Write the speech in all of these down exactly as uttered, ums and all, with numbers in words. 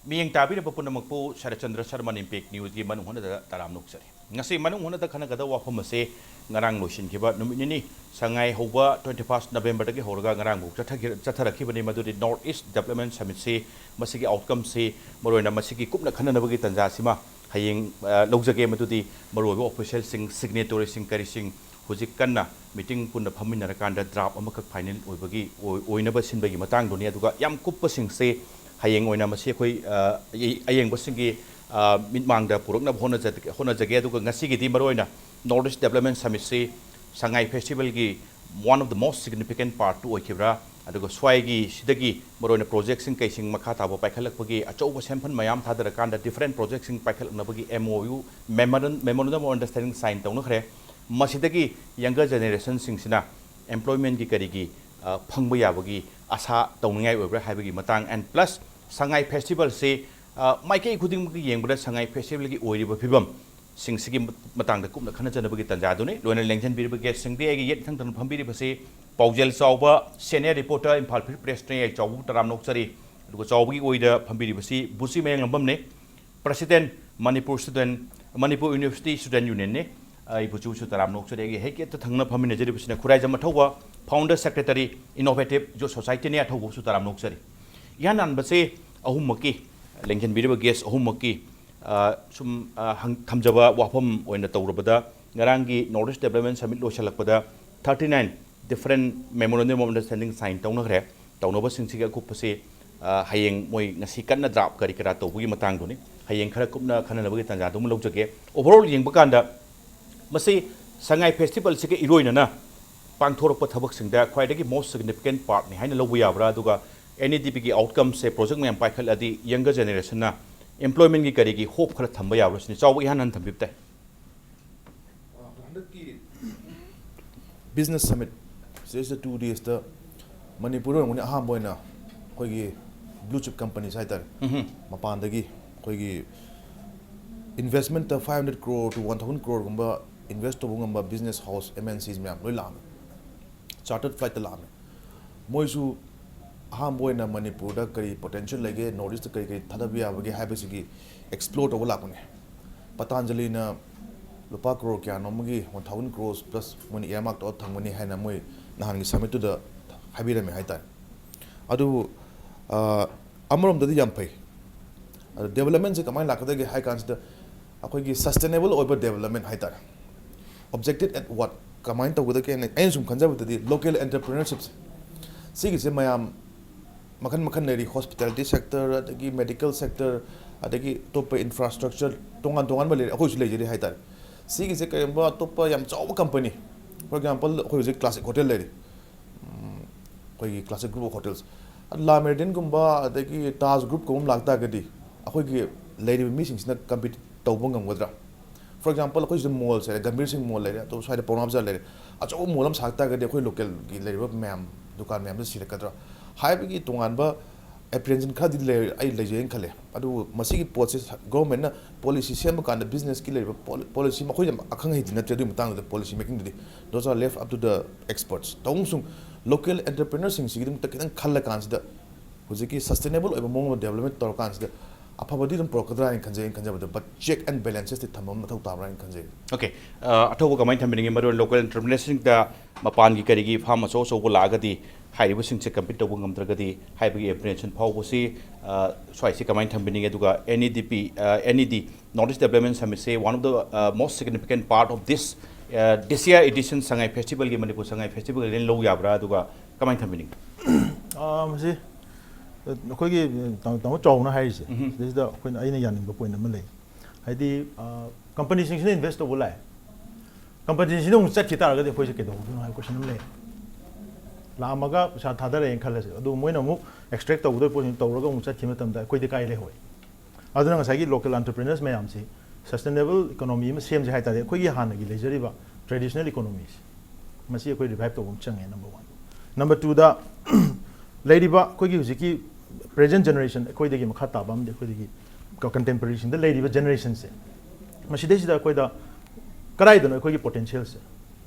ꯃꯤꯠꯌꯦꯡ ꯇꯥꯕꯤꯔꯤꯕ ꯄꯨꯝꯅꯃꯛꯄꯨ ꯁꯔꯠꯆꯟꯗ꯭ꯔ ꯁꯔꯃꯟ ꯏꯝꯄꯦꯛ ꯅ꯭ꯌꯨꯁꯀꯤ ꯃꯅꯨꯡ ꯍꯟꯅꯗ ꯇꯔꯥꯝꯅ ꯑꯣꯛꯆꯔꯤ꯫ ꯉꯁꯤ ꯃꯅꯨꯡ ꯍꯟꯅꯗ ꯈꯟꯅꯒꯗꯕ ꯋꯥꯐꯝ ꯑꯁꯤ ꯉꯔꯥꯡ ꯂꯣꯏꯁꯤꯟꯈꯤꯕ ꯅꯨꯃꯤꯠ ꯅꯤꯅꯤ, ꯁꯉꯥꯏ ꯍꯧꯕ twenty first Novemberꯗꯒꯤ ꯍꯧꯔꯒ ꯉꯔꯥꯡꯐꯥꯎ ꯆꯠꯊꯈꯤ-, ꯆꯠꯊꯔꯛꯈꯤꯕꯅꯤ꯫ ꯃꯗꯨꯗꯤ North East Development Summitꯁꯤ, ꯃꯁꯤꯒꯤ outcomeꯁꯤ, ꯃꯔꯨꯑꯣꯏꯅ ꯃꯁꯤꯒꯤ ꯀꯨꯞꯅ ꯈꯟꯅꯅꯕꯒꯤ ꯇꯥꯟꯖꯥꯁꯤꯃ ꯍꯌꯦꯡ, ꯑ, ꯂꯧꯖꯒꯦ꯫ ꯃꯗꯨꯗꯤ ꯃꯔꯨꯑꯣꯏꯕ officialꯁꯤꯡ, signatoryꯁꯤꯡ, ꯀꯔꯤꯁꯤꯡ ꯍꯧꯖꯤꯛ ꯀꯟꯅ meeting ꯄꯨꯟꯅ ꯐꯝꯃꯤꯟꯅꯔꯀꯥꯟꯗ draft ꯑꯃꯈꯛ final ꯑꯣꯏꯕꯒꯤ, ꯑꯣꯏ-, ꯑꯣꯏꯅꯕ ꯁꯤꯟꯕꯒꯤ ꯃꯇꯥꯡꯗꯨꯅꯤ꯫ ꯑꯗꯨꯒ ꯌꯥꯝ ꯀꯨꯞꯄꯁꯤꯡꯁꯦ ꯍꯌꯦꯡ ꯑꯣꯏꯅ ꯃꯁꯤ ꯑꯩꯈꯣꯏ, ꯑ, ꯑꯌꯦ-, ꯑꯌꯦꯡꯕꯁꯤꯡꯒꯤ, ꯑ, ꯃꯤꯠꯃꯥꯡꯗ ꯄꯨꯔꯛꯅꯕ ꯍꯣꯠꯅꯖ-, ꯍꯣꯠꯅꯖꯒꯦ꯫ ꯑꯗꯨꯒ ꯉꯁꯤꯒꯤꯗꯤ ꯃꯔꯨꯑꯣꯏꯅ North East Development Summitꯁꯤ Sangai Festivalꯒꯤ one of the most significant partꯇꯨ ꯑꯣꯏꯈꯤꯕ꯭ꯔꯥ? ꯑꯗꯨꯒ ꯁ꯭ꯋꯥꯏꯒꯤ ꯁꯤꯗꯒꯤ ꯃꯔꯨꯑꯣꯏꯅ projectꯁꯤꯡ ꯀꯩꯁꯤꯡ ꯃꯈꯥ ꯇꯥꯕ ꯄꯥꯏꯈꯠꯂꯛꯄꯒꯤ ꯑꯆꯧꯕ ꯁꯦꯟꯐꯝ ꯃꯌꯥꯝ ꯊꯥꯗꯔꯀꯥꯟꯗ different projectꯁꯤꯡ ꯄꯥꯏꯈꯠꯂꯛꯅꯕꯒꯤ M O U, Memorandum, Memorandum of Understanding sign ꯇꯧꯅꯈ꯭ꯔꯦ꯫ ꯃꯁꯤꯗꯒꯤ younger generationꯁꯤꯡꯁꯤꯅ employmentꯀꯤ ꯀꯔꯤꯒꯤ, ꯑ, ꯐꯪꯕ ꯌꯥꯕꯒꯤ ꯑꯁꯥ ꯇꯧꯅꯤꯡꯉꯥꯏ ꯑꯣꯏꯕ꯭ꯔꯥ ꯍꯥꯏꯕꯒꯤ ꯃꯇꯥꯡ, and plus ꯁꯉꯥꯏ Festivalꯁꯤ, ꯑ, ꯃꯥꯏꯀꯩ ꯈꯨꯗꯤꯡꯃꯛꯀꯤ ꯌꯦꯡꯕꯗ ꯁꯉꯥꯏ Festivalꯒꯤ ꯑꯣꯏꯔꯤꯕ ꯐꯤꯕꯝ ꯁꯤꯡꯁꯤꯒꯤ ꯃꯇꯥꯡꯗ ꯀꯨꯞꯅ ꯈꯟꯅꯖꯅꯕꯒꯤ ꯇꯥꯟꯖꯥꯗꯨꯅꯤ꯫ ꯂꯣꯏꯅ ꯂꯦꯡꯖꯟꯕꯤꯔꯤꯕ guestꯁꯤꯡꯗꯤ ꯑꯩꯒꯤ ꯌꯦꯠ ꯊꯪ ꯊꯪꯅ ꯐꯝꯕꯤꯔꯤꯕꯁꯤ ꯄꯥꯎꯖꯦꯜ ꯆꯥꯎꯕ, senior reporter, ꯏꯝꯐꯥꯜ Free Pressꯅꯤ꯫ ꯑꯩ ꯆꯥꯎꯕꯕꯨ ꯇꯔꯥꯝꯅ ꯑꯣꯛꯆꯔꯤ꯫ ꯑꯗꯨꯒ ꯆꯥꯎꯕꯒꯤ ꯑꯣꯏꯗ ꯐꯝꯕꯤꯔꯤꯕꯁꯤ ꯕꯨꯆꯤ ꯃꯌꯥꯡꯂꯝꯕꯝꯅꯤ, President, Manipur Student, Manipur University Student Unionꯅꯤ꯫ ꯑꯩ ꯕꯨꯆꯤꯕꯨꯁꯨ ꯇꯔꯥꯝꯅ ꯑꯣꯛꯆꯔꯤ꯫ ꯑꯩꯒꯤ ꯍꯦꯛ ꯌꯦꯠꯇ ꯊꯪꯅ ꯐꯝꯃꯤꯟꯅꯖꯔꯤꯕꯁꯤꯅ Khuraijam ꯑꯊꯧꯕ, founder secretary, Innovative Youth Societyꯅꯤ꯫ ꯑꯊꯧꯕꯕꯨꯁꯨ ꯇꯔꯥꯝꯅ ꯑꯣꯛꯆꯔꯤ꯫ ꯏꯍꯥꯟ ꯍꯥꯟꯕꯁꯦ ꯑꯍꯨꯝꯃꯛꯀꯤ, ꯂꯦꯡꯖꯟꯕꯤꯔꯤꯕ guest ꯑꯍꯨꯝꯃꯛꯀꯤ ꯑ, ꯁꯨꯝ, ꯑ, ꯍꯪ-, ꯊꯝꯖꯕ ꯋꯥꯐꯝ ꯑꯣꯏꯅ ꯇꯧꯔꯕꯗ, ꯉꯔꯥꯡꯒꯤ North East Development Summit ꯂꯣꯏꯁꯤꯜꯂꯛꯄꯗ thirty nine different Memorandum of Understanding sign ꯇꯧꯅꯈ꯭ꯔꯦ꯫ ꯇꯧꯅꯕꯁꯤꯡꯁꯤꯒꯤ ꯑꯀꯨꯞꯄꯁꯤ, ꯑ, ꯍꯌꯦꯡ ꯃꯣꯏ ꯉꯁꯤ ꯀꯟꯅ draft ꯀꯔꯤ ꯀꯔꯥ ꯇꯧꯕꯒꯤ ꯃꯇꯥꯡꯗꯨꯅꯤ꯫ ꯍꯌꯦꯡ ꯈꯔ ꯀꯨꯞꯅ ꯈꯟꯅꯅꯕꯒꯤ ꯇꯥꯟꯖꯥꯗꯨ ꯑꯃ ꯂꯧꯖꯒꯦ꯫ Overall ꯌꯦꯡꯕ ꯀꯥꯟꯗ, ꯃꯁꯤ ꯁꯉꯥꯏ Festivalꯁꯤꯒ ꯏꯔꯣꯏꯅꯅ ꯄꯥꯡꯊꯣꯔꯛꯄ ꯊꯕꯛꯁꯤꯡꯗ ꯈ꯭ꯋꯥꯏꯗꯒꯤ most significant partꯅꯤ ꯍꯥꯏꯅ ꯂꯧꯕ ꯌꯥꯕ꯭ꯔꯥ? ꯑꯗꯨꯒ N E D Pꯒꯤ outcomeꯁꯦ, project ꯃꯌꯥꯝ ꯄꯥꯏꯈꯠꯂꯗꯤ younger generationꯅ employmentꯀꯤ ꯀꯔꯤꯒꯤ hope ꯈꯔ ꯊꯝꯕ ꯌꯥꯕ꯭ꯔꯥ ꯁꯤꯅꯤ꯫ ꯆꯥꯎꯕ ꯏꯍꯥꯟ ꯍꯥꯟꯅ ꯊꯝꯕꯤꯕ ꯇꯥꯏ꯫ ꯍꯟꯗꯛꯀꯤ business summit ꯁꯤꯗꯩꯁꯤꯗ two daysꯇ ꯃꯅꯤꯄꯨꯔꯗ ꯑꯣꯏꯔꯝꯒꯅꯤ ꯑꯍꯥꯟꯕ ꯑꯣꯏꯅ ꯑꯩꯈꯣꯏꯒꯤ blue chip companies ꯍꯥꯏꯇꯥꯔꯦ, ꯎꯝꯍꯨꯝ꯫ ꯃꯄꯥꯟꯗꯒꯤ ꯑꯩꯈꯣꯏꯒꯤ investmentꯇ five hundred crore to one thousand croreꯒꯨꯝꯕ invest ꯇꯧꯕ ꯉꯝꯕ business house, M N Cs ꯃꯌꯥꯝ ꯂꯣꯏ ꯂꯥꯛꯑꯝꯃꯦ, chartered flightꯇ ꯂꯥꯛꯑꯝꯃꯦ꯫ ꯃꯣꯏꯁꯨ ꯑꯍꯥꯟꯕ ꯑꯣꯏꯅ ꯃꯅꯤꯄꯨꯔꯗ ꯀꯔꯤ ꯄꯣꯇꯦꯟꯁꯤꯌꯦꯜ ꯂꯩꯒꯦ, ꯅꯣꯔꯠ ꯏꯁꯇ ꯀꯔꯤ ꯀꯔꯤ ꯊꯥꯗꯕ ꯌꯥꯕꯒꯦ ꯍꯥꯏꯕꯁꯤꯒꯤ ꯑꯦꯛꯁꯄ꯭ꯂꯣꯔ ꯇꯧꯕ ꯂꯥꯛꯄꯅꯦ꯫ ꯄꯇꯥꯟꯖꯂꯤꯅ ꯂꯨꯄꯥ ꯀ꯭ꯔꯣꯔ ꯀꯌꯥꯅꯣ ꯑꯃꯒꯤ, ꯋꯥꯟ ꯊꯥꯎꯖꯟ ꯀ꯭ꯔꯣꯔꯁ ꯄ꯭ꯂꯁ ꯃꯣꯏꯅ ꯏꯌꯥꯔꯃꯥꯔꯛ ꯇꯧꯔ ꯊꯝꯒꯅꯤ ꯍꯥꯏꯅ ꯃꯣꯏ ꯅꯍꯥꯟꯒꯤ ꯁꯃꯤꯠꯇꯨꯗ ꯍꯥꯏꯕꯤꯔꯝꯃꯦ ꯍꯥꯏꯇꯥꯔꯦ꯫ ꯑꯗꯨꯕꯨ ꯑ, ꯑꯃꯔꯣꯝꯗꯗꯤ ꯌꯥꯝ ꯐꯩ꯫ ꯑꯗꯣ ꯗꯦꯕꯂꯞꯃꯦꯟꯁꯦ ꯀꯃꯥꯏꯅ ꯂꯥꯛꯀꯗꯒꯦ ꯍꯥꯏ ꯀꯥꯟꯁꯤꯗ, ꯑꯩꯈꯣꯏꯒꯤ ꯁꯁꯇꯦꯅꯦꯕꯜ ꯑꯣꯏꯕ ꯗꯦꯕꯂꯞꯃꯦꯟ ꯍꯥꯏꯇꯥꯔꯦ꯫ ꯑꯣꯕꯖꯦꯛꯇꯤꯚ ꯑꯦꯠ ꯋꯥꯠ ꯀꯃꯥꯏꯅ ꯇꯧꯒꯗꯒꯦ ꯍꯥꯏꯅ ꯑꯩꯅ ꯁꯨꯝ ꯈꯟꯖꯕꯗꯗꯤ, ꯂꯣꯀꯦꯜ ꯑꯦꯟꯇꯔꯄ꯭ꯔꯤꯅꯔꯁꯤꯞꯁꯦ, ꯁꯤꯒꯤꯁꯦ ꯃꯌꯥꯝ ꯃꯈꯜ ꯃꯈꯜ ꯂꯩꯔꯤ꯫ ꯍꯣꯁꯄꯤꯇꯥꯂꯤꯇꯤ ꯁꯦꯛꯇꯔ, ꯑꯗꯒꯤ ꯃꯦꯗꯤꯀꯦꯜ ꯁꯦꯛꯇꯔ, ꯑꯗꯒꯤ ꯑꯇꯣꯞꯄ ꯏꯟꯐ꯭ꯔꯥꯁ꯭ꯇ꯭ꯔꯛꯆꯔ ꯇꯣꯉꯥꯟ ꯇꯣꯉꯥꯟꯕ ꯂꯩꯔꯤ꯫ ꯑꯩꯈꯣꯏꯁꯨ ꯂꯩꯖꯔꯤ ꯍꯥꯏꯇꯥꯔꯦ꯫ ꯁꯤꯒꯤꯁꯦ ꯀꯔꯤꯒꯨꯝꯕ ꯑꯇꯣꯞꯄ ꯌꯥꯝ ꯆꯥꯎꯕ ꯀꯝꯄꯅꯤ, ꯐꯣꯔ ꯑꯦꯛꯖꯥꯝꯄꯜ, ꯑꯩꯈꯣꯏ ꯍꯧꯖꯤꯛ ꯀ꯭ꯂꯥꯁꯤꯛ ꯍꯣꯇꯦꯜ ꯂꯩꯔꯤ, ꯎꯝ, ꯑꯩꯈꯣꯏꯒꯤ ꯀ꯭ꯂꯥꯁꯤꯛ ꯒ꯭ꯔꯨꯞ ꯑꯣꯐ ꯍꯣꯇꯦꯜꯁ, ꯂꯥ ꯃꯦꯔꯤꯗꯤꯌꯟꯒꯨꯝꯕ ꯑꯗꯒꯤ ꯇꯥꯖ ꯒ꯭ꯔꯨꯞꯀꯨꯝꯕ ꯑꯃ ꯂꯥꯛꯇꯥꯔꯒꯗꯤ, ꯑꯩꯈꯣꯏꯒꯤ ꯂꯩꯔꯤꯕ ꯃꯤꯁꯤꯡꯁꯤꯅ ꯀꯝꯄꯤꯠ ꯇꯧꯕ ꯉꯝꯒꯗ꯭ꯔꯥ? ꯐꯣꯔ ꯑꯦꯛꯖꯥꯝꯄꯜ, ꯑꯩꯈꯣꯏ ꯁꯤꯗ ꯃꯣꯜꯁꯦ ꯂꯩꯔꯦ, ꯒꯝꯚꯤꯔ ꯁꯤꯡ ꯃꯣꯜ ꯂꯩꯔꯦ, ꯑꯇꯣꯞꯄ ꯁ꯭ꯋꯥꯏꯗ ꯄꯥꯎꯅꯥ ꯕꯖꯥꯔ ꯂꯩꯔꯦ, ꯑꯆꯧꯕ ꯃꯣꯜ ꯑꯃ ꯁꯥ ꯇꯥꯔꯒꯗꯤ ꯑꯩꯈꯣꯏ ꯂꯣꯀꯦꯜꯒꯤ ꯂꯩꯔꯤꯕ ꯃꯌꯥꯝ, ꯗꯨꯀꯥꯟ ꯃꯌꯥꯝꯗꯣ ꯁꯤꯔꯛꯀꯗ꯭ꯔꯥ ꯍꯥꯏꯕꯒꯤ ꯇꯣꯉꯥꯟꯕ ꯑꯦꯄ꯭ꯔꯤꯍꯦꯟꯁꯟ ꯈꯔꯗꯤ ꯂꯩ, ꯑꯩ ꯂꯩꯖꯩꯅ ꯈꯜꯂꯦ꯫ ꯑꯗꯨꯕꯨ ꯃꯁꯤꯒꯤ ꯄꯣꯠꯁꯦ ꯒꯣꯔꯃꯦꯟꯅ ꯄꯣꯂꯤꯁꯤ ꯁꯦꯝꯕ ꯀꯥꯟꯗ, ꯕꯤꯖꯤꯅꯦꯁꯀꯤ ꯂꯩꯔꯤꯕ ꯄꯣꯂꯤ-, ꯄꯣꯂꯤꯁꯤ, ꯃꯈꯣꯏ ꯌꯥꯝ ꯑꯈꯪ ꯑꯍꯩꯗꯤ ꯅꯠꯇ꯭ꯔꯦ ꯑꯗꯨꯒꯤ ꯃꯇꯥꯡꯗꯨꯗ, ꯄꯣꯂꯤꯁꯤ ꯃꯦꯀꯤꯡꯗꯨꯗꯤ, those are left up to the experts꯫ ꯇꯧꯕꯁꯨꯡ ꯂꯣꯀꯦꯜ ꯑꯦꯟꯇꯔꯄ꯭ꯔꯤꯅꯔꯁꯤꯡꯁꯤꯒꯤꯗꯃꯛꯇ ꯈꯤꯇꯪ ꯈꯜꯂ ꯀꯥꯟꯁꯤꯗ, ꯍꯧꯖꯤꯛꯀꯤ ꯁꯁꯇꯦꯅꯦꯕꯜ ꯑꯣꯏꯕ ꯃꯑꯣꯡ ꯑꯃ ꯗꯦꯕꯂꯞꯃꯦꯟ ꯇꯧꯔꯀꯥꯟꯁꯤꯗ ꯑꯐꯕꯗꯤ ꯑꯗꯨꯝ ꯄꯨꯔꯛꯀꯗ꯭ꯔꯥ ꯍꯥꯏꯅ ꯈꯟꯖꯩ꯫ ꯑꯩꯅ ꯈꯟꯖꯕꯗ, but check and balancesꯇꯤ ꯊꯝꯕ ꯑꯃ ꯃꯊꯧ ꯇꯥꯕ꯭ꯔꯥ ꯍꯥꯏꯅ ꯈꯟꯖꯩ꯫ ꯑꯣꯀꯦ꯫ ꯑ, ꯑꯊꯧꯕ ꯀꯃꯥꯏꯅ ꯊꯝꯕꯤꯅꯤꯡꯉꯤ? ꯃꯔꯨ ꯑꯣꯏꯅ ꯂꯣꯀꯦꯜ ꯑꯦꯟꯇꯔꯄ꯭ꯔꯤꯅꯔꯁꯤꯡꯗ ꯃꯄꯥꯟꯒꯤ ꯀꯔꯤꯒꯤ ꯐꯥꯔꯝ ꯑꯆꯧ ꯑꯆꯧꯕ ꯂꯥꯛꯑꯒꯗꯤ, ꯍꯥꯏꯔꯤꯕꯁꯤꯡꯁꯦ ꯀꯝꯄꯤꯠ ꯇꯧꯕ ꯉꯝꯗ꯭ꯔꯒꯗꯤ ꯍꯥꯏꯕꯒꯤ ꯑꯦꯄ꯭ꯔꯤꯍꯦꯟꯁꯟ ꯐꯥꯎꯕꯁꯤ, ꯑ, ꯁ꯭ꯋꯥꯏꯁꯤ ꯀꯃꯥꯏꯅ ꯊꯝꯕꯤꯅꯤꯡꯉꯤ? ꯑꯗꯨꯒ NEDP, ꯑ, NED, North East Development Summitꯁꯦ one of the, uh, most significant part of this, uh, this year edition Sangai Festivalꯒꯤ, Manipur Sangai ꯐꯦꯁꯇꯤꯚꯦꯜꯒꯤ ꯂꯧ ꯌꯥꯕ꯭ꯔꯥ? ꯑꯗꯨꯒ ꯀꯃꯥꯏꯅ ꯊꯝꯕꯤꯅꯤꯡꯉꯤ? ꯑꯥ, ꯃꯁꯤ ꯑꯩꯈꯣꯏꯒꯤ ꯇꯥꯃꯣ, ꯇꯥꯃꯣ ꯆꯥꯎꯅ ꯍꯥꯏꯔꯤꯁꯦ, ꯎꯝꯍꯨꯝ꯫ ꯁꯤꯗꯩꯁꯤꯗ ꯑꯩꯈꯣꯏꯅ, ꯑꯩꯅ ꯌꯥꯅꯤꯡꯕ ꯄꯣꯏꯟ ꯑꯃ ꯂꯩ꯫ ꯍꯥꯏꯗꯤ, ꯑꯥ, ꯀꯝꯄꯅꯤꯁꯤꯡꯁꯤꯅ ꯏꯟꯚꯦꯁ ꯇꯧꯕ ꯂꯥꯛꯑꯦ, ꯀꯝꯄꯅꯤꯁꯤꯡꯁꯤꯅ ꯑꯃꯨꯛ ꯆꯠꯈꯤ ꯇꯥꯔꯒꯗꯤ ꯑꯩꯈꯣꯏꯁꯦ ꯀꯩꯗꯧꯗꯣꯏꯅꯣ ꯍꯥꯏꯕ ꯀꯣꯏꯁꯟ ꯑꯃ ꯂꯩ꯫ ꯂꯥꯛꯑꯝꯃꯒ ꯄꯩꯁꯥ ꯊꯥꯗꯔꯛꯑꯦꯅ ꯈꯜꯂꯁꯦ, ꯑꯗꯨ ꯃꯣꯏꯅ ꯑꯃꯨꯛ ꯑꯦꯛꯁꯇ꯭ꯔꯦꯛ ꯇꯧꯒꯗꯕ ꯄꯣꯠꯁꯤꯡ ꯇꯧꯔꯒ ꯑꯃꯨꯛ ꯆꯠꯈꯤꯕ ꯃꯇꯝꯗ ꯑꯩꯈꯣꯏꯗꯤ ꯀꯥꯏ ꯂꯩꯍꯧꯔꯦ? ꯑꯗꯨꯅ ꯉꯁꯥꯏꯒꯤ ꯂꯣꯀꯦꯜ ꯑꯦꯟꯇꯔꯄ꯭ꯔꯤꯅꯔꯁ ꯃꯌꯥꯝꯁꯤ ꯁꯁꯇꯦꯅꯦꯕꯜ ꯏꯀꯣꯅꯣꯃꯤ ꯑꯃ ꯁꯦꯝꯁꯦ ꯍꯥꯏ ꯇꯥꯔꯗꯤ, ꯑꯩꯈꯣꯏꯒꯤ ꯍꯥꯟꯅꯒꯤ ꯂꯩꯖꯔꯤꯕ ꯇ꯭ꯔꯦꯗꯤꯁꯅꯦꯜ ꯏꯀꯣꯅꯣꯃꯤꯁꯤ, ꯃꯁꯤ ꯑꯩꯈꯣꯏ ꯔꯤꯚꯥꯏꯚ ꯇꯧꯕ ꯑꯃ ꯆꯪꯉꯦ, ꯅꯝꯕꯔ ꯋꯥꯟ꯫ ꯅꯝꯕꯔ ꯇꯨꯗ, ꯂꯩꯔꯤꯕ ꯑꯩꯈꯣꯏꯒꯤ ꯍꯧꯖꯤꯛꯀꯤ ꯄ꯭ꯔꯦꯖꯦꯟ ꯖꯦꯅꯦꯔꯦꯁꯟ, ꯑꯩꯈꯣꯏꯗꯒꯤ ꯃꯈꯥ ꯇꯥꯕ ꯑꯃꯗꯤ ꯑꯩꯈꯣꯏꯗꯒꯤ ꯀꯟꯇꯦꯝꯄꯔꯔꯤꯁꯤꯡꯗ ꯂꯩꯔꯤꯕ ꯖꯦꯅꯦꯔꯦꯁꯟꯁꯦ, ꯃꯁꯤꯗꯩꯁꯤꯗ ꯑꯩꯈꯣꯏꯗ ꯀꯗꯥꯏꯗꯅꯣ ꯑꯩꯈꯣꯏꯒꯤ ꯄꯣꯇꯦꯟꯁꯤꯌꯦꯜꯁꯦ,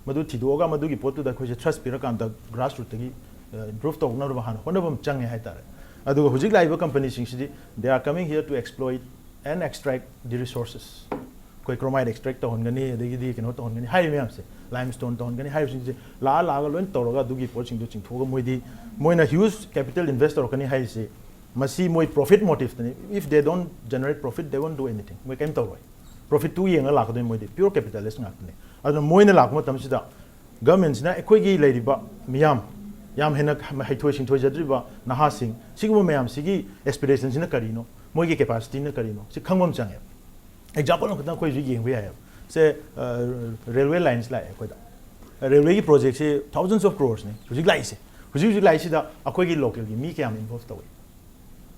ꯃꯗꯨ ꯊꯤꯗꯣꯛꯑꯒ ꯃꯗꯨꯒꯤ ꯄꯣꯠꯇꯨꯗ ꯑꯩꯈꯣꯏꯁꯦ ꯊ꯭ꯔꯁ ꯄꯤꯔꯀꯥꯟꯗ ꯒ꯭ꯔꯥꯁ ꯔꯨꯠꯇꯒꯤ ꯏꯝꯄ꯭ꯔꯨꯚ ꯇꯧꯅꯕ ꯍꯥꯟꯅ ꯍꯣꯠꯅꯕ ꯑꯃ ꯆꯪꯉꯦ ꯍꯥꯏꯇꯥꯔꯦ꯫ ꯑꯗꯨꯒ ꯍꯧꯖꯤꯛ ꯂꯥꯛꯏꯕ ꯀꯝꯄꯅꯤꯁꯤꯡꯁꯤꯗꯤ they are coming here to exploit and extract the resources꯫ ꯑꯩꯈꯣꯏ ꯀ꯭ꯔꯣꯃꯥꯏꯠ ꯑꯦꯛꯁꯇ꯭ꯔꯦꯛ ꯇꯧꯍꯟꯒꯅꯤ, ꯑꯗꯒꯤꯗꯤ ꯀꯩꯅꯣ ꯇꯧꯍꯟꯒꯅꯤ ꯍꯥꯏꯔꯤꯕ ꯃꯌꯥꯝꯁꯦ, ꯂꯥꯏꯝ ꯁ꯭ꯇꯣꯟ ꯇꯧꯍꯟꯒꯅꯤ ꯍꯥꯏꯔꯤꯕꯁꯤꯡꯁꯦ ꯂꯥꯛꯑ ꯂꯥꯛꯑꯒ ꯂꯣꯏ ꯇꯧꯔꯒ ꯑꯗꯨꯒꯤ ꯄꯣꯠꯁꯤꯡꯗꯣ ꯆꯤꯡꯊꯣꯛꯑꯒ ꯃꯣꯏꯗꯤ, ꯃꯣꯏꯅ ꯍ꯭ꯌꯨꯖ ꯀꯦꯄꯤꯇꯦꯜ ꯏꯟꯚꯦꯁ ꯇꯧꯔꯛꯀꯅꯤ ꯍꯥꯏꯔꯤꯁꯤ ꯃꯁꯤ ꯃꯣꯏ profit ꯃꯣꯇꯤꯚꯇꯅꯤ꯫ If they don't generate profit, they won't do anything꯫ ꯃꯣꯏ ꯀꯩꯝ ꯇꯧꯔꯣꯏ꯫ ꯄ꯭ꯔꯣꯐꯤꯠꯇꯨ ꯌꯦꯡꯉꯒ ꯂꯥꯛꯀꯗꯣꯏꯅꯤ꯫ ꯃꯣꯏꯗꯤ ꯄ꯭ꯌꯨꯔ ꯀꯦꯄꯤꯇꯦꯂꯤꯁ ꯉꯥꯛꯇꯅꯤ꯫ ꯑꯗꯨꯅ ꯃꯣꯏꯅ ꯂꯥꯛꯄ ꯃꯇꯝꯁꯤꯗ ꯒꯚꯔꯟꯃꯦꯟꯁꯤꯅ ꯑꯩꯈꯣꯏꯒꯤ ꯂꯩꯔꯤꯕ ꯃꯤꯌꯥꯝ, ꯌꯥꯝ ꯍꯦꯟꯅ ꯍꯩꯊꯣꯏ ꯁꯤꯡꯊꯣꯏꯖꯗ꯭ꯔꯤꯕ ꯅꯍꯥꯁꯤꯡ, ꯁꯤꯒꯨꯝꯕ ꯃꯌꯥꯝꯁꯤꯒꯤ ꯑꯦꯁꯄꯤꯔꯦꯁꯟꯁꯤꯅ ꯀꯔꯤꯅꯣ, ꯃꯣꯏꯒꯤ ꯀꯦꯄꯥꯁꯤꯇꯤꯅ ꯀꯔꯤꯅꯣ, ꯁꯤ ꯈꯪꯕ ꯑꯃ ꯆꯪꯉꯦꯕ꯫ ꯑꯦꯛꯖꯥꯝꯄꯜ ꯑꯃꯈꯛꯇꯪ ꯑꯩꯈꯣꯏꯁꯨ ꯌꯦꯡꯕ ꯌꯥꯏꯌꯦꯕ꯫ ꯁꯦ, ꯔꯦꯜꯋꯦ ꯂꯥꯏꯟꯁ ꯂꯥꯛꯑꯦ ꯑꯩꯈꯣꯏꯗ꯫ ꯔꯦꯜꯋꯦꯒꯤ ꯄ꯭ꯔꯣꯖꯦꯛꯁꯦ thousands of crores ꯅꯤ ꯍꯧꯖꯤꯛ ꯂꯥꯛꯏꯁꯦ꯫ ꯍꯧꯖꯤꯛ ꯍꯧꯖꯤꯛ ꯂꯥꯛꯏꯁꯤꯗ ꯑꯩꯈꯣꯏꯒꯤ ꯂꯣꯀꯦꯜꯒꯤ ꯃꯤ ꯀꯌꯥꯝ ꯏꯟꯚꯣꯜꯚ ꯇꯧꯏ?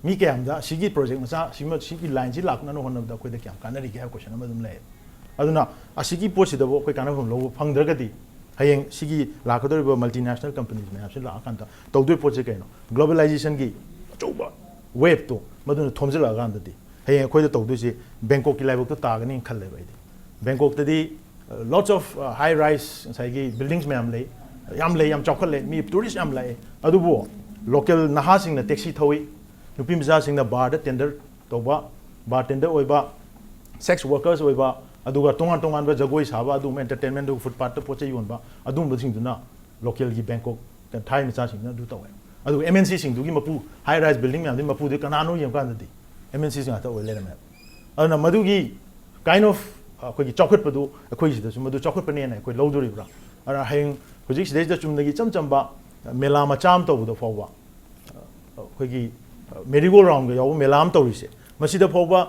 ꯃꯤ ꯀꯌꯥꯝꯗ ꯁꯤꯒꯤ ꯄ꯭ꯔꯣꯖꯦꯛ ꯃꯆꯥ, ꯁꯤꯃ, ꯁꯤꯒꯤ ꯂꯥꯏꯟꯁꯤ ꯂꯥꯛꯅꯅꯕ ꯍꯣꯠꯅꯕꯗ ꯑꯩꯈꯣꯏꯗ ꯀꯌꯥꯝ ꯀꯥꯟꯅꯔꯤꯒꯦ ꯍꯥꯏꯕ ꯀꯣꯏꯁꯟ ꯑꯃ ꯑꯗꯨꯝ ꯂꯩꯌꯦꯕ꯫ ꯑꯗꯨꯅ ꯑꯁꯤꯒꯤ ꯄꯣꯠꯁꯤꯗꯕꯨ ꯑꯩꯈꯣꯏ ꯀꯥꯟꯅꯐꯝ ꯂꯧꯕ ꯐꯪꯗ꯭ꯔꯒꯗꯤ, ꯍꯌꯦꯡ ꯁꯤꯒꯤ ꯂꯥꯛꯀꯗꯧꯔꯤꯕ ꯃꯜꯇꯤꯅꯦꯁꯅꯦꯜ ꯀꯝꯄꯅꯤꯁ ꯃꯌꯥꯝꯁꯤ ꯂꯥꯛꯑꯀꯥꯟꯗ ꯇꯧꯗꯣꯏ ꯄꯣꯠꯁꯦ ꯀꯩꯅꯣ? ꯒ꯭ꯂꯣꯕꯦꯂꯥꯏꯖꯦꯁꯟꯒꯤ ꯑꯆꯧꯕ ꯋꯦꯞꯇꯣ ꯃꯗꯨꯅ ꯊꯣꯝꯖꯤꯜꯂꯛꯑꯀꯥꯟꯗꯗꯤ ꯍꯌꯦꯡ ꯑꯩꯈꯣꯏꯗ ꯇꯧꯗꯣꯏꯁꯦ ꯕꯦꯡꯀꯣꯛꯀꯤ ꯂꯥꯏꯕꯛꯇ ꯇꯥꯒꯅꯤꯅ ꯈꯜꯂꯦꯕ ꯑꯩꯗꯤ꯫ ꯕꯦꯡꯀꯣꯛꯇꯗꯤ lots of high rise ꯉꯁꯥꯏꯒꯤ ꯕꯤꯜꯗꯤꯡꯁ ꯃꯌꯥꯝ ꯂꯩ, ꯌꯥꯝ ꯂꯩ, ꯌꯥꯝ ꯆꯥꯎꯈꯠꯂꯦ, ꯃꯤ ꯇꯨꯔꯤꯁ ꯌꯥꯝ ꯂꯥꯛꯑꯦ꯫ ꯑꯗꯨꯕꯨ ꯂꯣꯀꯦꯜ ꯅꯍꯥꯁꯤꯡꯅ ꯇꯦꯛꯁꯤ ꯊꯧꯏ, ꯅꯨꯄꯤ ꯃꯆꯥꯁꯤꯡꯅ ꯕꯥꯔꯗ ꯇꯦꯟꯗꯔ ꯇꯧꯕ, ꯕꯥꯔ ꯇꯦꯟꯗꯔ ꯑꯣꯏꯕ, ꯁꯦꯛꯁ ꯋꯥꯔꯀꯔꯁ ꯑꯣꯏꯕ, ꯑꯗꯨꯒ ꯇꯣꯉꯥꯟ ꯇꯣꯉꯥꯟꯕ ꯖꯒꯣꯏ ꯁꯥꯕ, ꯑꯗꯨꯒꯨꯝꯕ ꯑꯦꯟꯇꯔꯇꯦꯟꯃꯦꯟ, ꯑꯗꯨꯒ ꯐꯨꯠꯄꯥꯠꯇ ꯄꯣꯠ ꯆꯩ ꯌꯣꯟꯕ, ꯑꯗꯨꯒꯨꯝꯕꯁꯤꯡꯗꯨꯅ ꯂꯣꯀꯦꯜꯒꯤ ꯕꯦꯡꯀꯣꯛ ꯊꯥꯏ ꯃꯆꯥꯁꯤꯡꯗꯨꯅ ꯑꯗꯨ ꯇꯧꯋꯦ꯫ ꯑꯗꯨꯒ ꯑꯦꯝ ꯑꯦꯟ ꯁꯤꯁꯤꯡꯗꯨꯒꯤ ꯃꯄꯨ, ꯍꯥꯏ ꯔꯥꯏꯁ ꯕꯤꯜꯗꯤꯡ ꯃꯌꯥꯝꯗꯨꯒꯤ ꯃꯄꯨꯗꯨ ꯀꯅꯥꯅꯣ ꯌꯦꯡꯕꯀꯥꯟꯗꯗꯤ ꯑꯦꯝ ꯑꯦꯟ ꯁꯤꯁꯤꯡ ꯉꯥꯛꯇ ꯑꯣꯏ ꯂꯩꯔꯝꯃꯦꯕ꯫ ꯑꯗꯨꯅ ꯃꯗꯨꯒꯤ ꯀꯥꯏꯟ ꯑꯣꯐ ꯑꯩꯈꯣꯏꯒꯤ ꯆꯥꯎꯈꯠꯄꯗꯨ ꯑꯩꯈꯣꯏ ꯁꯤꯗꯁꯨ ꯃꯗꯨ ꯆꯥꯎꯈꯠꯄꯅꯦꯅ ꯑꯩꯈꯣꯏ ꯂꯧꯗꯣꯔꯤꯕ꯭ꯔꯥ? ꯑꯗꯨꯅ ꯍꯌꯦꯡ ꯍꯧꯖꯤꯛ ꯁꯤꯗꯩꯁꯤꯗ ꯆꯨꯝꯅꯒꯤ ꯏꯆꯝ ꯆꯝꯕ ꯃꯦꯂꯥ ꯃꯆꯥ ꯑꯃ ꯇꯧꯕꯗ ꯐꯥꯎꯕ, ꯑꯩꯈꯣꯏꯒꯤ ꯃꯦꯔꯤꯒꯣꯜ ꯔꯥꯎꯟꯒ ꯌꯥꯎꯕ ꯃꯦꯂꯥ ꯑꯃ ꯇꯧꯔꯤꯁꯦ, ꯃꯁꯤꯗ ꯐꯥꯎꯕ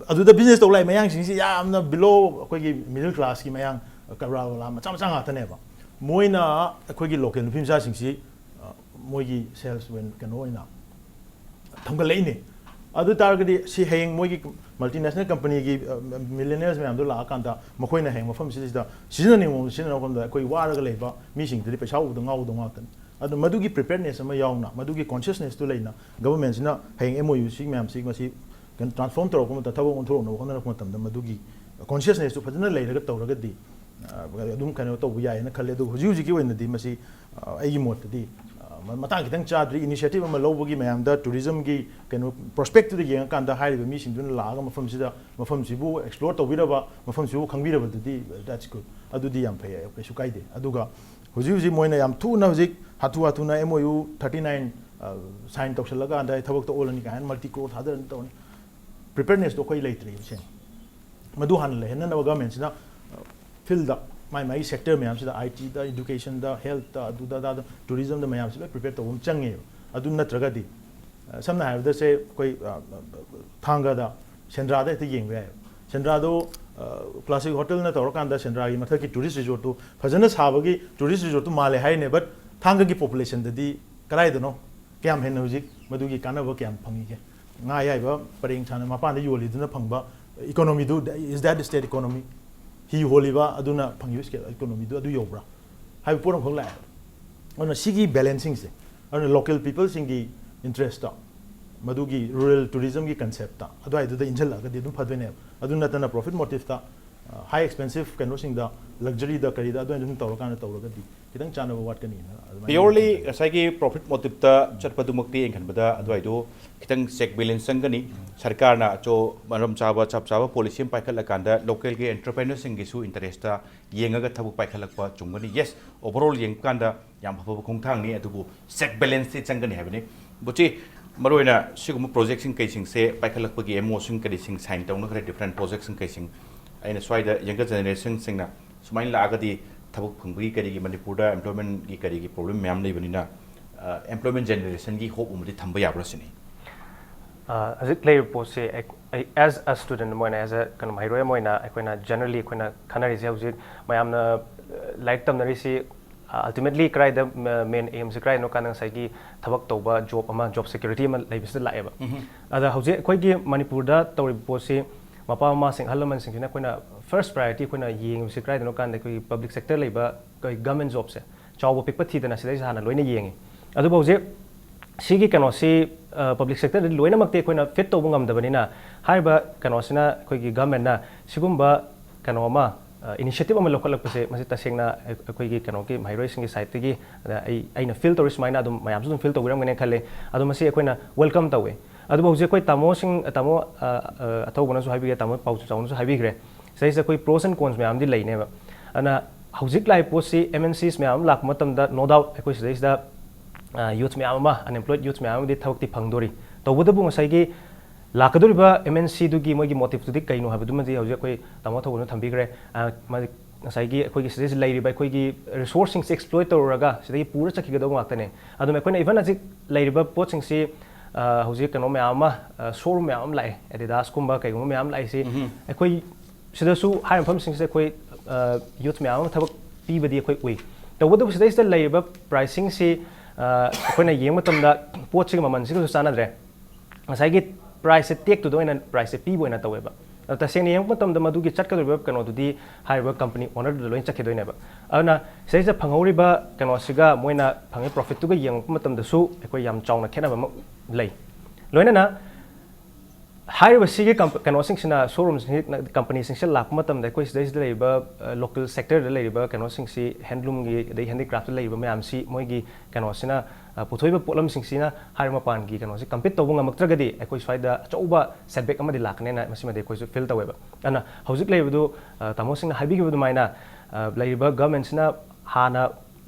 ꯑꯗꯨꯗ ꯕꯤꯖꯤꯅꯦꯁ ꯇꯧ ꯂꯥꯛꯏ ꯃꯌꯥꯡꯁꯤꯡꯁꯤ ꯌꯥꯝꯅ ꯕꯤꯂꯣ ꯑꯩꯈꯣꯏꯒꯤ ꯃꯤꯗꯜ ꯀ꯭ꯂꯥꯁꯀꯤ ꯃꯌꯥꯡ, ꯀꯔꯕꯥꯔ ꯋꯥꯂꯥ ꯃꯆꯥ ꯃꯆꯥ ꯉꯥꯛꯇꯅꯦꯕ꯫ ꯃꯣꯏꯅ ꯑꯩꯈꯣꯏꯒꯤ ꯂꯣꯀꯦꯜ ꯅꯨꯄꯤ ꯃꯆꯥꯁꯤꯡꯁꯤ ꯃꯣꯏꯒꯤ ꯁꯦꯜꯁ ꯀꯩꯅꯣ ꯑꯣꯏꯅ ꯊꯝꯒꯠꯂꯛꯏꯅꯦ꯫ ꯑꯗꯨ ꯇꯥꯔꯒꯗꯤ ꯁꯤ ꯍꯌꯦꯡ ꯃꯣꯏꯒꯤ ꯃꯜꯇꯤꯅꯦꯁꯅꯦꯜ ꯀꯝꯄꯅꯤꯒꯤ ꯃꯤꯂꯤꯅꯤꯌꯔꯁ ꯃꯌꯥꯝꯗꯣ ꯂꯥꯛꯑꯀꯥꯟꯗ ꯃꯈꯣꯏꯅ ꯍꯌꯦꯡ ꯃꯐꯝꯁꯤꯗꯩꯁꯤꯗ ꯁꯤꯖꯤꯟꯅꯅꯤꯡꯕ ꯃꯑꯣꯡꯗ ꯁꯤꯖꯤꯟꯅꯔꯛꯄ ꯃꯇꯝꯗ ꯑꯩꯈꯣꯏ ꯋꯥꯔꯒ ꯂꯩꯕ ꯃꯤꯁꯤꯡꯗꯨꯗꯤ ꯄꯩꯁꯥ ꯎꯕꯗ ꯉꯥꯎꯕꯗꯧ ꯉꯥꯛꯇꯅꯤ꯫ ꯑꯗꯨ ꯃꯗꯨꯒꯤ ꯄ꯭ꯔꯤꯄꯦꯌꯔꯅꯦꯁ ꯑꯃ ꯌꯥꯎꯅ, ꯃꯗꯨꯒꯤ ꯀꯣꯟꯁꯤꯌꯁꯅꯦꯁꯇꯨ ꯂꯩꯅ ꯒꯚꯔꯟꯃꯦꯟꯁꯤꯅ ꯍꯌꯦꯡ ꯑꯦꯝ ꯑꯣ ꯌꯨ ꯁꯤ ꯃꯌꯥꯝꯁꯤ ꯃꯁꯤ ꯀꯩꯅꯣ ꯇ꯭ꯔꯥꯟꯁꯐꯣꯔꯝ ꯇꯧꯔꯛꯄ ꯃꯇꯝꯗ, ꯊꯕꯛ ꯑꯣꯟꯊꯣꯔꯛꯅꯕ ꯍꯣꯠꯅꯔꯛꯄ ꯃꯇꯝꯗ ꯃꯗꯨꯒꯤ ꯀꯣꯟꯁꯤꯌꯁꯅꯦꯁꯇꯨ ꯐꯖꯅ ꯂꯩꯔꯒ ꯇꯧꯔꯒꯗꯤ ꯑ, ꯑꯗꯨꯝ ꯀꯩꯅꯣ ꯇꯧꯕ ꯌꯥꯏꯌꯦꯅ ꯈꯜꯂꯦ꯫ ꯑꯗꯨ ꯍꯧꯖꯤꯛ ꯍꯧꯖꯤꯛꯀꯤ ꯑꯣꯏꯅꯗꯤ ꯃꯁꯤ, ꯑ, ꯑꯩꯒꯤ ꯃꯣꯠꯇꯗꯤ, ꯑ, ꯃ-, ꯃꯇꯥꯡ ꯈꯤꯇꯪ ꯆꯥꯗ꯭ꯔꯤ꯫ Initiative ꯑꯃ ꯂꯧꯕꯒꯤ ꯃꯌꯥꯝꯗ tourism ꯒꯤ ꯀꯩꯅꯣ prospect ꯇꯨꯗ ꯌꯦꯡꯉꯀꯥꯟꯗ ꯍꯥꯏꯔꯤꯕ ꯃꯤꯁꯤꯡꯗꯨꯅ ꯂꯥꯛꯑꯒ ꯃꯐꯝꯁꯤꯗ, ꯃꯐꯝꯁꯤꯕꯨ explore ꯇꯧꯕꯤꯔꯕ, ꯃꯐꯝꯁꯤꯕꯨ ꯈꯪꯕꯤꯔꯕꯗꯨꯗꯤ that's good, ꯑꯗꯨꯗꯤ ꯌꯥꯝ ꯐꯩ, ꯀꯩꯁꯨ ꯀꯥꯏꯗꯦ꯫ ꯑꯗꯨꯒ ꯍꯧꯖꯤꯛ ꯍꯧꯖꯤꯛ ꯃꯣꯏꯅ ꯌꯥꯝ ꯊꯨꯅ ꯍꯧꯖꯤꯛ ꯍꯥꯊꯨ ꯍꯥꯊꯨꯅ M O U thirty nine, ꯑ, sign ꯇꯧꯁꯜꯂꯀꯥꯟꯗ ꯑꯩ ꯊꯕꯛꯇ ꯑꯣꯜꯂꯅꯤ ꯀꯥꯏꯅ multi crore ꯊꯥꯗꯔꯅꯤ ꯇꯧꯔꯅꯤ꯫ Preparedness ꯇꯣ ꯑꯩꯈꯣꯏ ꯂꯩꯇ꯭ꯔꯤꯕ ꯁꯦꯡꯅ꯫ ꯃꯗꯨ ꯍꯥꯟꯅ ꯂꯩꯍꯟꯅꯅꯕ government ꯁꯤꯅ, ꯑ, field ꯗ ꯃꯥꯏ ꯃꯥꯏꯒꯤ sector ꯃꯌꯥꯝꯁꯤꯗ, I T the, education the, health ꯇ, ꯑꯗꯨꯗ, ꯑꯗꯥꯗ, tourism ꯗ ꯃꯌꯥꯝꯁꯤ ꯂꯣꯏ prepare ꯇꯧꯕ ꯑꯃ ꯆꯪꯉꯦꯕ꯫ ꯑꯗꯨ ꯅꯠꯇ꯭ꯔꯒꯗꯤ, ꯑ, ꯁꯝꯅ ꯍꯥꯏꯔꯕꯗ ꯁꯦ ꯑꯩꯈꯣꯏ, ꯑ, ꯊꯥꯡꯒꯗ ꯁꯦꯟꯗ꯭ꯔꯥꯗ ꯍꯦꯛꯇ ꯌꯦꯡꯕ ꯌꯥꯏꯌꯦꯕ꯫ ꯁꯦꯟꯗ꯭ꯔꯥꯗꯣ, ꯑ, classic hotel ꯅ ꯇꯧꯔꯀꯥꯟꯗ ꯁꯦꯟꯗ꯭ꯔꯥꯒꯤ ꯃꯊꯛꯀꯤ tourist resort ꯇꯨ ꯐꯖꯅ ꯁꯥꯕꯒꯤ tourist resort ꯇꯨ ꯃꯥꯜꯂꯦ ꯍꯥꯏꯅꯦ, but ꯊꯥꯡꯒꯒꯤ population ꯗꯗꯤ ꯀꯗꯥꯏꯗꯅꯣ? ꯀꯌꯥꯝ ꯍꯦꯟꯅ ꯍꯧꯖꯤꯛ ꯃꯗꯨꯒꯤ ꯀꯥꯟꯅꯕ ꯀꯌꯥꯝ ꯐꯪꯉꯤꯒꯦ? ꯉꯥ ꯑꯌꯥꯏꯕ ꯄꯔꯦꯡ ꯁꯥꯅ ꯃꯄꯥꯟꯗ ꯌꯣꯜꯂꯤꯗꯨꯅ ꯐꯪꯕ economy do, is that state economy? ꯍꯤ ꯍꯣꯜꯂꯤꯕ ꯑꯗꯨꯅ ꯐꯪꯉꯤꯕ state economy ꯗꯨ ꯑꯗꯨ ꯌꯧꯕ꯭ꯔꯥ? ꯍꯥꯏꯕ ꯄꯣꯠ ꯑꯃꯈꯛ ꯂꯥꯛꯑꯦ꯫ ꯑꯗꯨꯅ ꯁꯤꯒꯤ balancing ꯁꯦ, ꯑꯗꯨꯅ local people ꯁꯤꯡꯒꯤ interest ꯇ, ꯃꯗꯨꯒꯤ rural tourism ꯒꯤ concept ꯇ ꯑꯗꯨꯋꯥꯏꯗꯨꯗ ꯏꯟꯁꯤꯜꯂꯛꯑꯒꯗꯤ ꯑꯗꯨꯝ ꯐꯗꯣꯏꯅꯦꯕ꯫ ꯑꯗꯨ ꯅꯠꯇꯅ profit motive ꯇ, ꯑ, high expensive ꯀꯩꯅꯣꯁꯤꯡꯗ, luxury ꯗ ꯀꯔꯤꯗ ꯑꯗꯨꯃꯥꯏꯅ ꯑꯗꯨꯝ ꯇꯧꯔꯀꯥꯟꯗ ꯇꯧꯔꯒꯗꯤ ꯈꯤꯇꯪ ꯆꯥꯟꯅꯕ ꯋꯥꯠꯀꯅꯤꯅ ꯑꯗꯨꯃꯥꯏꯅ purely ꯈꯜꯂꯤ꯫ ꯉꯁꯥꯏꯒꯤ profit motive ꯇ ꯆꯠꯄꯗꯨꯃꯛꯇꯤ ꯑꯩꯅ ꯈꯟꯕꯗ ꯑꯗꯨꯋꯥꯏꯗꯣ ꯈꯤꯇꯪ check balance ꯆꯪꯒꯅꯤ꯫ ꯁꯔꯀꯥꯔꯅ ꯑꯆꯧ-, ꯃꯔꯝ ꯆꯥꯕ, ꯆꯞ ꯆꯥꯕ policy ꯑꯃ ꯄꯥꯏꯈꯠꯂꯀꯥꯟꯗ local ꯒꯤ entrepreneur ꯁꯤꯡꯒꯤꯁꯨ interest ꯇ ꯌꯦꯡꯉꯒ ꯊꯕꯛ ꯄꯥꯏꯈꯠꯂꯛꯄ ꯆꯨꯝꯒꯅꯤ꯫ Yes, overall ꯌꯦꯡꯕꯀꯥꯟꯗ ꯌꯥꯝ ꯑꯐꯕ ꯈꯣꯡꯊꯥꯡꯅꯤ, ꯑꯗꯨꯕꯨ check balance ꯁꯤ ꯆꯪꯒꯅꯤ ꯍꯥꯏꯕꯅꯤ꯫ ꯕꯨꯆꯤ, ꯃꯔꯨꯑꯣꯏꯅ ꯁꯤꯒꯨꯝꯕ project ꯁꯤꯡ ꯀꯩꯁꯤꯡꯁꯦ ꯄꯥꯏꯈꯠꯂꯛꯄꯒꯤ M O ꯁꯤꯡ ꯀꯔꯤꯁꯤꯡ sign ꯇꯧꯅꯈ꯭ꯔꯦ, different project ꯁꯤꯡ ꯀꯩꯁꯤꯡ꯫ ꯑꯩꯅ ꯁ꯭ꯋꯥꯏꯗ younger generation ꯁꯤꯡꯅ ꯁꯨꯃꯥꯏꯅ ꯂꯥꯛꯑꯒꯗꯤ ꯊꯕꯛ ꯐꯪꯕꯒꯤ ꯀꯔꯤꯒꯤ ꯃꯅꯤꯄꯨꯔꯗ employment ꯒꯤ ꯀꯔꯤꯒꯤ problem ꯃꯌꯥꯝ ꯂꯩꯕꯅꯤꯅ, ꯑ, employment generation ꯒꯤ hope ꯑꯃꯗꯤ ꯊꯝꯕ ꯌꯥꯕ꯭ꯔꯥ ꯁꯤꯅꯤ꯫ ꯑ, ꯍꯧꯖꯤꯛ ꯂꯩꯔꯤꯕ ꯄꯣꯠꯁꯦ ꯑꯩ, ꯑꯩ as a student ꯑꯃ ꯑꯣꯏꯅ, as a ꯀꯩꯅꯣ, ꯃꯍꯩꯔꯣꯏ ꯑꯃ ꯑꯣꯏꯅ ꯑꯩꯈꯣꯏꯅ generally ꯑꯩꯈꯣꯏꯅ ꯈꯟꯅꯔꯤꯁꯦ ꯍꯧꯖꯤꯛ ꯃꯌꯥꯝꯅ, ꯑ, ꯂꯥꯏꯔꯤꯛ ꯇꯝꯅꯔꯤꯁꯤ, ꯑ, ultimately ꯀꯗꯥꯏꯗ, ꯑ, main aim ꯁꯦ ꯀꯗꯥꯏꯗꯅꯣ ꯀꯥꯟꯗ ꯉꯁꯥꯏꯒꯤ ꯊꯕꯛ ꯇꯧꯕ job ꯑꯃ, job security ꯑꯃ ꯂꯩꯕꯁꯤꯗ ꯂꯥꯛꯑꯦꯕ꯫ ꯎꯝꯍꯨꯝ꯫ ꯑꯗ ꯍꯧꯖꯤꯛ ꯑꯩꯈꯣꯏꯒꯤ ꯃꯅꯤꯄꯨꯔꯗ ꯇꯧꯔꯤꯕ ꯄꯣꯠꯁꯤ ꯃꯄꯥ ꯃꯃꯥꯁꯤꯡ, ꯑꯍꯜ ꯂꯃꯟꯁꯤꯡꯁꯤꯅ ꯑꯩꯈꯣꯏꯅ first priority ꯑꯩꯈꯣꯏꯅ ꯌꯦꯡꯉꯤꯕꯁꯤ ꯀꯗꯥꯏꯗꯅꯣ ꯀꯥꯟꯗ ꯑꯩꯈꯣꯏꯒꯤ public sector ꯂꯩꯕ ꯑꯩꯈꯣꯏ government job ꯁꯦ꯫ ꯆꯥꯎꯕ ꯄꯤꯛꯄ ꯊꯤꯗꯅ ꯁꯤꯗꯩꯁꯤꯗ ꯍꯥꯟꯅ ꯂꯣꯏꯅ ꯌꯦꯡꯉꯤ꯫ ꯑꯗꯨꯕꯨ ꯍꯧꯖꯤꯛ ꯁꯤꯒꯤ ꯀꯩꯅꯣꯁꯤ, ꯑ, public sector ꯗꯗꯤ ꯂꯣꯏꯅꯃꯛꯇꯤ ꯑꯩꯈꯣꯏꯅ fit ꯇꯧꯕ ꯉꯝꯗꯕꯅꯤꯅ, ꯍꯥꯏꯔꯤꯕ ꯀꯩꯅꯣꯁꯤꯅ ꯑꯩꯈꯣꯏꯒꯤ government ꯅ ꯁꯤꯒꯨꯝꯕ ꯀꯩꯅꯣ ꯑꯃ, ꯏꯅꯤꯁꯤꯌꯦꯇꯤꯞ ꯑꯃ ꯂꯧꯈꯠꯂꯛꯄꯁꯦ, ꯃꯁꯤ ꯇꯁꯦꯡꯅ ꯑꯩꯈꯣꯏꯒꯤ ꯀꯩꯅꯣꯒꯤ ꯃꯍꯩꯔꯣꯏꯁꯤꯡꯒꯤ ꯁꯥꯏꯠꯇꯒꯤ, ꯑꯗ ꯑꯩ, ꯑꯩꯅ ꯐꯤꯜ ꯇꯧꯔꯤ ꯁꯨꯃꯥꯏꯅ ꯑꯗꯨꯝ ꯃꯌꯥꯝꯁꯨ ꯑꯗꯨꯝ ꯐꯤꯜ ꯇꯧꯕꯤꯔꯝꯒꯅꯤ ꯈꯜꯂꯦ꯫ ꯑꯗꯣ ꯃꯁꯤ ꯑꯩꯈꯣꯏꯅ ꯋꯦꯜꯀꯝ ꯇꯧꯋꯦ꯫ ꯑꯗꯨꯕꯨ ꯍꯧꯖꯤꯛ ꯑꯩꯈꯣꯏ ꯇꯥꯃꯣꯁꯤꯡ, ꯇꯥꯃꯣ, ꯑ, ꯑ, ꯑꯊꯧꯕꯅꯁꯨ ꯍꯥꯏꯕꯤꯈ꯭ꯔꯦ, ꯇꯥꯃꯣ ꯄꯥꯎ ꯆꯥꯎꯅꯁꯨ ꯍꯥꯏꯕꯤꯈ꯭ꯔꯦ, ꯁꯤꯗꯩꯁꯤꯗ ꯑꯩꯈꯣꯏ ꯄ꯭ꯔꯣꯁ ꯑꯦꯟ ꯀꯣꯟꯁ ꯃꯌꯥꯝꯗꯤ ꯂꯩꯅꯦꯕ꯫ ꯑꯗꯨꯅ ꯍꯧꯖꯤꯛ ꯂꯥꯛꯏꯕ ꯄꯣꯠꯁꯤ ꯑꯦꯝ ꯑꯦꯟ ꯁꯤꯁ ꯃꯌꯥꯝ ꯑꯃ ꯂꯥꯛꯄ ꯃꯇꯝꯗ, ꯅꯣ ꯗꯥꯎꯠ, ꯑꯩꯈꯣꯏ ꯁꯤꯗꯩꯁꯤꯗ ꯌꯨꯠꯁ ꯃꯌꯥꯝ ꯑꯃ, ꯑꯟꯑꯦꯝꯄ꯭ꯂꯣꯏꯗ ꯌꯨꯠꯁ ꯃꯌꯥꯝ ꯑꯃꯗꯤ ꯊꯕꯛꯇꯤ ꯐꯪꯗꯣꯔꯤ꯫ ꯇꯧꯕꯇꯕꯨ ꯉꯁꯥꯏꯒꯤ ꯂꯥꯛꯀꯗꯧꯔꯤꯕ ꯑꯦꯝ ꯑꯦꯟ ꯁꯤꯗꯨꯒꯤ ꯃꯣꯏꯒꯤ ꯃꯣꯇꯤꯞꯇꯨꯗꯤ ꯀꯩꯅꯣ ꯍꯥꯏꯕꯗꯨꯃꯗꯤ ꯍꯧꯖꯤꯛ ꯑꯩꯈꯣꯏ ꯇꯥꯃꯣ ꯊꯧꯕꯅ ꯊꯝꯕꯤꯈ꯭ꯔꯦ꯫ ꯑ, ꯃꯥ-, ꯉꯁꯥꯏꯒꯤ ꯑꯩꯈꯣꯏꯒꯤ ꯁꯤꯗꯩꯁꯤꯗ ꯂꯩꯔꯤꯕ ꯑꯩꯈꯣꯏꯒꯤ ꯔꯤꯁꯣꯔꯁꯁꯤꯡꯁꯦ ꯑꯦꯛꯁꯄ꯭ꯂꯣꯏꯠ ꯇꯧꯔꯨꯔꯒ ꯁꯤꯗꯒꯤ ꯄꯨꯔ ꯆꯠꯈꯤꯒꯗꯧꯕ ꯉꯥꯛꯇꯅꯦ꯫ ꯑꯗꯨꯅ ꯑꯩꯈꯣꯏꯅ ꯏꯚꯟ ꯍꯧꯖꯤꯛ ꯂꯩꯔꯤꯕ ꯄꯣꯠꯁꯤꯡꯁꯤ, ꯑ, ꯍꯧꯖꯤꯛ ꯀꯩꯅꯣ ꯃꯌꯥꯝ ꯑꯃ, ꯑ, ꯁꯣꯔꯨꯝ ꯃꯌꯥꯝ ꯑꯃ ꯂꯥꯛꯑꯦ, ꯑꯦꯗꯤꯗꯥꯁꯀꯨꯝꯕ ꯀꯩꯒꯨꯝꯕ ꯃꯌꯥꯝ ꯂꯥꯛꯏꯁꯤ꯫ ꯎꯝꯍꯨꯝ꯫ ꯑꯩꯈꯣꯏ ꯁꯤꯗꯁꯨ ꯍꯥꯏꯔꯤꯕ ꯃꯐꯝꯁꯤꯡꯁꯤꯗ ꯑꯩꯈꯣꯏ, ꯑ, ꯌꯨꯠ ꯃꯌꯥꯝ ꯑꯃ ꯊꯕꯛ ꯄꯤꯕꯗꯤ ꯑꯩꯈꯣꯏ ꯎꯏ꯫ ꯇꯧꯕꯇꯕꯨ ꯁꯤꯗꯩꯁꯤꯗ ꯂꯩꯔꯤꯕ ꯄ꯭ꯔꯥꯏꯁꯤꯡꯁꯤ, ꯑ, ꯑꯩꯈꯣꯏꯅ ꯌꯦꯡꯕ ꯃꯇꯝꯗ ꯄꯣꯠꯁꯤꯒꯤ ꯃꯃꯜꯁꯤꯒꯁꯨ ꯆꯥꯟꯅꯗ꯭ꯔꯦ꯫ ꯉꯁꯥꯏꯒꯤ ꯄ꯭ꯔꯥꯏꯁꯁꯦ ꯇꯦꯛꯇꯨꯗ ꯑꯣꯏꯅ ꯄ꯭ꯔꯥꯏꯁꯁꯦ ꯄꯤꯕ ꯑꯣꯏꯅ ꯇꯧꯋꯦꯕ꯫ ꯑꯗꯣ ꯇꯁꯦꯡꯅ ꯌꯦꯡꯕ ꯃꯇꯝꯗ ꯃꯗꯨꯒꯤ ꯆꯠꯀꯗꯧꯔꯤꯕ ꯀꯩꯅꯣꯗꯨꯗꯤ ꯍꯥꯏꯔꯤꯕ ꯀꯝꯄꯅꯤ ꯑꯣꯅꯔꯗꯨꯗ ꯂꯣꯏꯅ ꯆꯠꯈꯤꯗꯣꯏꯅꯦꯕ꯫ ꯑꯗꯨꯅ ꯁꯤꯗꯩꯁꯤꯗ ꯐꯪꯍꯧꯔꯤꯕ ꯀꯩꯅꯣꯁꯤꯒ ꯃꯣꯏꯅ ꯐꯪꯉꯤ ꯄ꯭ꯔꯣꯐꯤꯠꯇꯨꯒ ꯌꯦꯡꯉꯛꯄ ꯃꯇꯝꯗꯁꯨ ꯑꯩꯈꯣꯏ ꯌꯥꯝ ꯆꯥꯎꯅ ꯈꯦꯠꯅꯕ ꯑꯃ ꯂꯩ꯫ ꯂꯣꯏꯅꯅ ꯍꯥꯏꯔꯤꯕ ꯁꯤꯒꯤ ꯀꯝꯄ-, ꯀꯩꯅꯣꯁꯤꯡꯁꯤꯅ, ꯁꯣꯔꯨꯝꯁꯤꯡ, ꯀꯝꯄꯅꯤꯁꯤꯡꯁꯤꯗ ꯂꯥꯛꯄ ꯃꯇꯝꯗ ꯑꯩꯈꯣꯏ ꯁꯤꯗꯩꯁꯤꯗ ꯂꯩꯔꯤꯕ, ꯑ, ꯂꯣꯀꯦꯜ ꯁꯦꯛꯇꯔꯗ ꯂꯩꯔꯤꯕ ꯀꯩꯅꯣꯁꯤꯡꯁꯤ, ꯍꯦꯟꯂꯨꯝꯒꯤ ꯑꯗꯩ ꯍꯦꯟꯗꯤꯀ꯭ꯔꯥꯐꯇ ꯂꯩꯔꯤꯕ ꯃꯌꯥꯝꯁꯤ, ꯃꯣꯏꯒꯤ ꯀꯩꯅꯣꯁꯤꯅ, ꯑ, ꯄꯨꯊꯣꯛꯏꯕ ꯄꯣꯠꯂꯝꯁꯤꯡꯁꯤꯅ ꯍꯥꯏꯔꯤꯕ ꯃꯄꯥꯟꯒꯤ ꯀꯩꯅꯣꯁꯤ ꯀꯝꯄꯤꯠ ꯇꯧꯕ ꯉꯝꯃꯛꯇ꯭ꯔꯒꯗꯤ ꯑꯩꯈꯣꯏ ꯁ꯭ꯋꯥꯏꯗ ꯑꯆꯧꯕ ꯁꯦꯠꯕꯦꯛ ꯑꯃꯗꯤ ꯂꯥꯛꯀꯅꯦꯅ ꯃꯁꯤꯃꯗꯤ ꯑꯩꯈꯣꯏꯁꯨ ꯐꯤꯜ ꯇꯧꯋꯦꯕ꯫ ꯑꯗꯨꯅ ꯍꯧꯖꯤꯛ ꯂꯩꯔꯤꯕꯗꯨ, ꯑ, ꯇꯥꯃꯣꯁꯤꯡꯅ ꯍꯥꯏꯕꯤꯈꯤꯕ ꯑꯗꯨꯃꯥꯏꯅ, ꯑ, ꯂꯩꯔꯤꯕ ꯒꯚꯔꯟꯃꯦꯟꯁꯤꯅ ꯍꯥꯟꯅ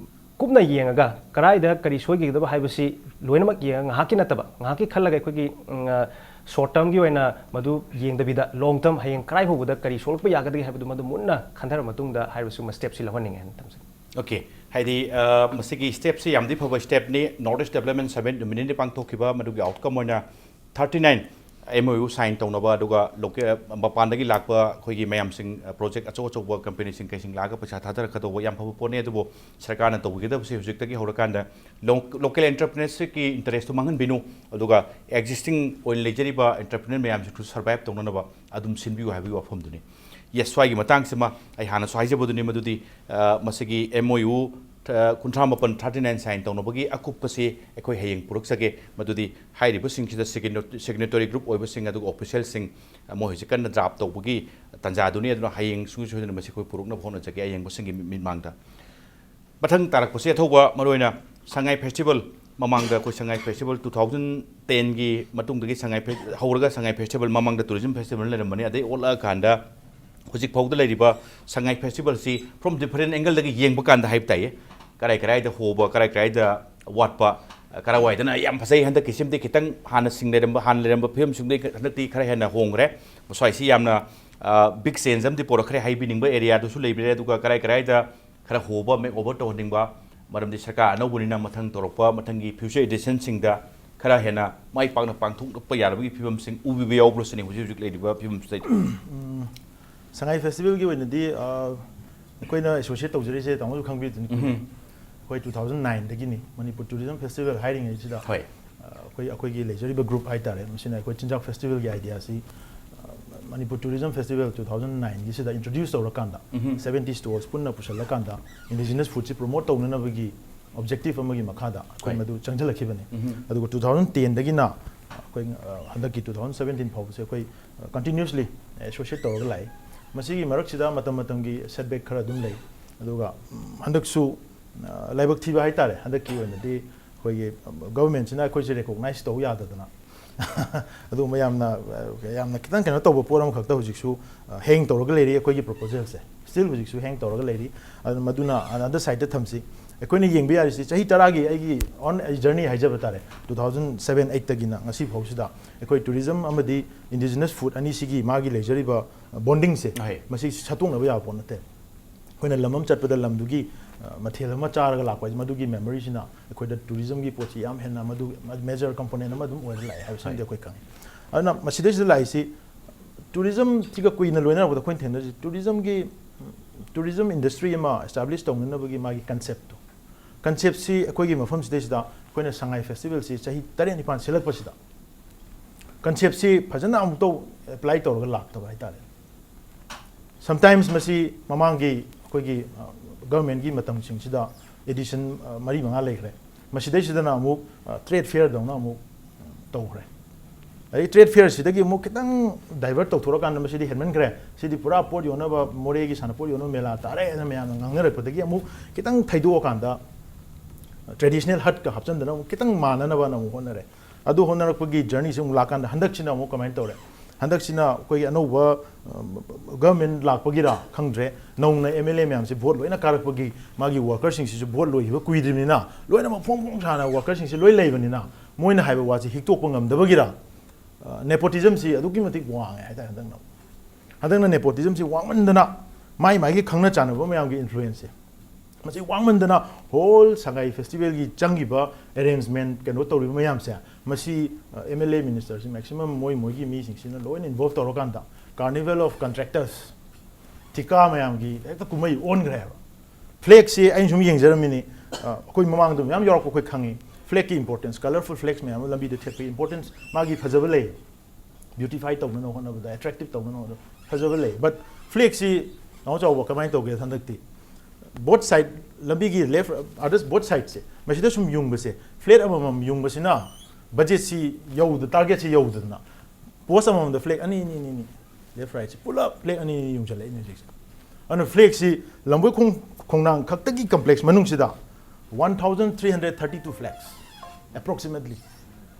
ꯀꯨꯞꯅ ꯌꯦꯡꯉꯒ ꯀꯗꯥꯏꯗ ꯀꯔꯤ ꯁꯣꯏꯈꯤꯒꯗꯕ ꯍꯥꯏꯕꯁꯤ ꯂꯣꯏꯅꯃꯛ ꯌꯦꯡꯉꯒ, ꯉꯥꯏꯍꯥꯛꯀꯤ ꯅꯠꯇꯕ, ꯉꯥꯏꯍꯥꯛꯀꯤ ꯈꯜꯂꯒ ꯑꯩꯈꯣꯏꯒꯤ, ꯎꯝ, ꯑ, ꯁꯣꯔꯠ ꯇꯔꯝꯒꯤ ꯑꯣꯏꯅ ꯃꯗꯨ ꯌꯦꯡꯗꯕꯤꯗ, ꯂꯣꯡ ꯇꯔꯝ, ꯍꯌꯦꯡ ꯀꯗꯥꯏ ꯐꯥꯎꯕꯗ ꯀꯔꯤ ꯁꯣꯛꯂꯛꯄ ꯌꯥꯒꯗꯒꯦ ꯍꯥꯏꯕꯗꯨ ꯃꯗꯨ ꯃꯨꯟꯅ ꯈꯟꯊꯔ ꯃꯇꯨꯡꯗ ꯍꯥꯏꯔꯤꯕ ꯁꯤꯒꯨꯝꯕ ꯁ꯭ꯇꯦꯞꯁꯤ ꯂꯧꯍꯟꯅꯤꯡꯉꯦ ꯍꯥꯏꯅ ꯊꯝꯖꯒꯦ꯫ ꯑꯣꯀꯦ, ꯍꯥꯏꯗꯤ, ꯑ, ꯃꯁꯤꯒꯤ ꯁ꯭ꯇꯦꯞꯁꯤ ꯌꯥꯝꯗꯤ ꯐꯕ ꯁ꯭ꯇꯦꯞꯅꯤ꯫ ꯅꯣꯔꯠ ꯏꯁ ꯗꯦꯕꯂꯞꯃꯦꯟ ꯁꯃꯤꯠ ꯅꯨꯃꯤꯠ ꯅꯤꯅꯤ ꯄꯥꯡꯊꯣꯛꯈꯤꯕ, ꯃꯗꯨꯒꯤ ꯑꯥꯎꯠꯀꯝ ꯑꯣꯏꯅ thirty nine M O U sign ꯇꯧꯅꯕ, ꯑꯗꯨꯒ ꯂꯣꯀꯦ-, ꯃꯄꯥꯟꯗꯒꯤ ꯂꯥꯛꯄ ꯑꯩꯈꯣꯏꯒꯤ ꯃꯌꯥꯝꯁꯤꯡ, ꯑ, ꯄ꯭ꯔꯣꯖꯦꯛ ꯑꯆꯧ ꯑꯆꯧꯕ ꯀꯝꯄꯦꯅꯤꯁꯤꯡ ꯀꯩꯁꯤꯡ ꯂꯥꯛꯑꯒ ꯄꯩꯁꯥ ꯊꯥꯗꯔꯛꯀꯗꯧꯕ ꯌꯥꯝ ꯐꯕ ꯄꯣꯠꯅꯤ꯫ ꯑꯗꯨꯕꯨ ꯁꯔꯀꯥꯔꯅ ꯇꯧꯕꯤꯒꯗꯕꯁꯤ ꯍꯧꯖꯤꯛꯇꯒꯤ ꯍꯧꯔꯀꯥꯟꯗ ꯂꯣ-, ꯂꯣꯀꯦꯜ ꯑꯦꯟꯇꯔꯄ꯭ꯔꯤꯅꯔꯁꯤꯞꯀꯤ ꯏꯟꯇꯔꯦꯁꯇꯨ ꯃꯥꯡꯍꯟꯕꯤꯅꯨ, ꯑꯗꯨꯒ ꯑꯦꯛꯖꯤꯁꯇꯤꯡ ꯑꯣꯏꯅ ꯂꯩꯖꯔꯤꯕ ꯑꯦꯟꯇꯔꯄ꯭ꯔꯤꯅꯔ ꯃꯌꯥꯝꯁꯤꯡꯁꯨ ꯁꯔꯚꯥꯏꯚ ꯇꯧꯅꯅꯕ ꯑꯗꯨꯝ ꯁꯤꯟꯕꯤꯌꯨ ꯍꯥꯏꯕꯒꯤ ꯋꯥꯐꯝꯗꯨꯅꯤ꯫ ꯌꯦꯁ, ꯁ꯭ꯋꯥꯏꯒꯤ ꯃꯇꯥꯡꯁꯤꯃ ꯑꯩ ꯍꯥꯟꯅꯁꯨ ꯍꯥꯏꯖꯕꯗꯨꯅꯤ, ꯃꯗꯨꯗꯤ, ꯑ, ꯃꯁꯤꯒꯤ ꯑꯦꯝ ꯑꯣ ꯌꯨ ꯀꯨꯟꯊ꯭ꯔꯥ ꯃꯥꯄꯟ, thirty nine sign ꯇꯧꯅꯕꯒꯤ ꯑꯀꯨꯞꯄꯁꯤ ꯑꯩꯈꯣꯏ ꯍꯌꯦꯡ ꯄꯨꯔꯛꯆꯒꯦ꯫ ꯃꯗꯨꯗꯤ ꯍꯥꯏꯔꯤꯕꯁꯤꯡꯁꯤꯗ signatory group ꯑꯣꯏꯕꯁꯤꯡ ꯑꯗꯨꯒ officialꯁꯤꯡ, ꯃꯣꯏ ꯍꯧꯖꯤꯛ ꯀꯟꯅ draft ꯇꯧꯕꯒꯤ ꯇꯥꯟꯖꯥꯗꯨꯅꯤ꯫ ꯑꯗꯨꯅ ꯍꯌꯦꯡ ꯁꯨꯡꯁꯣꯏ ꯁꯣꯏꯗꯅ ꯃꯁꯤ ꯑꯩꯈꯣꯏ ꯄꯨꯔꯛꯅꯕ ꯍꯣꯠꯅꯖꯒꯦ ꯑꯌꯦꯡꯕꯁꯤꯡꯒꯤ ꯃꯤꯠꯃꯥꯡꯗ꯫ ꯃꯊꯪ ꯇꯥꯔꯛꯄꯁꯦ ꯑꯊꯧꯕ, ꯃꯔꯨꯑꯣꯏꯅ ꯁꯉꯥꯏ festival, ꯃꯃꯥꯡꯗ ꯑꯩꯈꯣꯏ ꯁꯉꯥꯏ festival two thousand ten ꯒꯤ ꯃꯇꯨꯡꯗꯒꯤ ꯁꯉꯥꯏ ꯐꯦ-, ꯍꯧꯔꯒ ꯁꯉꯥꯏ festival, ꯃꯃꯥꯡꯗ tourism festival ꯂꯩꯔꯝꯕꯅꯤ, ꯑꯗꯩ ꯑꯣꯜꯂꯛꯑꯀꯥꯟꯗ ꯍꯧꯖꯤꯛ ꯐꯥꯎꯗ ꯂꯩꯔꯤꯕ ꯁꯉꯥꯏ festivalꯁꯤ from different angle ꯗꯒꯤ ꯌꯦꯡꯕ ꯀꯥꯟꯗ ꯍꯥꯏꯕ ꯇꯥꯏꯌꯦ, ꯀꯔꯥꯏ ꯀꯔꯥꯏꯗ ꯍꯣꯕ, ꯀꯔꯥꯏ ꯀꯔꯥꯏꯗ ꯋꯥꯠꯄ, ꯀꯔꯥꯏꯋꯥꯏꯗꯅ ꯌꯥꯝ ꯐꯖꯩ, ꯍꯟꯗꯛꯀꯤꯁꯤꯃꯗꯤ ꯈꯤꯇꯪ ꯍꯥꯟꯅ ꯁꯤꯡ ꯂꯩꯔꯝꯕ, ꯍꯥꯟꯅ ꯂꯩꯔꯝꯕ ꯐꯤꯕꯝꯁꯤꯡꯗꯒꯤ ꯍꯟꯗꯛꯇꯤ ꯈꯔ ꯍꯦꯟꯅ ꯍꯣꯡꯈ꯭ꯔꯦ꯫ ꯃꯁ꯭ꯋꯥꯏꯁꯤ ꯌꯥꯝꯅ, ꯑ, big change ꯑꯃꯗꯤ ꯄꯣꯔꯛꯈ꯭ꯔꯦ, ꯍꯥꯏꯕꯤꯅꯤꯡꯕ areaꯗꯨꯁꯨ ꯂꯩꯕꯤꯔꯦ꯫ ꯑꯗꯨꯒ ꯀꯔꯥꯏ ꯀꯔꯥꯏꯗ ꯈꯔ ꯍꯣꯕ, make over ꯇꯧꯍꯟꯅꯤꯡꯕ, ꯃꯔꯝꯗꯤ ꯁꯔꯀꯥꯔ ꯑꯅꯧꯕꯅꯤꯅ ꯃꯊꯪ ꯇꯧꯔꯛꯄ, ꯃꯊꯪꯒꯤ future editionꯁꯤꯡꯗ ꯈꯔ ꯍꯦꯟꯅ ꯃꯥꯏ ꯄꯥꯛꯅ ꯄꯥꯡꯊꯣꯛꯂꯛꯄ ꯌꯥꯅꯕꯒꯤ ꯐꯤꯕꯝꯁꯤꯡ ꯎꯕꯤꯕ ꯌꯥꯎꯕ꯭ꯔꯥ ꯁꯤꯅꯤ ꯍꯧꯖꯤꯛ ꯍꯧꯖꯤꯛ ꯂꯩꯔꯤꯕ ꯐꯤꯕꯝꯁꯤꯗ꯫ ꯎꯝ, ꯁꯉꯥꯏ festivalꯒꯤ ꯑꯣꯏꯅꯗꯤ, ꯑ, ꯑꯩꯈꯣꯏꯅ associate ꯇꯧꯖꯔꯤꯁꯦ, ꯇꯥꯃꯣꯁꯨ ꯈꯪꯕꯤꯗꯨꯅꯤ, ꯎꯝ꯫ ꯑꯩꯈꯣꯏ two thousand nineꯗꯒꯤꯅꯤ Manipur tourism festival ꯍꯥꯏꯔꯤꯉꯩꯁꯤꯗ, ꯍꯣꯏ꯫ ꯑ, ꯑꯩꯈꯣꯏ, ꯑꯩꯈꯣꯏꯒꯤ ꯂꯩꯖꯔꯤꯕ group ꯍꯥꯏꯇꯥꯔꯦ, ꯃꯁꯤꯅ ꯑꯩꯈꯣꯏ ꯆꯤꯟꯖꯥꯛ festivalꯒꯤ ideaꯁꯤ, ꯑ, Manipur tourism festival two thousand nineꯒꯤꯁꯤꯗ introduce ꯇꯧꯔꯀꯥꯟꯗ, ꯎꯝ꯫ seventy stalls ꯄꯨꯟꯅ ꯄꯨꯁꯜꯂꯀꯥꯟꯗ indigenous foodꯁꯤ promote ꯇꯧꯅꯅꯕꯒꯤ objective ꯑꯃꯒꯤ ꯃꯈꯥꯗ ꯑꯩꯈꯣꯏ ꯍꯣꯏ꯫ ꯃꯗꯨ ꯆꯪꯁꯤꯜꯂꯛꯈꯤꯕꯅꯤ꯫ ꯎꯝ꯫ ꯑꯗꯨꯒ two thousand tenꯗꯒꯤꯅ ꯑꯩꯈꯣꯏ, ꯑ, ꯍꯟꯗꯛꯀꯤ two thousand seventeen ꯐꯥꯎꯕꯁꯦ ꯑꯩꯈꯣꯏ, ꯑ, continuously associate ꯇꯧꯔꯒ ꯂꯥꯛꯏ꯫ ꯃꯁꯤꯒꯤ ꯃꯔꯛꯁꯤꯗ ꯃꯇꯝ ꯃꯇꯝꯒꯤ setback ꯈꯔ ꯑꯗꯨꯝ ꯂꯩ꯫ ꯑꯗꯨꯒ, ꯎꯝ, ꯍꯟꯗꯛꯁꯨ, ꯑ, ꯂꯥꯏꯕꯛ ꯊꯤꯕ ꯍꯥꯏꯇꯥꯔꯦ, ꯍꯟꯗꯛꯀꯤ ꯑꯣꯏꯅꯗꯤ ꯑꯩꯈꯣꯏꯒꯤ governmentꯁꯤꯅ ꯑꯩꯈꯣꯏꯁꯦ recognize ꯇꯧ ꯌꯥꯗꯗꯅ ꯑꯗꯨꯒꯨꯝꯕ ꯌꯥꯝꯅ, ꯑ, ꯌꯥꯝꯅ ꯈꯤꯇꯪ ꯀꯩꯅꯣ ꯇꯧꯕ ꯄꯣꯠ ꯑꯃꯈꯛꯇ ꯍꯧꯖꯤꯛꯁꯨ, ꯑ, hang ꯇꯧꯔꯒ ꯂꯩꯔꯤ ꯑꯩꯈꯣꯏꯒꯤ proposalꯁꯦ꯫ Still ꯍꯧꯖꯤꯛꯁꯨ hang ꯇꯧꯔꯒ ꯂꯩꯔꯤ꯫ ꯑꯗꯨꯅ ꯃꯗꯨꯅ another sideꯇ ꯊꯝꯁꯤ꯫ ꯑꯩꯈꯣꯏꯅ ꯌꯦꯡꯕ ꯌꯥꯔꯤꯁꯤ ꯆꯍꯤ ꯇꯔꯥꯒꯤ ꯑꯩꯒꯤ on a journey ꯍꯥꯏꯖꯕ ꯇꯥꯔꯦ꯫ Two thousand seven eightꯇꯒꯤꯅ ꯉꯁꯤ ꯐꯥꯎꯁꯤꯗ ꯑꯩꯈꯣꯏ tourism ꯑꯃꯗꯤ indigenous food ꯑꯅꯤꯁꯤꯒꯤ ꯃꯥꯒꯤ ꯂꯩꯖꯔꯤꯕ bondingꯁꯦ, ꯑꯍꯩ꯫ ꯃꯁꯤ ꯁꯠꯇꯣꯛꯅꯕ ꯌꯥꯕ ꯄꯣꯠ ꯅꯠꯇꯦ꯫ ꯑꯩꯈꯣꯏꯅ ꯂꯝ ꯑꯃ ꯆꯠꯄꯗ ꯂꯝꯗꯨꯒꯤ, ꯑ, ꯃꯊꯦꯜ ꯑꯃ ꯆꯥꯔꯒ ꯂꯥꯛꯄ ꯍꯥꯏꯁꯦ, ꯃꯗꯨꯒꯤ memoryꯁꯤꯅ ꯑꯩꯈꯣꯏꯗ tourismꯒꯤ ꯄꯣꯠꯁꯤ ꯌꯥꯝ ꯍꯦꯟꯅ ꯃꯗꯨ major component ꯑꯃ ꯑꯗꯨꯝ ꯑꯣꯏꯔ ꯂꯥꯛꯑꯦ ꯍꯥꯏꯕꯁꯤꯃꯗꯤ ꯍꯣꯏ꯫ ꯑꯩꯈꯣꯏ ꯈꯪꯉꯤ꯫ ꯑꯗꯨꯅ ꯃꯁꯤꯗꯩꯁꯤꯗ ꯂꯥꯛꯏꯁꯤ tourismꯁꯤꯒ ꯀꯨꯏꯅ ꯂꯣꯏꯅꯔꯛꯄꯗ ꯑꯩꯈꯣꯏꯅ ꯊꯦꯡꯅꯔꯤꯁꯤ tourismꯒꯤ, tourism industry ꯑꯃ establish ꯇꯧꯅꯅꯕꯒꯤ ꯃꯥꯒꯤ conceptꯇꯣ, conceptꯁꯤ ꯑꯩꯈꯣꯏꯒꯤ ꯃꯐꯝꯁꯤꯗꯩꯁꯤꯗ ꯑꯩꯈꯣꯏꯅ ꯁꯉꯥꯏ festivalꯁꯤ ꯆꯍꯤ ꯇꯔꯦꯠ ꯅꯤꯄꯥꯟ ꯁꯤꯜꯂꯛꯄꯁꯤꯗ conceptꯁꯤ ꯐꯖꯅ ꯑꯃꯨꯛꯇꯧ apply ꯇꯧꯔꯒ ꯂꯥꯛꯇꯕ ꯍꯥꯏꯇꯥꯔꯦ꯫ Sometimes ꯃꯁꯤ ꯃꯃꯥꯡꯒꯤ ꯑꯩꯈꯣꯏꯒꯤ, ꯑ, governmentꯀꯤ ꯃꯇꯝꯁꯤꯡꯁꯤꯗ ꯑꯦꯗꯤꯁꯟ ꯃꯔꯤ ꯃꯉꯥ ꯂꯩꯈ꯭ꯔꯦ꯫ ꯃꯁꯤꯗꯩꯁꯤꯗꯅ ꯑꯃꯨꯛ ꯇ꯭ꯔꯦꯗ ꯐꯤꯌꯔꯗꯧꯅ ꯑꯃꯨꯛ ꯇꯧꯈ꯭ꯔꯦ꯫ ꯑꯗꯩ ꯇ꯭ꯔꯦꯗ ꯐꯤꯌꯔꯁꯤꯗꯒꯤ ꯑꯃꯨꯛ ꯈꯤꯇꯪ ꯗꯥꯏꯚꯔꯠ ꯇꯧꯊꯣꯔꯀꯥꯟꯗ ꯃꯁꯤꯗꯤ ꯍꯦꯟꯃꯟꯈ꯭ꯔꯦ, ꯁꯤꯗꯤ ꯄꯨꯔꯥ ꯄꯣꯠ ꯌꯣꯟꯅꯕ, ꯃꯣꯔꯦꯒꯤ ꯁꯥꯟꯅꯄꯣꯠ ꯌꯣꯟꯅꯕ ꯃꯦꯂꯥ ꯇꯥꯔꯦ ꯍꯥꯏꯅ ꯃꯌꯥꯝꯅ ꯉꯥꯡꯅꯔꯛꯄꯗꯒꯤ ꯑꯃꯨꯛ ꯈꯤꯇꯪ ꯊꯩꯗꯣꯛꯑꯀꯥꯟꯗ ꯇ꯭ꯔꯦꯗꯤꯁꯅꯦꯜ ꯍꯠꯀ ꯍꯥꯞꯆꯤꯟꯗꯅ ꯑꯃꯨꯛ ꯈꯤꯇꯪ ꯃꯥꯟꯅꯅꯕꯅ ꯑꯃꯨꯛ ꯍꯣꯠꯅꯔꯦ꯫ ꯑꯗꯨ ꯍꯣꯠꯅꯔꯛꯄꯒꯤ ꯖꯔꯅꯤꯁꯤ ꯑꯃꯨꯛ ꯂꯥꯛꯀꯥꯟꯗ ꯍꯟꯗꯛꯁꯤꯅ ꯑꯃꯨꯛ ꯀꯃꯥꯏꯅ ꯇꯧꯔꯦ? ꯍꯟꯗꯛꯁꯤꯅ ꯑꯩꯈꯣꯏꯒꯤ ꯑꯅꯧꯕ ꯒꯚꯔꯟꯃꯦꯟ ꯂꯥꯛꯄꯒꯤꯔꯥ ꯈꯪꯗ꯭ꯔꯦ, ꯅꯧꯅ ꯑꯦꯝ ꯑꯦꯜ ꯑꯦ ꯃꯌꯥꯝꯁꯤ ꯚꯣꯠ ꯂꯣꯏꯅ ꯀꯥꯔꯛꯄꯒꯤ ꯃꯥꯒꯤ ꯋꯥꯔꯀꯔꯁꯤꯡꯁꯤꯁꯨ ꯚꯣꯠ ꯂꯣꯏꯈꯤꯕ ꯀꯨꯏꯗ꯭ꯔꯤꯕꯅꯤꯅ ꯂꯣꯏꯅꯃꯛ ꯐꯣꯡ ꯐꯣꯡ ꯁꯥꯅ ꯋꯥꯔꯀꯔꯁꯤꯡꯁꯤ ꯂꯣꯏ ꯂꯩꯕꯅꯤꯅ ꯃꯣꯏꯅ ꯍꯥꯏꯕ ꯋꯥꯁꯤ ꯍꯤꯛꯇꯣꯛꯄ ꯉꯝꯗꯕꯒꯤꯔꯥ, ꯅꯦꯄꯣꯇꯤꯖꯝꯁꯤ ꯑꯗꯨꯛꯀꯤ ꯃꯇꯤꯛ ꯋꯥꯡꯉꯦ ꯍꯥꯏꯇꯥꯔꯦ ꯍꯟꯗꯛꯅ꯫ ꯍꯟꯗꯛꯅ ꯅꯦꯄꯣꯇꯤꯖꯝꯁꯤ ꯋꯥꯡꯃꯟꯗꯅ ꯃꯥꯏ ꯃꯥꯏꯒꯤ ꯈꯪꯅ ꯆꯥꯟꯅꯕ ꯃꯌꯥꯝꯒꯤ ꯏꯟꯐ꯭ꯂꯨꯌꯦꯟꯁꯁꯦ ꯃꯁꯤ ꯋꯥꯡꯃꯟꯗꯅ ꯍꯣꯜ ꯁꯉꯥꯏ ꯐꯦꯁꯇꯤꯚꯦꯜꯒꯤ ꯆꯪꯈꯤꯕ ꯑꯦꯔꯦꯟꯖꯃꯦꯟ ꯀꯩꯅꯣ ꯇꯧꯔꯤꯕ ꯃꯌꯥꯝꯁꯦ ꯃꯁꯤ ꯑꯦꯝ ꯑꯦꯜ ꯑꯦ ꯃꯤꯅꯤꯁꯇꯔꯁꯤ ꯃꯦꯛꯁꯤꯃꯝ ꯃꯣꯏ ꯃꯣꯏꯒꯤ ꯃꯤꯁꯤꯡꯁꯤꯅ ꯂꯣꯏꯅ ꯏꯟꯚꯣꯜꯚ ꯇꯧꯔꯀꯥꯟꯗ ꯀꯥꯔꯅꯤꯚꯦꯜ ꯑꯣꯐ ꯀꯟꯇ꯭ꯔꯦꯛꯇꯔꯁ ꯊꯤꯀꯥ ꯃꯌꯥꯝꯒꯤ ꯍꯦꯛꯇ ꯀꯨꯝꯍꯩ ꯑꯣꯟꯈ꯭ꯔꯦ ꯍꯥꯏꯕ꯫ ꯐ꯭ꯂꯦꯛꯁꯤ ꯑꯩꯅ ꯁꯨꯝ ꯌꯦꯡꯖꯔꯝꯃꯤꯅꯤ, ꯑ, ꯑꯩꯈꯣꯏ ꯃꯃꯥꯡꯗ ꯃꯌꯥꯝ ꯌꯥꯎꯔꯛꯄ ꯑꯩꯈꯣꯏ ꯈꯪꯉꯤ꯫ ꯐ꯭ꯂꯦꯛꯀꯤ ꯏꯝꯄꯣꯔꯇꯦꯟꯁ, ꯀꯂꯔꯐꯨꯜ ꯐ꯭ꯂꯦꯛꯁ ꯃꯌꯥꯝ ꯑꯃ ꯂꯝꯕꯤꯗ ꯊꯦꯠꯄꯒꯤ ꯏꯝꯄꯣꯔꯇꯦꯟꯁ ꯃꯥꯒꯤ ꯐꯖꯕ ꯂꯩ, ꯕ꯭ꯌꯨꯇꯤꯐꯥꯏ ꯇꯧꯅꯅꯕ ꯍꯣꯠꯅꯕꯗ, ꯑꯦꯇ꯭ꯔꯦꯛꯇꯤꯞ ꯇꯧꯅꯅꯕ ꯍꯣꯠꯅꯕꯗ ꯐꯖꯕ ꯂꯩ꯫ ꯕꯠ ꯐ꯭ꯂꯦꯛꯁꯤ ꯅꯥꯎ ꯆꯥꯎꯕ ꯀꯃꯥꯏꯅ ꯇꯧꯒꯦ ꯍꯟꯗꯛꯇꯤ? ꯕꯣꯠ ꯁꯥꯏꯠ, ꯂꯝꯕꯤꯒꯤ ꯂꯦꯐ ꯑꯥꯔꯗꯁ ꯕꯣꯠ ꯁꯥꯏꯠꯁꯦ ꯃꯁꯤꯗ ꯁꯨꯝ ꯌꯨꯡꯕꯁꯦ, ꯐ꯭ꯂꯦꯛ ꯑꯃꯃꯝ ꯌꯨꯡꯕꯁꯤꯅ ꯕꯖꯦꯠꯁꯤ ꯌꯧꯗ, ꯇꯥꯔꯒꯦꯠꯁꯤ ꯌꯧꯗꯗꯅ ꯄꯣꯁ ꯑꯃꯃꯝꯗ ꯐ꯭ꯂꯦꯛ ꯑꯅꯤ ꯑꯅꯤ ꯑꯅꯤ ꯑꯅꯤ, ꯂꯦꯐ ꯔꯥꯏꯠꯁꯤ ꯄꯨꯂꯞ ꯐ꯭ꯂꯦꯛ ꯑꯅꯤ ꯑꯅꯤ ꯌꯨꯡꯁꯤꯜꯂꯛꯏꯅꯦ ꯍꯧꯖꯤꯛꯁꯦ꯫ ꯑꯗꯨꯅ ꯐ꯭ꯂꯦꯛꯁꯤ ꯂꯝꯕꯣꯏ ꯈꯣꯡ ꯈꯣꯡꯅꯥꯡ ꯈꯛꯇꯒꯤ ꯀꯝꯄ꯭ꯂꯦꯛꯁ ꯃꯅꯨꯡꯁꯤꯗ one thousand three hundred thirty two flags, approximately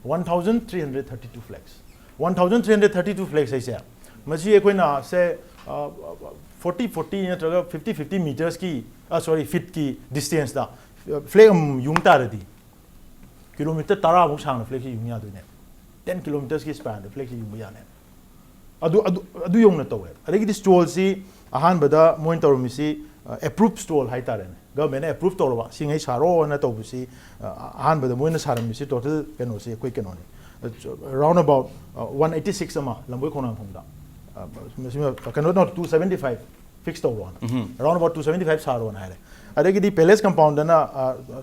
one thousand three hundred thirty two flags, one thousand three hundred thirty two flags ꯍꯥꯏꯁꯦ ꯃꯁꯤ ꯑꯩꯈꯣꯏꯅ ꯁꯦ ꯐꯣꯔꯇꯤ ꯐꯣꯔꯇꯤ ꯅꯠꯇ꯭ꯔꯒ ꯐꯤꯐꯇꯤ ꯐꯤꯐꯇꯤ ꯃꯤꯇꯔꯁꯀꯤ, ꯁꯣꯔꯤ, ꯐꯤꯠꯀꯤ ꯗꯤꯁꯇꯦꯟꯁꯇ ꯐ꯭ꯂꯦꯛ ꯑꯃꯃꯝ ꯌꯨꯡ ꯇꯥꯔꯗꯤ ꯀꯤꯂꯣꯃꯤꯇꯔ ꯇꯔꯥꯃꯨꯛ ꯁꯥꯡꯅ ꯐ꯭ꯂꯦꯛꯁꯤ ꯌꯨꯡ ꯌꯥꯗꯣꯏꯅꯦ꯫ ꯇꯦꯟ ꯀꯤꯂꯣꯃꯤꯇꯔꯁꯀꯤ ꯁ꯭ꯄꯦꯟꯗ ꯐ꯭ꯂꯦꯛꯁꯤ ꯌꯨꯡꯕ ꯌꯥꯅꯦ꯫ ꯑꯗꯨ ꯑꯗꯨ ꯑꯗꯨ ꯌꯧꯅ ꯇꯧꯋꯦ꯫ ꯑꯗꯒꯤꯗꯤ ꯁ꯭ꯇꯣꯜꯁꯤ ꯑꯍꯥꯟꯕꯗ ꯃꯣꯏꯅ ꯇꯧꯔꯝꯃꯤꯁꯤ ꯑꯦꯄ꯭ꯔꯨꯞ ꯁ꯭ꯇꯣꯜ ꯍꯥꯏꯇꯥꯔꯦꯅꯦ, ꯒꯚꯔꯟꯃꯦꯟꯅ ꯑꯦꯄ꯭ꯔꯨꯞ ꯇꯧꯔꯕ ꯁꯤꯉꯩ ꯁꯥꯔꯣꯅ ꯇꯧꯕꯁꯤ, ꯑ, ꯑꯍꯥꯟꯕꯗ ꯃꯣꯏꯅ ꯁꯥꯔꯝꯃꯤꯁꯤ ꯇꯣꯇꯦꯜ ꯀꯩꯅꯣꯁꯤ ꯑꯩꯈꯣꯏ ꯀꯩꯅꯣꯅꯤ, round about one eighty six ꯑꯃ ꯂꯝꯕꯣꯏ ꯈꯣꯡꯅꯥꯡꯈꯣꯡꯗ, ꯑ, ꯃꯁꯤꯃ ꯀꯩꯅꯣ, no, two seventy five fix ꯇꯧꯔꯣꯅ, round about two seventy five ꯁꯥꯔꯣꯅ ꯍꯥꯏꯔꯦ꯫ ꯑꯗꯒꯤꯗꯤ ꯄꯦꯂꯦꯁ ꯀꯝꯄꯥꯎꯟꯗꯅ,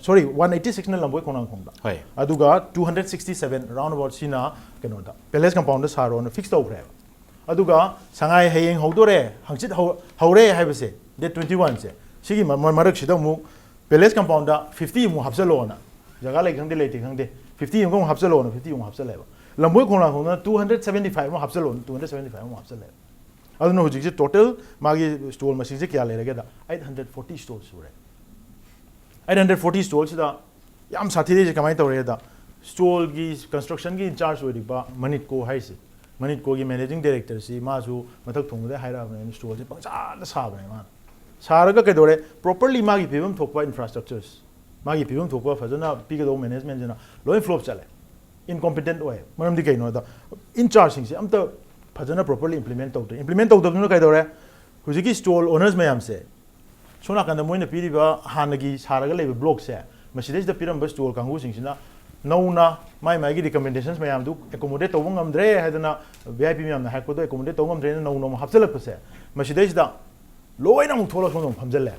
ꯁꯣꯔꯤ, ꯋꯥꯟ ꯑꯩꯠꯇꯤ ꯁꯤꯛꯁꯅ ꯂꯝꯕꯣꯏ ꯈꯣꯡꯅꯥꯡꯈꯣꯡꯗ, ꯍꯣꯏ꯫ ꯑꯗꯨꯒ two hundred sixty seven round about ꯁꯤꯅ ꯀꯩꯅꯣꯗ ꯄꯦꯂꯦꯁ ꯀꯝꯄꯥꯎꯟꯗ ꯁꯥꯔꯣꯅ ꯐꯤꯛꯁ ꯇꯧꯈ꯭ꯔꯦꯕ꯫ ꯑꯗꯨꯒ ꯁꯉꯥꯏ ꯍꯌꯦꯡ ꯍꯧꯗꯣꯔꯦ, ꯍꯪꯆꯤꯠ ꯍꯧ- ꯍꯧꯔꯦ ꯍꯥꯏꯕꯁꯦ, ꯗꯦꯠ ꯇ꯭ꯋꯦꯟꯇꯤ ꯋꯥꯟꯁꯦ, ꯁꯤꯒꯤ ꯃ- ꯃ- ꯃꯔꯛꯁꯤꯗ ꯑꯃꯨꯛ Palace compoundꯗ fifty ꯑꯃꯨꯛ ꯍꯥꯞꯆꯜꯂꯣꯅ, ꯖꯒꯥ ꯂꯩ ꯈꯪꯗꯦ ꯂꯩꯇꯦ ꯈꯪꯗꯦ, fifty ꯑꯃꯨꯛ ꯍꯥꯞꯆꯜꯂꯣꯅ fifty ꯑꯃꯨꯛ ꯍꯥꯞꯆꯜꯂꯦꯕ. ꯂꯝꯕꯣꯏ ꯈꯣꯡꯅꯥꯡꯈꯣꯡꯗꯅ two hundred seventy five ꯑꯃꯨꯛ ꯍꯥꯞꯆꯜꯂꯣꯅ two hundred seventy five ꯑꯃꯨꯛ ꯍꯥꯞꯆꯜꯂꯦꯕ. ꯑꯗꯨꯅ ꯍꯧꯖꯤꯛꯁꯦ total ꯃꯥꯒꯤ stall ꯃꯁꯤꯡꯁꯦ ꯀꯌꯥ ꯂꯩꯔꯒꯦꯗ eight hundred forty stall ꯁꯨꯔꯦ. Eight hundred forty stallꯁꯤꯗ ꯌꯥꯝ ꯁꯥꯊꯤꯔꯤꯁꯦ ꯀꯃꯥꯏꯅ ꯇꯧꯔꯦꯗ, stallꯒꯤ constructionꯒꯤ in charge ꯑꯣꯏꯔꯤꯕ ꯃꯅꯤꯠꯀꯣ ꯍꯥꯏꯁꯦ, ꯃꯅꯤꯠꯀꯣꯒꯤ managing directorꯁꯤ ꯃꯥꯁꯨ ꯃꯊꯛ ꯊꯣꯡꯕꯗ ꯍꯥꯏꯔꯛꯑꯕꯅꯦ, stallꯁꯦ ꯄꯪꯁꯥꯗ ꯁꯥꯕꯅꯦ ꯃꯥꯅ꯫ ꯁꯥꯔꯒ ꯀꯩꯗꯧꯔꯦ, properly ꯃꯥꯒꯤ ꯄꯤꯐꯝ ꯊꯣꯛꯄ infrastructures, ꯃꯥꯒꯤ ꯄꯤꯐꯝ ꯊꯣꯛꯄ ꯐꯖꯅ ꯄꯤꯒꯗꯧꯕ managementꯁꯤꯅ ꯂꯣꯏ flop ꯆꯠꯂꯦ, incompetent ꯑꯣꯏ꯫ ꯃꯔꯝꯗꯤ ꯀꯩꯅꯣꯗ, in chargeꯁꯤꯡꯁꯦ ꯑꯝꯇ ꯐꯖꯅ properly implement ꯇꯧꯗ꯭ꯔꯦ꯫ Implement ꯇꯧꯗꯕꯗꯨꯅ ꯀꯩꯗꯧꯔꯦ, ꯍꯧꯖꯤꯛꯀꯤ stall owners ꯃꯌꯥꯝꯁꯦ ꯁꯣꯝ ꯅꯥꯀꯟꯗ ꯃꯣꯏꯅ ꯄꯤꯔꯤꯕ ꯍꯥꯟꯅꯒꯤ ꯁꯥꯔꯒ ꯂꯩꯕ blockꯁꯦ, ꯃꯁꯤꯗꯩꯁꯤꯗ ꯄꯤꯔꯝꯕ stall ꯀꯥꯡꯕꯨꯁꯤꯡꯁꯤꯅ ꯅꯧꯅ ꯃꯥꯏ ꯃꯥꯏꯒꯤ recommendations ꯃꯌꯥꯝꯗꯨ accommodate ꯇꯧꯕ ꯉꯝꯗ꯭ꯔꯦ ꯍꯥꯏꯗꯅ, V I P ꯃꯌꯥꯝꯅ ꯍꯥꯏꯔꯛꯄꯗꯣ accommodate ꯇꯧꯕ ꯉꯝꯗ꯭ꯔꯦꯅ ꯅꯧꯅ ꯑꯃꯨꯛ ꯍꯥꯞꯆꯤꯜꯂꯛꯄꯁꯦ, ꯃꯁꯤꯗꯩꯁꯤꯗ ꯂꯣꯏꯅ ꯑꯃꯨꯛ ꯊꯣꯛꯂꯛꯑ ꯁꯣꯝꯗ ꯑꯃꯨꯛ ꯐꯝꯖꯜꯂꯦ꯫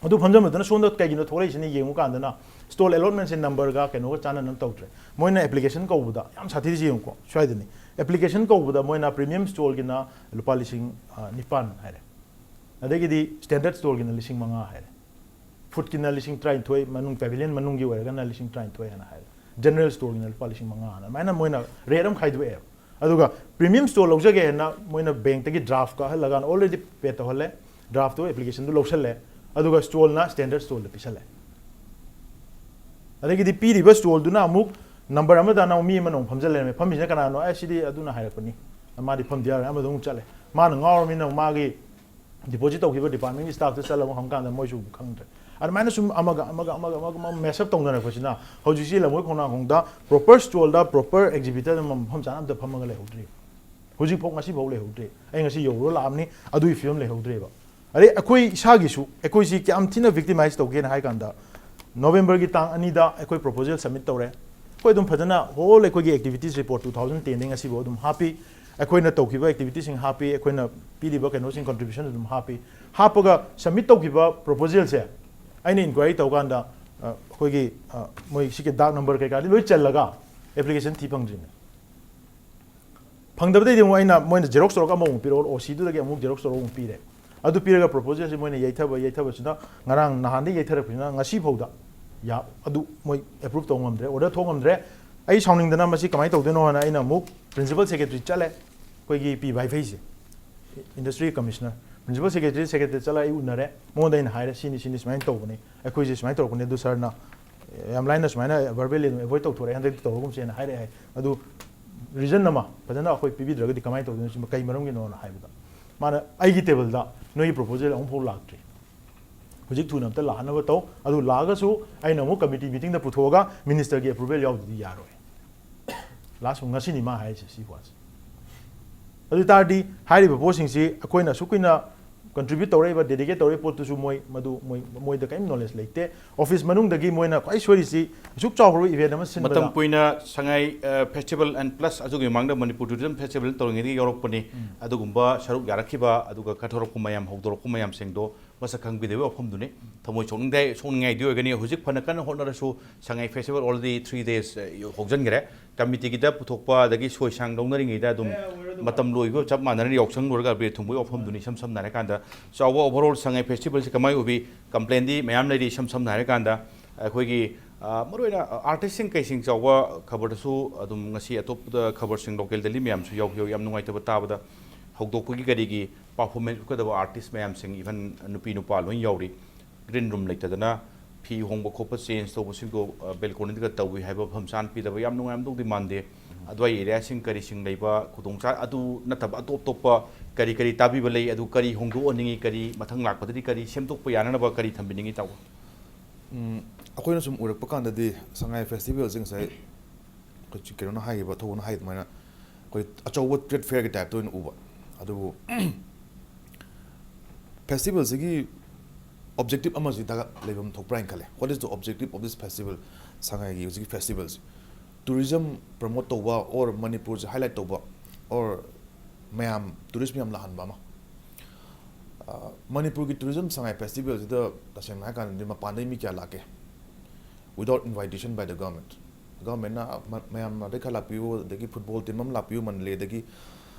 ꯑꯗꯨ ꯐꯝꯖꯟꯕꯗꯨꯅ ꯁꯣꯝꯗ ꯀꯩꯒꯤꯅꯣ ꯊꯣꯛꯂꯛꯏꯁꯤꯅ ꯌꯦꯡꯉꯨ ꯀꯥꯟꯗꯅ, stall allotmentꯁꯦ numberꯒ ꯀꯩꯅꯣꯒ ꯆꯥꯟꯅꯅꯕ ꯇꯧꯗ꯭ꯔꯦ꯫ ꯃꯣꯏꯅ application ꯀꯧꯕꯗ, ꯌꯥꯝ ꯁꯥꯊꯤꯔꯤꯁꯤ ꯌꯦꯡꯉꯨꯀꯣ, ꯁ꯭ꯋꯥꯏꯗꯅꯤ꯫ Application ꯀꯧꯕꯗ ꯃꯣꯏꯅ premium stallꯒꯤꯅ ꯂꯨꯄꯥ ꯂꯤꯁꯤꯡ, ꯑ, ꯅꯤꯄꯥꯟ ꯍꯥꯏꯔꯦ꯫ ꯑꯗꯒꯤꯗꯤ standard stallꯒꯤꯅ ꯂꯤꯁꯤꯡ ꯃꯉꯥ ꯍꯥꯏꯔꯦ꯫ Foodꯀꯤꯅ ꯂꯤꯁꯤꯡ ꯇꯔꯥꯅꯤꯊꯣꯏ, ꯃꯅꯨꯡ pavilion ꯃꯅꯨꯡꯒꯤ ꯑꯣꯏꯔꯒꯅ ꯂꯤꯁꯤꯡ ꯇꯔꯥꯅꯤꯊꯣꯏ ꯍꯥꯏꯅ ꯍꯥꯏꯔꯦ꯫ General storeꯒꯤꯅ ꯂꯨꯄꯥ ꯂꯤꯁꯤꯡ ꯃꯉꯥ ꯍꯥꯏꯅ, ꯑꯗꯨꯃꯥꯏꯅ ꯃꯣꯏꯅ rate ꯑꯃ ꯈꯥꯏꯗꯣꯛꯑꯦꯕ꯫ ꯑꯗꯨꯒ premium stall ꯂꯧꯖꯒꯦ ꯍꯥꯏꯅ ꯃꯣꯏꯅ bankꯇꯒꯤ draft ꯀꯛꯍꯜꯂꯒ already pay ꯇꯧꯍꯜꯂꯦ, draftꯇꯨ applicationꯗꯨ ꯂꯧꯁꯜꯂꯦ, ꯑꯗꯨꯒ stallꯅ standard stallꯗ ꯄꯤꯁꯜꯂꯦ꯫ ꯑꯗꯒꯤꯗꯤ ꯄꯤꯔꯤꯕ stallꯗꯨꯅ ꯑꯃꯨꯛ number ꯑꯃꯗꯅ ꯑꯃꯨꯛ ꯃꯤ ꯑꯃꯅ ꯑꯃꯨꯛ ꯐꯝꯖꯜ ꯂꯩꯔꯝꯃꯦ꯫ ꯐꯝꯃꯤꯁꯤꯅ ꯀꯅꯥꯅꯣ? "ꯑꯦ, ꯁꯤꯗꯤ ꯑꯗꯨꯅ ꯍꯥꯏꯔꯛꯄꯅꯤ, ꯃꯥꯗꯤ ꯐꯝꯗ ꯌꯥꯔꯣꯏ", ꯑꯃꯗ ꯑꯃꯨꯛ ꯆꯠꯂꯦ꯫ ꯃꯥꯅ ꯉꯥꯎꯔꯃꯤꯅ ꯃꯥꯒꯤ deposit ꯇꯧꯈꯤꯕ departmentꯀꯤ staffꯇ ꯆꯠꯂꯒ ꯍꯪꯀꯥꯟꯗ ꯃꯣꯏꯁꯨ ꯈꯪꯗ꯭ꯔꯦ꯫ ꯑꯗꯨꯃꯥꯏꯅ ꯁꯨꯝ ꯑꯃꯒ ꯑꯃꯒ ꯑꯃꯒ ꯑꯃꯒ ꯑꯃ mess up ꯇꯧꯅꯔꯛꯄꯁꯤꯅ ꯍꯧꯖꯤꯛꯁꯤ ꯂꯝꯕꯣꯏ ꯈꯣꯡꯅꯥꯡꯈꯣꯡꯗ proper stallꯗ proper exhibitorꯗ ꯃꯐꯝ ꯆꯥꯅ ꯑꯝꯇ ꯐꯝꯃꯒ ꯂꯩꯍꯧꯗ꯭ꯔꯤ꯫ ꯍꯧꯖꯤꯛꯐꯥꯎ, ꯉꯁꯤꯐꯥꯎ ꯂꯩꯍꯧꯗ꯭ꯔꯤ꯫ ꯑꯩ ꯉꯁꯤ ꯌꯧꯔꯨꯔ ꯂꯥꯛꯑꯕꯅꯤ, ꯑꯗꯨꯒꯤ ꯐꯤꯕꯝ ꯂꯩꯍꯧꯗ꯭ꯔꯦꯕ꯫ ꯑꯗꯩ ꯑꯩꯈꯣꯏ ꯏꯁꯥꯒꯤꯁꯨ, ꯑꯩꯈꯣꯏꯁꯤ ꯀꯌꯥꯝ ꯊꯤꯅ victimize ꯇꯧꯒꯦꯅ ꯍꯥꯏ ꯀꯥꯟꯗ, Novemberꯒꯤ ꯇꯥꯡ ꯑꯅꯤꯗ ꯑꯩꯈꯣꯏ proposal submit ꯇꯧꯔꯦ꯫ ꯑꯩꯈꯣꯏ ꯑꯗꯨꯝ ꯐꯖꯅ whole ꯑꯩꯈꯣꯏꯒꯤ activities report two thousand tenꯗꯒꯤ ꯉꯁꯤꯐꯥꯎ ꯑꯗꯨꯝ ꯍꯥꯞꯄꯤ꯫ ꯑꯩꯈꯣꯏꯅ ꯇꯧꯈꯤꯕ activitiesꯁꯤꯡ ꯍꯥꯞꯄꯤ, ꯑꯩꯈꯣꯏꯅ ꯄꯤꯔꯤꯕ ꯀꯩꯅꯣꯁꯤꯡ contribution ꯑꯗꯨꯝ ꯍꯥꯞꯄꯤ꯫ ꯍꯥꯞꯄꯒ submit ꯇꯧꯈꯤꯕ proposalꯁꯦ ꯑꯩꯅ inquiry ꯇꯧꯀꯥꯟꯗ, ꯑ, ꯑꯩꯈꯣꯏꯒꯤ, ꯑ, ꯃꯣꯏ ꯁꯤꯒꯤ dark number ꯀꯩꯀꯥꯗꯤ ꯂꯣꯏ ꯆꯜꯂꯒ application ꯊꯤ ꯐꯪꯗ꯭ꯔꯤꯅꯦ꯫ ꯐꯪꯗꯕꯗꯩꯗꯤ ꯑꯃꯨꯛ ꯑꯩꯅ, ꯃꯣꯏꯅ xerox ꯇꯧꯔꯒ ꯑꯃꯃꯨꯛ ꯄꯤꯔꯛꯑꯣ, OCꯗꯨꯗꯒꯤ ꯑꯃꯨꯛ xerox ꯇꯧꯔꯒ ꯑꯃꯨꯛ ꯄꯤꯔꯦ꯫ ꯑꯗꯨ ꯄꯤꯔꯒ proposal ꯁꯤ ꯃꯣꯏꯅ ꯌꯩꯊꯕ ꯌꯩꯊꯕꯁꯤꯅ ꯉꯔꯥꯡ ꯅꯍꯥꯟꯗꯒꯤ ꯌꯩꯊꯔꯛꯄꯁꯤꯅ ꯉꯁꯤ ꯐꯥꯎꯗ ꯌꯥ-, ꯑꯗꯨ ꯃꯣꯏ approve ꯇꯧꯕ ꯉꯝꯗ꯭ꯔꯦ, order ꯊꯣꯛ ꯉꯝꯗ꯭ꯔꯦ꯫ ꯑꯩ ꯁꯥꯎꯅꯤꯡꯗꯅ ꯃꯁꯤ ꯀꯃꯥꯏꯅ ꯇꯧꯗꯣꯏꯅꯣ ꯍꯥꯏꯅ ꯑꯩꯅ ꯑꯃꯨꯛ principal secretary ꯆꯠꯂꯦ꯫ ꯑꯩꯈꯣꯏꯒꯤ ꯄꯤ ꯚꯥꯏꯐꯩꯁꯦ, industry commissioner, principal secretary, secretary ꯆꯠꯂꯒ ꯑꯩ ꯎꯅꯔꯦ꯫ ꯃꯉꯣꯟꯗ ꯑꯩꯅ ꯍꯥꯏꯔꯦ, "ꯁꯤꯅꯤ, ꯁꯤꯅꯤ, ꯁꯨꯃꯥꯏꯅ ꯇꯧꯕꯅꯤ, ꯑꯩꯈꯣꯏꯁꯦ ꯁꯨꯃꯥꯏꯅ ꯇꯧꯔꯛꯄꯅꯤ, ꯑꯗꯨ ꯁꯥꯔꯅ ꯌꯥꯝ ꯂꯥꯏꯅ ꯁꯨꯃꯥꯏꯅ verbally ꯑꯗꯨꯝ avoid ꯇꯧꯊꯣꯔꯛꯑꯦ, ꯍꯟꯗꯛꯇꯤ ꯇꯧꯔꯒꯨꯝꯁꯦꯅ" ꯍꯥꯏꯔꯛꯑꯦ ꯍꯥꯏ꯫ ꯑꯗꯨ reason ꯑꯃ ꯐꯖꯅ ꯑꯩꯈꯣꯏ ꯄꯤꯕꯤꯗ꯭ꯔꯒꯗꯤ ꯀꯃꯥꯏꯅ ꯇꯧꯗꯣꯏꯅꯣ, ꯁꯤ ꯀꯩ ꯃꯔꯝꯒꯤꯅꯣꯅ ꯍꯥꯏꯕꯗ, ꯃꯥꯅ ꯑꯩꯒꯤ ꯇꯦꯕꯜꯗ ꯅꯣꯏꯒꯤ proposal ꯑꯃꯨꯛꯐꯥꯎ ꯂꯥꯛꯇ꯭ꯔꯤ, ꯍꯧꯖꯤꯛ ꯊꯨꯅ ꯑꯝꯇ ꯂꯥꯛꯍꯟꯅꯕ ꯇꯧ, ꯑꯗꯨ ꯂꯥꯛꯑꯒꯁꯨ ꯑꯩꯅ ꯑꯃꯨꯛ committee meeting ꯗ ꯄꯨꯊꯣꯛꯑꯒ minister ꯒꯤ approval ꯌꯥꯎꯗꯗꯤ ꯌꯥꯔꯣꯏ꯫ Last ꯉꯁꯤꯅꯤ ꯃꯥ ꯍꯥꯏꯔꯤꯁꯦ ꯁꯤ ꯋꯥꯁꯦ꯫ ꯑꯗꯨ ꯇꯥꯔꯗꯤ ꯍꯥꯏꯔꯤꯕ ꯄꯣꯠꯁꯤꯡꯁꯤ ꯑꯩꯈꯣꯏꯅ ꯑꯁꯨꯛ ꯀꯨꯏꯅ contribute ꯇꯧꯔꯛꯏꯕ, dedicate ꯇꯧꯔꯛꯏꯕ ꯄꯣꯠꯇꯨꯁꯨ ꯃꯣꯏ ꯃꯗꯨ ꯃꯣꯏ, ꯃꯣꯏꯗ ꯀꯔꯤꯝ knowledge ꯂꯩꯇꯦ꯫ Office ꯃꯅꯨꯡꯗꯒꯤ ꯃꯣꯏꯅ ꯈ꯭ꯋꯥꯏ ꯁꯣꯏꯔꯤꯁꯤ, ꯑꯁꯨꯛ ꯆꯥꯎꯈ꯭ꯔꯕ event ꯑꯃ ꯁꯤꯟꯕꯗ ꯃꯇꯝ ꯀꯨꯏꯅ ꯁꯉꯥꯏ, ꯑ, festival and plus ꯑꯗꯨꯒꯤ ꯃꯃꯥꯡꯗ ꯃꯅꯤꯄꯨꯔ tourism festival ꯇꯧꯔꯤꯉꯩꯗꯒꯤ ꯌꯥꯎꯔꯛꯄꯅꯤ꯫ ꯎꯝ꯫ ꯑꯗꯨꯒꯨꯝꯕ ꯁꯔꯨꯛ ꯌꯥꯔꯛꯈꯤꯕ, ꯑꯗꯨꯒ ꯀꯠꯊꯣꯔꯛꯄ ꯃꯌꯥꯝ, ꯍꯧꯗꯣꯔꯛꯄ ꯃꯌꯥꯝꯁꯤꯡꯗꯣ ꯃꯁꯛ ꯈꯪꯕꯤꯗꯕꯒꯤ ꯋꯥꯐꯝꯗꯨꯅꯤ꯫ ꯊꯃꯣꯏ ꯁꯣꯛꯅꯤꯡꯗꯦ, ꯁꯣꯛꯅꯤꯡꯉꯥꯏꯗꯤ ꯑꯣꯏꯒꯅꯤ꯫ ꯍꯧꯖꯤꯛ ꯐꯅ ꯀꯟꯅ ꯍꯣꯠꯅꯔꯁꯨ ꯁꯉꯥꯏ festival already three days, ꯑ, ꯍꯧꯖꯤꯟꯈ꯭ꯔꯦ꯫ Committee ꯒꯤꯗ ꯄꯨꯊꯣꯛꯄ ꯑꯗꯒꯤ ꯁꯣꯏ ꯁꯥꯡ ꯂꯧꯅꯔꯤꯉꯩꯗ ꯑꯗꯨꯝ ꯃꯇꯝ ꯂꯣꯏꯕ ꯆꯞ ꯃꯥꯟꯅꯔꯅꯤ꯫ ꯌꯥꯎꯁꯪ ꯂꯣꯏꯔꯒ ꯑꯕꯦꯔ ꯊꯨꯝꯕꯒꯤ ꯋꯥꯐꯝꯗꯨꯅꯤ꯫ ꯏꯁꯝ ꯁꯝꯅ ꯍꯥꯏꯔꯀꯥꯟꯗ ꯆꯥꯎꯕ overall ꯁꯉꯥꯏ festival ꯁꯤ ꯀꯃꯥꯏꯅ ꯎꯕꯤ? Complain ꯗꯤ ꯃꯌꯥꯝ ꯂꯩꯔꯤ꯫ ꯏꯁꯝ ꯁꯝꯅ ꯍꯥꯏꯔꯀꯥꯟꯗ ꯑꯩꯈꯣꯏꯒꯤ, ꯑ, ꯃꯔꯨꯑꯣꯏꯅ artist ꯁꯤꯡ ꯀꯩꯁꯤꯡ ꯆꯥꯎꯕ ꯈꯕꯔꯗꯁꯨ ꯑꯗꯨꯝ ꯉꯁꯤ ꯑꯇꯣꯞꯄꯗ ꯈꯕꯔꯁꯤꯡ local daily ꯃꯌꯥꯝꯁꯨ ꯌꯥꯎꯈꯤ꯫ ꯌꯥꯝ ꯅꯨꯡꯉꯥꯏꯇꯕ ꯇꯥꯕꯗ ꯍꯧꯗꯣꯛꯄꯒꯤ ꯀꯔꯤꯒꯤ performance ꯎꯠꯀꯗꯕ artist ꯃꯌꯥꯝꯁꯤꯡ, even ꯅꯨꯄꯤ ꯅꯨꯄꯥ ꯂꯣꯏ ꯌꯥꯎꯔꯤ꯫ Green room ꯂꯩꯇꯗꯅ ꯐꯤ ꯍꯣꯡꯕ ꯈꯣꯠꯄ change ꯇꯧꯕꯁꯤꯡꯗꯣ, ꯑ, balcony ꯗꯒ ꯇꯧꯏ ꯍꯥꯏꯕ ꯃꯐꯝ ꯆꯥꯅ ꯄꯤꯗꯕ ꯌꯥꯝ ꯅꯨꯡꯉꯥꯏꯔꯝꯗꯧꯗꯤ ꯃꯥꯟꯗꯦ꯫ ꯑꯗꯨꯋꯥꯏ area ꯁꯤꯡ ꯀꯔꯤꯁꯤꯡ ꯂꯩꯕ ꯈꯨꯗꯣꯡꯆꯥ-, ꯑꯗꯨ ꯅꯠꯇꯕ ꯑꯇꯣꯞ ꯑꯇꯣꯞꯄ ꯀꯔꯤ ꯀꯔꯤ ꯇꯥꯕꯤꯕ ꯂꯩ? ꯑꯗꯨ ꯀꯔꯤ ꯍꯣꯡꯗꯣꯛꯍꯟꯅꯤꯡꯉꯤ? ꯀꯔꯤ ꯃꯊꯪ ꯂꯥꯛꯄꯗꯗꯤ ꯀꯔꯤ ꯁꯦꯝꯗꯣꯛꯄ ꯌꯥꯅꯅꯕ ꯀꯔꯤ ꯊꯝꯕꯤꯅꯤꯡꯉꯤ ꯇꯥꯃꯣ? ꯎꯝ, ꯑꯩꯈꯣꯏꯅ ꯁꯨꯝ ꯎꯔꯛꯄ ꯀꯥꯟꯗꯗꯤ ꯁꯉꯥꯏ festival ꯁꯦ ꯉꯁꯥꯏ ꯑꯩꯈꯣꯏ ꯀꯩꯅꯣꯅ ꯍꯥꯏꯈꯤꯕ, ꯊꯧꯕꯅ ꯍꯥꯏꯈꯤꯕ ꯑꯗꯨꯃꯥꯏꯅ ꯑꯩꯈꯣꯏ ꯑꯆꯧꯕ trade fair ꯒꯤ type ꯇ ꯑꯣꯏꯅ ꯎꯕ꯫ ꯑꯗꯨꯕꯨ festival ꯁꯤꯒꯤ objective ꯑꯃꯁꯤ ꯗꯔꯀꯥꯔ ꯂꯩꯐꯝ ꯊꯣꯛꯄ꯭ꯔꯥ ꯍꯥꯏꯅ ꯈꯜꯂꯦ꯫ What is the objective of this festival? ꯁꯉꯥꯏꯒꯤ ꯍꯧꯖꯤꯛꯀꯤ festival ꯁꯤ tourism promote ꯇꯧꯕ or ꯃꯅꯤꯄꯨꯔꯁꯦ highlight ꯇꯧꯕ or ꯃꯌꯥꯝ tourist ꯃꯌꯥꯝ ꯂꯥꯛꯍꯟꯕ ꯑꯃ? ꯑ, ꯃꯅꯤꯄꯨꯔꯒꯤ tourism ꯁꯉꯥꯏ festival ꯁꯤꯗ ꯇꯁꯦꯡꯅ ꯍꯥꯏꯔꯀꯥꯟꯗꯗꯤ ꯃꯄꯥꯟꯗꯒꯤ ꯃꯤ ꯀꯌꯥ ꯂꯥꯛꯀꯦ? Without invitation by the government꯫ Government ꯅ ꯃ-, ꯃꯌꯥꯝ ꯑꯗꯩ ꯈꯔ ꯂꯥꯛꯄꯤꯌꯨ, ꯑꯗꯒꯤ football team ꯑꯃ ꯂꯥꯛꯄꯤꯌꯨ ꯃꯟꯗꯂꯦꯗꯒꯤ,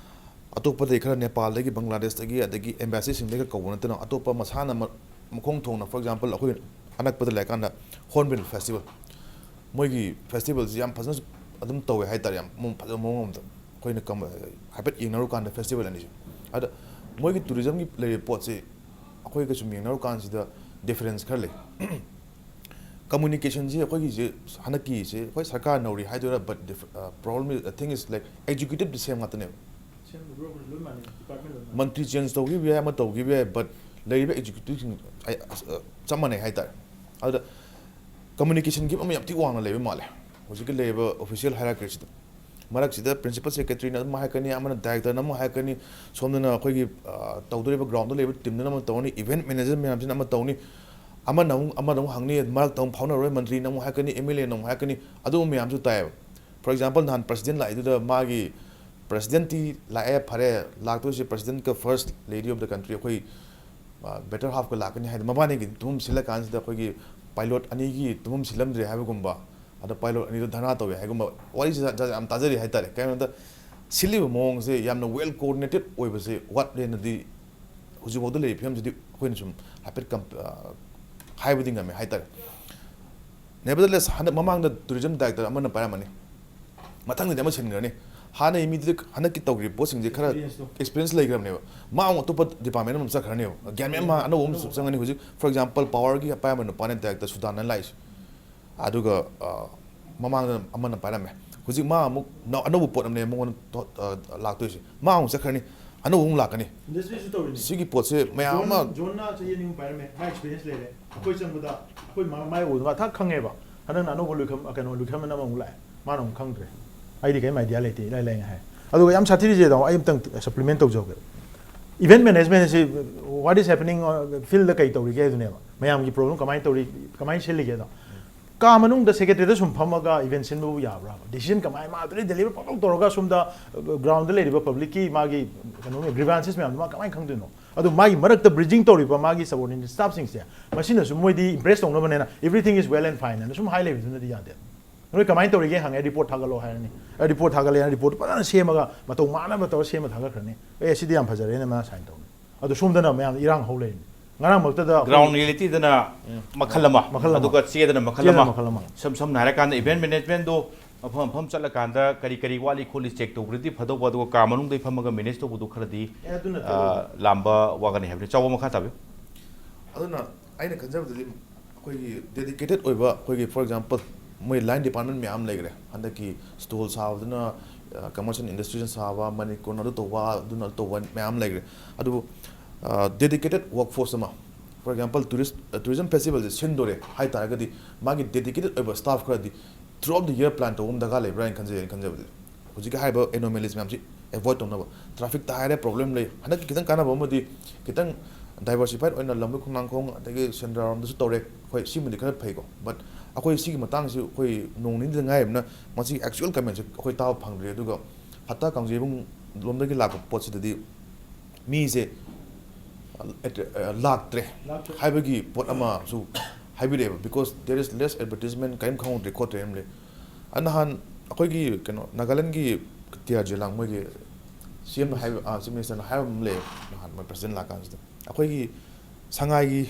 ꯑꯇꯣꯞꯄꯗꯒꯤ ꯈꯔ, ꯅꯦꯄꯥꯜꯗꯒꯤ, ꯕꯪꯒ꯭ꯂꯥꯗꯦꯁꯇꯒꯤ, ꯑꯗꯒꯤ ꯑꯦꯝꯕꯦꯁꯤꯁꯤꯡꯗꯒꯤ ꯀꯧꯕ ꯅꯠꯇꯅ, ꯑꯇꯣꯞꯄ ꯃꯁꯥꯅ ꯃ-, ꯃꯈꯣꯡ ꯊꯣꯡꯅ, for example, ꯑꯩꯈꯣꯏ ꯑꯅꯛꯄꯗ ꯂꯩꯔꯀꯥꯟꯗ Hornbill Festival, ꯃꯣꯏꯒꯤ ꯐꯦꯁꯇꯤꯚꯦꯜꯁꯤ ꯌꯥꯝ ꯐꯖꯅ ꯑꯗꯨꯝ ꯇꯧꯋꯦ ꯍꯥꯏꯇꯥꯔꯦ, ꯌꯥꯝ ꯃꯑꯣꯡ ꯐꯖꯕ ꯃꯑꯣꯡ ꯑꯃꯗ꯫ ꯑꯩꯈꯣꯏꯅ ꯀꯝ-, ꯍꯥꯏꯐꯦꯠ ꯌꯦꯡꯅꯔꯨꯀꯥꯟꯗ ꯐꯦꯁꯇꯤꯚꯦꯜ ꯑꯅꯤꯁꯦ, ꯑꯗ ꯃꯣꯏꯒꯤ ꯇꯨꯔꯤꯖꯝꯒꯤ ꯂꯩꯔꯤꯕ ꯄꯣꯠꯁꯤ ꯑꯩꯈꯣꯏꯒ ꯁꯨꯝ ꯌꯦꯡꯅꯔꯨꯀꯥꯟꯁꯤꯗ ꯗꯤꯐꯔꯦꯟꯁ ꯈꯔ ꯂꯩ꯫ ꯀꯝꯃꯨꯅꯤꯀꯦꯁꯟꯁꯤ ꯑꯩꯈꯣꯏꯒꯤꯁꯦ, ꯍꯟꯗꯛꯀꯤꯁꯦ ꯑꯩꯈꯣꯏ ꯁꯔꯀꯥꯔ ꯅꯧꯔꯤ ꯍꯥꯏꯗꯣꯏꯔꯥ, but dif-, uh, problem is, the thing is, like, executive the same ꯉꯥꯛꯇꯅꯦꯕ꯫ ꯁꯦꯝ ꯂꯣꯏ ꯂꯣꯏ ꯃꯥꯟꯅꯩ, ꯗꯤꯄꯥꯔꯠꯃꯦꯟ ꯂꯣꯏ ꯃꯥꯟꯅꯩ꯫ ꯃꯟꯇ꯭ꯔꯤ ꯆꯦꯟꯖ ꯇꯧꯈꯤꯕ ꯌꯥꯏ, ꯑꯃ ꯇꯧꯈꯤꯕ ꯌꯥꯏ, but ꯂꯩꯔꯤꯕ ꯑꯦꯛꯖꯤꯀ꯭ꯌꯨꯇꯤꯚꯁꯤꯡ ꯑꯩ, ꯑꯁ, ꯑ, ꯆꯞ ꯃꯥꯟꯅꯩ ꯍꯥꯏꯇꯥꯔꯦ꯫ ꯑꯗꯨꯗ ꯀꯝꯃꯨꯅꯤꯀꯦꯁꯟ ꯒꯦꯞ ꯑꯃ ꯌꯥꯝ ꯊꯤ ꯋꯥꯡꯅ ꯂꯩꯕ ꯃꯥꯜꯂꯦ ꯍꯧꯖꯤꯛꯀꯤ ꯂꯩꯔꯤꯕ ꯑꯣꯐꯤꯁꯤꯌꯦꯜ ꯍꯥꯏꯔꯥꯔꯀꯤꯁꯤꯗ꯫ ꯃꯔꯛꯁꯤꯗ ꯄ꯭ꯔꯤꯟꯁꯤꯄꯜ ꯁꯦꯀ꯭ꯔꯦꯇꯔꯤꯅ ꯑꯃ ꯍꯥꯏꯔꯛꯀꯅꯤ, ꯑꯃꯅ ꯗꯥꯏꯔꯦꯛꯇꯔꯅ ꯑꯃ ꯍꯥꯏꯔꯛꯀꯅꯤ, ꯁꯣꯝꯗꯅ ꯑꯩꯈꯣꯏꯒꯤ, ꯑ, ꯇꯧꯗꯣꯔꯤꯕ ꯒ꯭ꯔꯥꯎꯟꯗ ꯂꯩꯕ ꯇꯤꯝꯗꯨꯅ ꯑꯃ ꯇꯧꯅꯤ, ꯏꯚꯦꯟꯠ ꯃꯦꯅꯦꯖꯔ ꯃꯌꯥꯝꯁꯤꯅ ꯑꯃ ꯇꯧꯅꯤ, ꯑꯃꯅ ꯑꯃꯨꯛ, ꯑꯃꯗ ꯑꯃꯨꯛ ꯍꯪꯅꯤ, ꯃꯔꯛꯇ ꯑꯃꯨꯛ ꯐꯥꯎꯅꯔꯣꯏ, ꯃꯟꯇ꯭ꯔꯤꯅ ꯑꯃꯨꯛ ꯍꯥꯏꯔꯛꯀꯅꯤ, ꯑꯦꯝ ꯑꯦꯜ ꯑꯦꯅ ꯑꯃꯨꯛ ꯍꯥꯏꯔꯛꯀꯅꯤ, ꯑꯗꯨꯒꯨꯝꯕ ꯃꯌꯥꯝꯁꯨ ꯇꯥꯏꯌꯦꯕ꯫ For example, ꯅꯍꯥꯟ ꯄ꯭ꯔꯁꯤꯗꯦꯟ ꯂꯥꯛꯏꯗꯨꯗ ꯃꯥꯒꯤ, ꯄ꯭ꯔꯁꯤꯗꯦꯟꯠꯇꯤ ꯂꯥꯛꯑꯦ, ꯐꯔꯦ, ꯂꯥꯛꯇꯣꯏꯁꯦ ꯄ꯭ꯔꯁꯤꯗꯦꯟꯠꯀ first lady of the country, ꯑꯩꯈꯣꯏ, ꯑ, better halfꯀ ꯂꯥꯛꯀꯅꯤ ꯍꯥꯏꯗꯤ, ꯃꯕꯥꯅꯤꯒꯤ ꯇꯨꯝꯐꯝ ꯁꯤꯜꯂꯀꯥꯟꯁꯤꯗ ꯑꯩꯈꯣꯏꯒꯤ ꯄꯥꯏꯂꯣꯠ ꯑꯅꯤꯒꯤ ꯇꯨꯝꯐꯝ ꯁꯤꯜꯂꯝꯗ꯭ꯔꯦ ꯍꯥꯏꯕꯒꯨꯝꯕ, ꯑꯗ ꯄꯥꯏꯂꯣꯠ ꯑꯅꯤꯗꯣ ꯙꯔꯅꯥ ꯇꯧꯋꯦ ꯍꯥꯏꯒꯨꯝꯕ ꯋꯥꯔꯤꯁꯦ ꯖꯥꯠ ꯖꯥꯠ ꯌꯥꯝ ꯇꯥꯖꯔꯤ ꯍꯥꯏꯇꯥꯔꯦ꯫ ꯀꯩꯒꯤꯅꯣꯗ ꯁꯤꯜꯂꯤꯕ ꯃꯑꯣꯡꯁꯦ ꯌꯥꯝꯅ well coordinated ꯑꯣꯏꯕꯁꯦ ꯋꯥꯠꯂꯦꯅꯗꯤ ꯍꯧꯖꯤꯛꯐꯥꯎꯗ ꯂꯩꯔꯤꯕ ꯐꯤꯕꯝꯁꯤꯗꯤ ꯑꯩꯈꯣꯏꯅ ꯁꯨꯝ ꯍꯥꯏꯐꯦꯠ ꯀꯝ-, ꯑ, ꯍꯥꯏꯕꯗꯤ ꯉꯝꯃꯦ ꯍꯥꯏꯇꯥꯔꯦ꯫ Nevertheless, ꯍꯟꯗꯛ ꯃꯃꯥꯡꯗ ꯇꯨꯔꯤꯖꯝ ꯗꯥꯏꯔꯦꯛꯇꯔ ꯑꯃꯅ ꯄꯥꯏꯔꯝꯃꯅꯤ, ꯃꯊꯪꯗꯗꯤ ꯑꯃ ꯁꯤꯟꯈ꯭ꯔꯅꯤ꯫ ꯍꯥꯟꯅꯒꯤ ꯃꯤꯗꯨꯗꯤ ꯍꯟꯗꯛꯀꯤ ꯇꯧꯈ꯭ꯔꯤꯕ ꯄꯣꯠꯁꯤꯡꯁꯦ ꯈꯔ Experienceꯇꯣ꯫ ꯑꯦꯛꯁꯄꯤꯔꯤꯌꯦꯟꯁ ꯂꯩꯈ꯭ꯔꯕꯅꯦꯕ꯫ ꯃꯥ ꯑꯃꯨꯛ ꯑꯇꯣꯞꯄ ꯗꯤꯄꯥꯔꯠꯃꯦꯟ ꯑꯃ ꯆꯠꯈ꯭ꯔꯅꯦꯕ, ꯒ꯭ꯌꯥꯟ ꯃꯦꯟ ꯑꯃ ꯑꯅꯧꯕ ꯑꯃꯁꯨ ꯆꯪꯉꯅꯤ꯫ ꯍꯧꯖꯤꯛ, for example, ꯄꯥꯋꯔꯒꯤ ꯄꯥꯏꯔꯝꯕ ꯅꯨꯄꯥꯅꯦ ꯗꯥꯏꯔꯦꯛꯇꯔ ꯁꯨꯗꯥꯟꯅ ꯂꯥꯛꯏꯁꯦ꯫ ꯑꯗꯨꯒ, ꯑ, ꯃꯃꯥꯡꯗ ꯑꯃꯅ ꯄꯥꯏꯔꯝꯃꯦ꯫ ꯍꯧꯖꯤꯛ ꯃꯥ ꯑꯃꯨꯛ ꯅ-, ꯑꯅꯧꯕ ꯄꯣꯠ ꯑꯃꯅꯦ ꯃꯉꯣꯟꯗ ꯇꯣ-, ꯑ, ꯂꯥꯛꯇꯣꯏꯁꯦ꯫ ꯃꯥ ꯑꯃꯨꯛ ꯆꯠꯈ꯭ꯔꯅꯤ, ꯑꯅꯧꯕ ꯑꯃꯨꯛ ꯂꯥꯛꯀꯅꯤ꯫ ꯏꯟꯗꯁꯇ꯭ꯔꯤꯁꯨ ꯇꯧꯔꯤꯅꯤ꯫ ꯁꯤꯒꯤ ꯄꯣꯠꯁꯦ ꯃꯌꯥꯝ ꯖꯣꯟ, ꯑꯃ ꯖꯣꯟꯅ ꯆꯍꯤ ꯑꯅꯤ ꯑꯍꯨꯝ ꯄꯥꯏꯔꯝꯃꯦ, ꯃꯥ ꯑꯦꯛꯁꯄꯤꯔꯤꯌꯦꯟꯁ ꯂꯩꯔꯦ꯫ ꯑꯩꯈꯣꯏ ꯆꯪꯕꯗ ꯑꯩꯈꯣꯏ ꯃꯥ-, ꯃꯥꯏ ꯎꯕꯗ ꯃꯥ ꯊꯛ ꯈꯪꯉꯦꯕ꯫ ꯍꯟꯗꯛꯅ ꯑꯅꯧꯕ ꯂꯨꯏꯈꯝ, ꯀꯩꯅꯣ, ꯂꯨꯏꯈꯝ ꯑꯃ ꯑꯃꯨꯛ ꯂꯥꯛꯑꯦ, ꯃꯥꯅ ꯑꯃꯨꯛ ꯈꯪꯗ꯭ꯔꯦ꯫ ꯑꯩꯗꯤ ꯀꯔꯤꯝ ꯑꯥꯏꯗꯤꯌꯥ ꯂꯩꯇꯦ, ꯏꯂꯥꯏ ꯂꯥꯏꯅ ꯍꯥꯏ꯫ ꯑꯗꯨꯒ ꯌꯥꯝ ꯁꯥꯊꯤꯔꯤꯁꯦ ꯇꯥꯃꯣ, ꯑꯩ ꯑꯝꯇꯪ ꯁꯄ꯭ꯂꯤꯃꯦꯟ ꯇꯧꯖꯍꯧꯒꯦ꯫ ꯏꯚꯦꯟꯠ ꯃꯦꯅꯦꯖꯃꯦꯟ ꯑꯁꯤ what is happening, ꯐꯤꯜꯗ ꯀꯩ ꯇꯧꯔꯤꯒꯦ ꯍꯥꯏꯗꯨꯅꯦꯕ, ꯃꯌꯥꯝꯒꯤ ꯄ꯭ꯔꯣꯕ꯭ꯂꯦꯝ ꯀꯃꯥꯏꯅ ꯇꯧꯔꯤ, ꯀꯃꯥꯏꯅ ꯁꯤꯜꯂꯤꯒꯦꯗꯣ꯫ ꯀꯥ ꯃꯅꯨꯡꯗ ꯁꯦꯀ꯭ꯔꯦꯇꯔꯤꯗ ꯁꯨꯝ ꯐꯝꯃꯒ ꯏꯚꯦꯟꯠ ꯁꯤꯟꯕꯕꯨ ꯌꯥꯕ꯭ꯔꯥ? ꯗꯤꯁꯤꯖꯟ ꯀꯃꯥꯏꯅ ꯃꯥ ꯑꯗꯨꯗꯩ ꯗꯦꯂꯤꯚꯔ ꯄꯪꯇꯧ ꯇꯧꯔꯒ ꯁꯣꯝꯗ ꯒ꯭ꯔꯥꯎꯟꯗ ꯂꯩꯔꯤꯕ ꯄꯕ꯭ꯂꯤꯛꯀꯤ ꯃꯥꯒꯤ ꯀꯩꯅꯣ, ꯒ꯭ꯔꯤꯚꯥꯟꯁꯦꯁ ꯃꯌꯥꯝꯗꯣ ꯃꯥ ꯀꯃꯥꯏꯅ ꯈꯪꯗꯣꯏꯅꯣ? ꯑꯗꯨ ꯃꯥꯒꯤ ꯃꯔꯛꯇ ꯕ꯭ꯔꯤꯖꯤꯡ ꯇꯧꯔꯤꯕ ꯃꯥꯒꯤ ꯁꯕꯑꯣꯔꯗꯤꯅꯦꯠ ꯁ꯭ꯇꯥꯐꯁꯤꯡꯁꯦ, ꯃꯁꯤꯅꯁꯨ ꯃꯣꯏꯗꯤ impress ꯇꯧꯅꯕꯅꯦꯅ everything is well and fine ꯍꯥꯏꯅ ꯁꯨꯝ ꯍꯥꯏ ꯂꯩꯕꯗꯨꯅꯗꯤ ꯌꯥꯗꯦ꯫ ꯅꯣꯏ ꯀꯃꯥꯏꯅ ꯇꯧꯔꯤꯒꯦ ꯍꯪꯉꯦ, ꯔꯤꯄꯣꯔꯠ ꯊꯥꯒꯠꯂꯣ ꯍꯥꯏꯔꯅꯤ꯫ ꯑꯦ, ꯔꯤꯄꯣꯔꯠ ꯊꯥꯒꯠꯂꯦꯅ ꯔꯤꯄꯣꯔꯠ ꯐꯖꯅ ꯁꯦꯝꯃꯒ ꯃꯇꯧ ꯃꯥꯟꯅꯕ ꯇꯧꯔ ꯁꯦꯝꯃ ꯊꯥꯒꯠꯈ꯭ꯔꯅꯤ꯫ ꯑꯦ, ꯁꯤꯗꯤ ꯌꯥꯝ ꯐꯖꯔꯦꯅ ꯃꯥ ꯁꯥꯏꯟ ꯇꯧꯅꯤ꯫ ꯑꯗꯣ ꯁꯣꯝꯗꯅ ꯃꯌꯥꯝ ꯏꯔꯥꯡ ꯍꯧ ꯂꯩꯔꯤꯅꯤ꯫ ꯉꯔꯥꯡꯃꯛꯇꯗ ꯑꯩꯈꯣꯏ ꯒ꯭ꯔꯥꯎꯟ ꯔꯤꯌꯦꯂꯤꯇꯤꯗꯅ ꯃꯈꯜ ꯑꯃ, ꯃꯈꯜ ꯑꯃ꯫ ꯑꯗꯨꯒ ꯆꯦꯗꯅ ꯃꯈꯜ ꯆꯦꯗꯅ ꯑꯃ꯫ ꯃꯈꯜ ꯑꯃ꯫ ꯁꯝ ꯁꯝꯅ ꯍꯥꯏꯔꯀꯥꯟꯗ ꯏꯚꯦꯟꯠ ꯃꯦꯅꯦꯖꯃꯦꯟꯠꯗꯣ ꯃꯐꯝ ꯃꯐꯝ ꯆꯠꯂꯀꯥꯟꯗ ꯀꯔꯤ ꯀꯔꯤ ꯋꯥꯠꯂꯤ ꯈꯣꯠꯂꯤ ꯆꯦꯛ ꯇꯧꯕꯗꯨꯗꯤ ꯐꯗꯧꯕ, ꯑꯗꯨꯒ ꯀꯥ ꯃꯅꯨꯡꯗꯩ ꯐꯝꯃꯒ ꯃꯦꯅꯦꯖ ꯇꯧꯕꯗꯨ ꯈꯔꯗꯤ ꯑꯦ, ꯑꯗꯨꯅ ꯑ, ꯂꯥꯝꯕ ꯋꯥꯒꯅꯤ ꯍꯥꯏꯕꯅꯤ꯫ ꯆꯥꯎꯕ, ꯃꯈꯥ ꯇꯥꯕꯤꯌꯨ꯫ ꯑꯗꯨꯅ ꯑꯩꯅ ꯈꯟꯖꯕꯗꯗꯤ ꯑꯩꯈꯣꯏꯒꯤ ꯗꯦꯗꯤꯀꯦꯇꯦꯠ ꯑꯣꯏꯕ, ꯑꯩꯈꯣꯏꯒꯤ, for example, ꯃꯣꯏ ꯂꯥꯏꯟ ꯗꯤꯄꯥꯔꯠꯃꯦꯟ ꯃꯌꯥꯝ ꯂꯩꯈ꯭ꯔꯦ꯫ ꯍꯟꯗꯛꯀꯤ ꯁ꯭ꯇꯣꯜ ꯁꯥꯕꯗꯨꯅ, ꯀꯃꯔꯁꯤꯌꯦꯜ ꯏꯟꯗꯁꯇ꯭ꯔꯤꯁꯅ ꯁꯥꯕ, ꯃꯅꯤꯀꯣꯟꯅ ꯑꯗꯨ ꯇꯧꯕ, ꯑꯗꯨꯅ ꯑꯗꯨ ꯇꯧꯕ ꯃꯌꯥꯝ ꯂꯩꯈ꯭ꯔꯦ꯫ ꯑꯗꯨꯕꯨ ꯗꯦꯗꯤꯀꯦꯇꯦꯠ ꯋꯥꯔꯛꯐꯣꯔꯁ ꯑꯃ, for example, tourist tourism festivalꯁꯦ ꯁꯤꯟꯗꯣꯔꯦ ꯍꯥꯏ ꯇꯥꯔꯒꯗꯤ, ꯃꯥꯒꯤ ꯗꯦꯗꯤꯀꯦꯇꯦꯠ ꯑꯣꯏꯕ ꯁ꯭ꯇꯥꯐ ꯈꯔꯗꯤ throughout the year plan ꯇꯧꯕ ꯑꯃ ꯗꯔꯀꯥꯔ ꯂꯩꯕ꯭ꯔꯥ ꯍꯥꯏꯅ ꯈꯟꯖꯩ, ꯑꯩꯅ ꯈꯟꯖꯕꯗꯗꯤ꯫ ꯍꯧꯖꯤꯛꯀꯤ ꯍꯥꯏꯔꯤꯕ ꯑꯦꯅꯣꯃꯦꯂꯤꯁ ꯃꯌꯥꯝꯁꯤ ꯑꯦꯚꯣꯏꯗ ꯇꯧꯅꯕ꯫ ꯇ꯭ꯔꯥꯐꯤꯛꯇ ꯍꯥꯏꯔꯦ, ꯄ꯭ꯔꯣꯕ꯭ꯂꯦꯝ ꯂꯩ꯫ ꯍꯟꯗꯛꯀꯤ ꯈꯤꯇꯪ ꯀꯥꯟꯅꯕ ꯑꯃꯗꯤ, ꯈꯤꯇꯪ ꯗꯥꯏꯚꯔꯁꯤꯐꯥꯏꯠ ꯑꯣꯏꯅ ꯂꯝꯕꯣꯏ ꯈꯣꯡꯅꯥꯡꯈꯣꯡ ꯑꯗꯒꯤ ꯁꯦꯟꯗ꯭ꯔꯥꯔꯣꯝꯗꯁꯨ ꯇꯧꯔꯦ꯫ ꯍꯣꯏ, ꯁꯤꯃꯗꯤ ꯈꯔ ꯐꯩꯀꯣ꯫ ꯕꯠ ꯑꯩꯈꯣꯏ ꯁꯤꯒꯤ ꯃꯇꯥꯡꯁꯤ ꯑꯩꯈꯣꯏ ꯅꯣꯡ ꯅꯤꯅꯤꯗ ꯉꯥꯏꯔꯤꯕꯅ ꯃꯁꯤꯒꯤ ꯑꯦꯛꯆꯨꯋꯦꯜ ꯀꯃꯦꯟꯁꯦ ꯑꯩꯈꯣꯏ ꯇꯥꯕ ꯐꯪꯗ꯭ꯔꯤ꯫ ꯑꯗꯨꯒ ꯐꯠꯇ ꯀꯥꯡꯖꯩꯕꯨꯡ ꯂꯣꯝꯗꯒꯤ ꯂꯥꯛꯄ ꯄꯣꯠꯁꯤꯗꯗꯤ ꯃꯤꯁꯦ, ꯑ, ꯑꯦꯇ꯭ꯔꯦ-, ꯑ, ꯂꯥꯛꯇ꯭ꯔꯦ ꯂꯥꯛꯇ꯭ꯔꯦ꯫ ꯍꯥꯏꯕꯒꯤ ꯄꯣꯠ ꯑꯃꯁꯨ ꯍꯥꯏꯕꯤꯔꯛꯑꯦꯕ, because there is less advertisement, ꯀꯔꯤꯝ ꯈꯪꯍꯧꯗ꯭ꯔꯦ ꯈꯣꯠꯇ꯭ꯔꯦ ꯑꯃ ꯂꯩ꯫ ꯑ, ꯅꯍꯥꯟ ꯑꯩꯈꯣꯏꯒꯤ ꯀꯩꯅꯣ ꯅꯥꯒꯥꯂꯦꯟꯒꯤ ꯇꯤ ꯑꯥꯔ ꯖꯤꯂꯥꯡ ꯃꯣꯏꯒꯤ ꯁꯤ ꯑꯦꯝꯅ ꯍꯥꯏꯕ, ꯑ, ꯆꯤꯐ ꯃꯤꯅꯤꯁꯇꯔꯅ ꯍꯥꯏꯕ ꯑꯃ ꯂꯩꯌꯦ, ꯅꯍꯥꯟ ꯃꯣꯏ ꯄ꯭ꯔꯁꯤꯗꯦꯟ ꯂꯥꯛꯀꯥꯟꯁꯤꯗ, ꯑꯩꯈꯣꯏꯒꯤ ꯁꯉꯥꯏꯒꯤ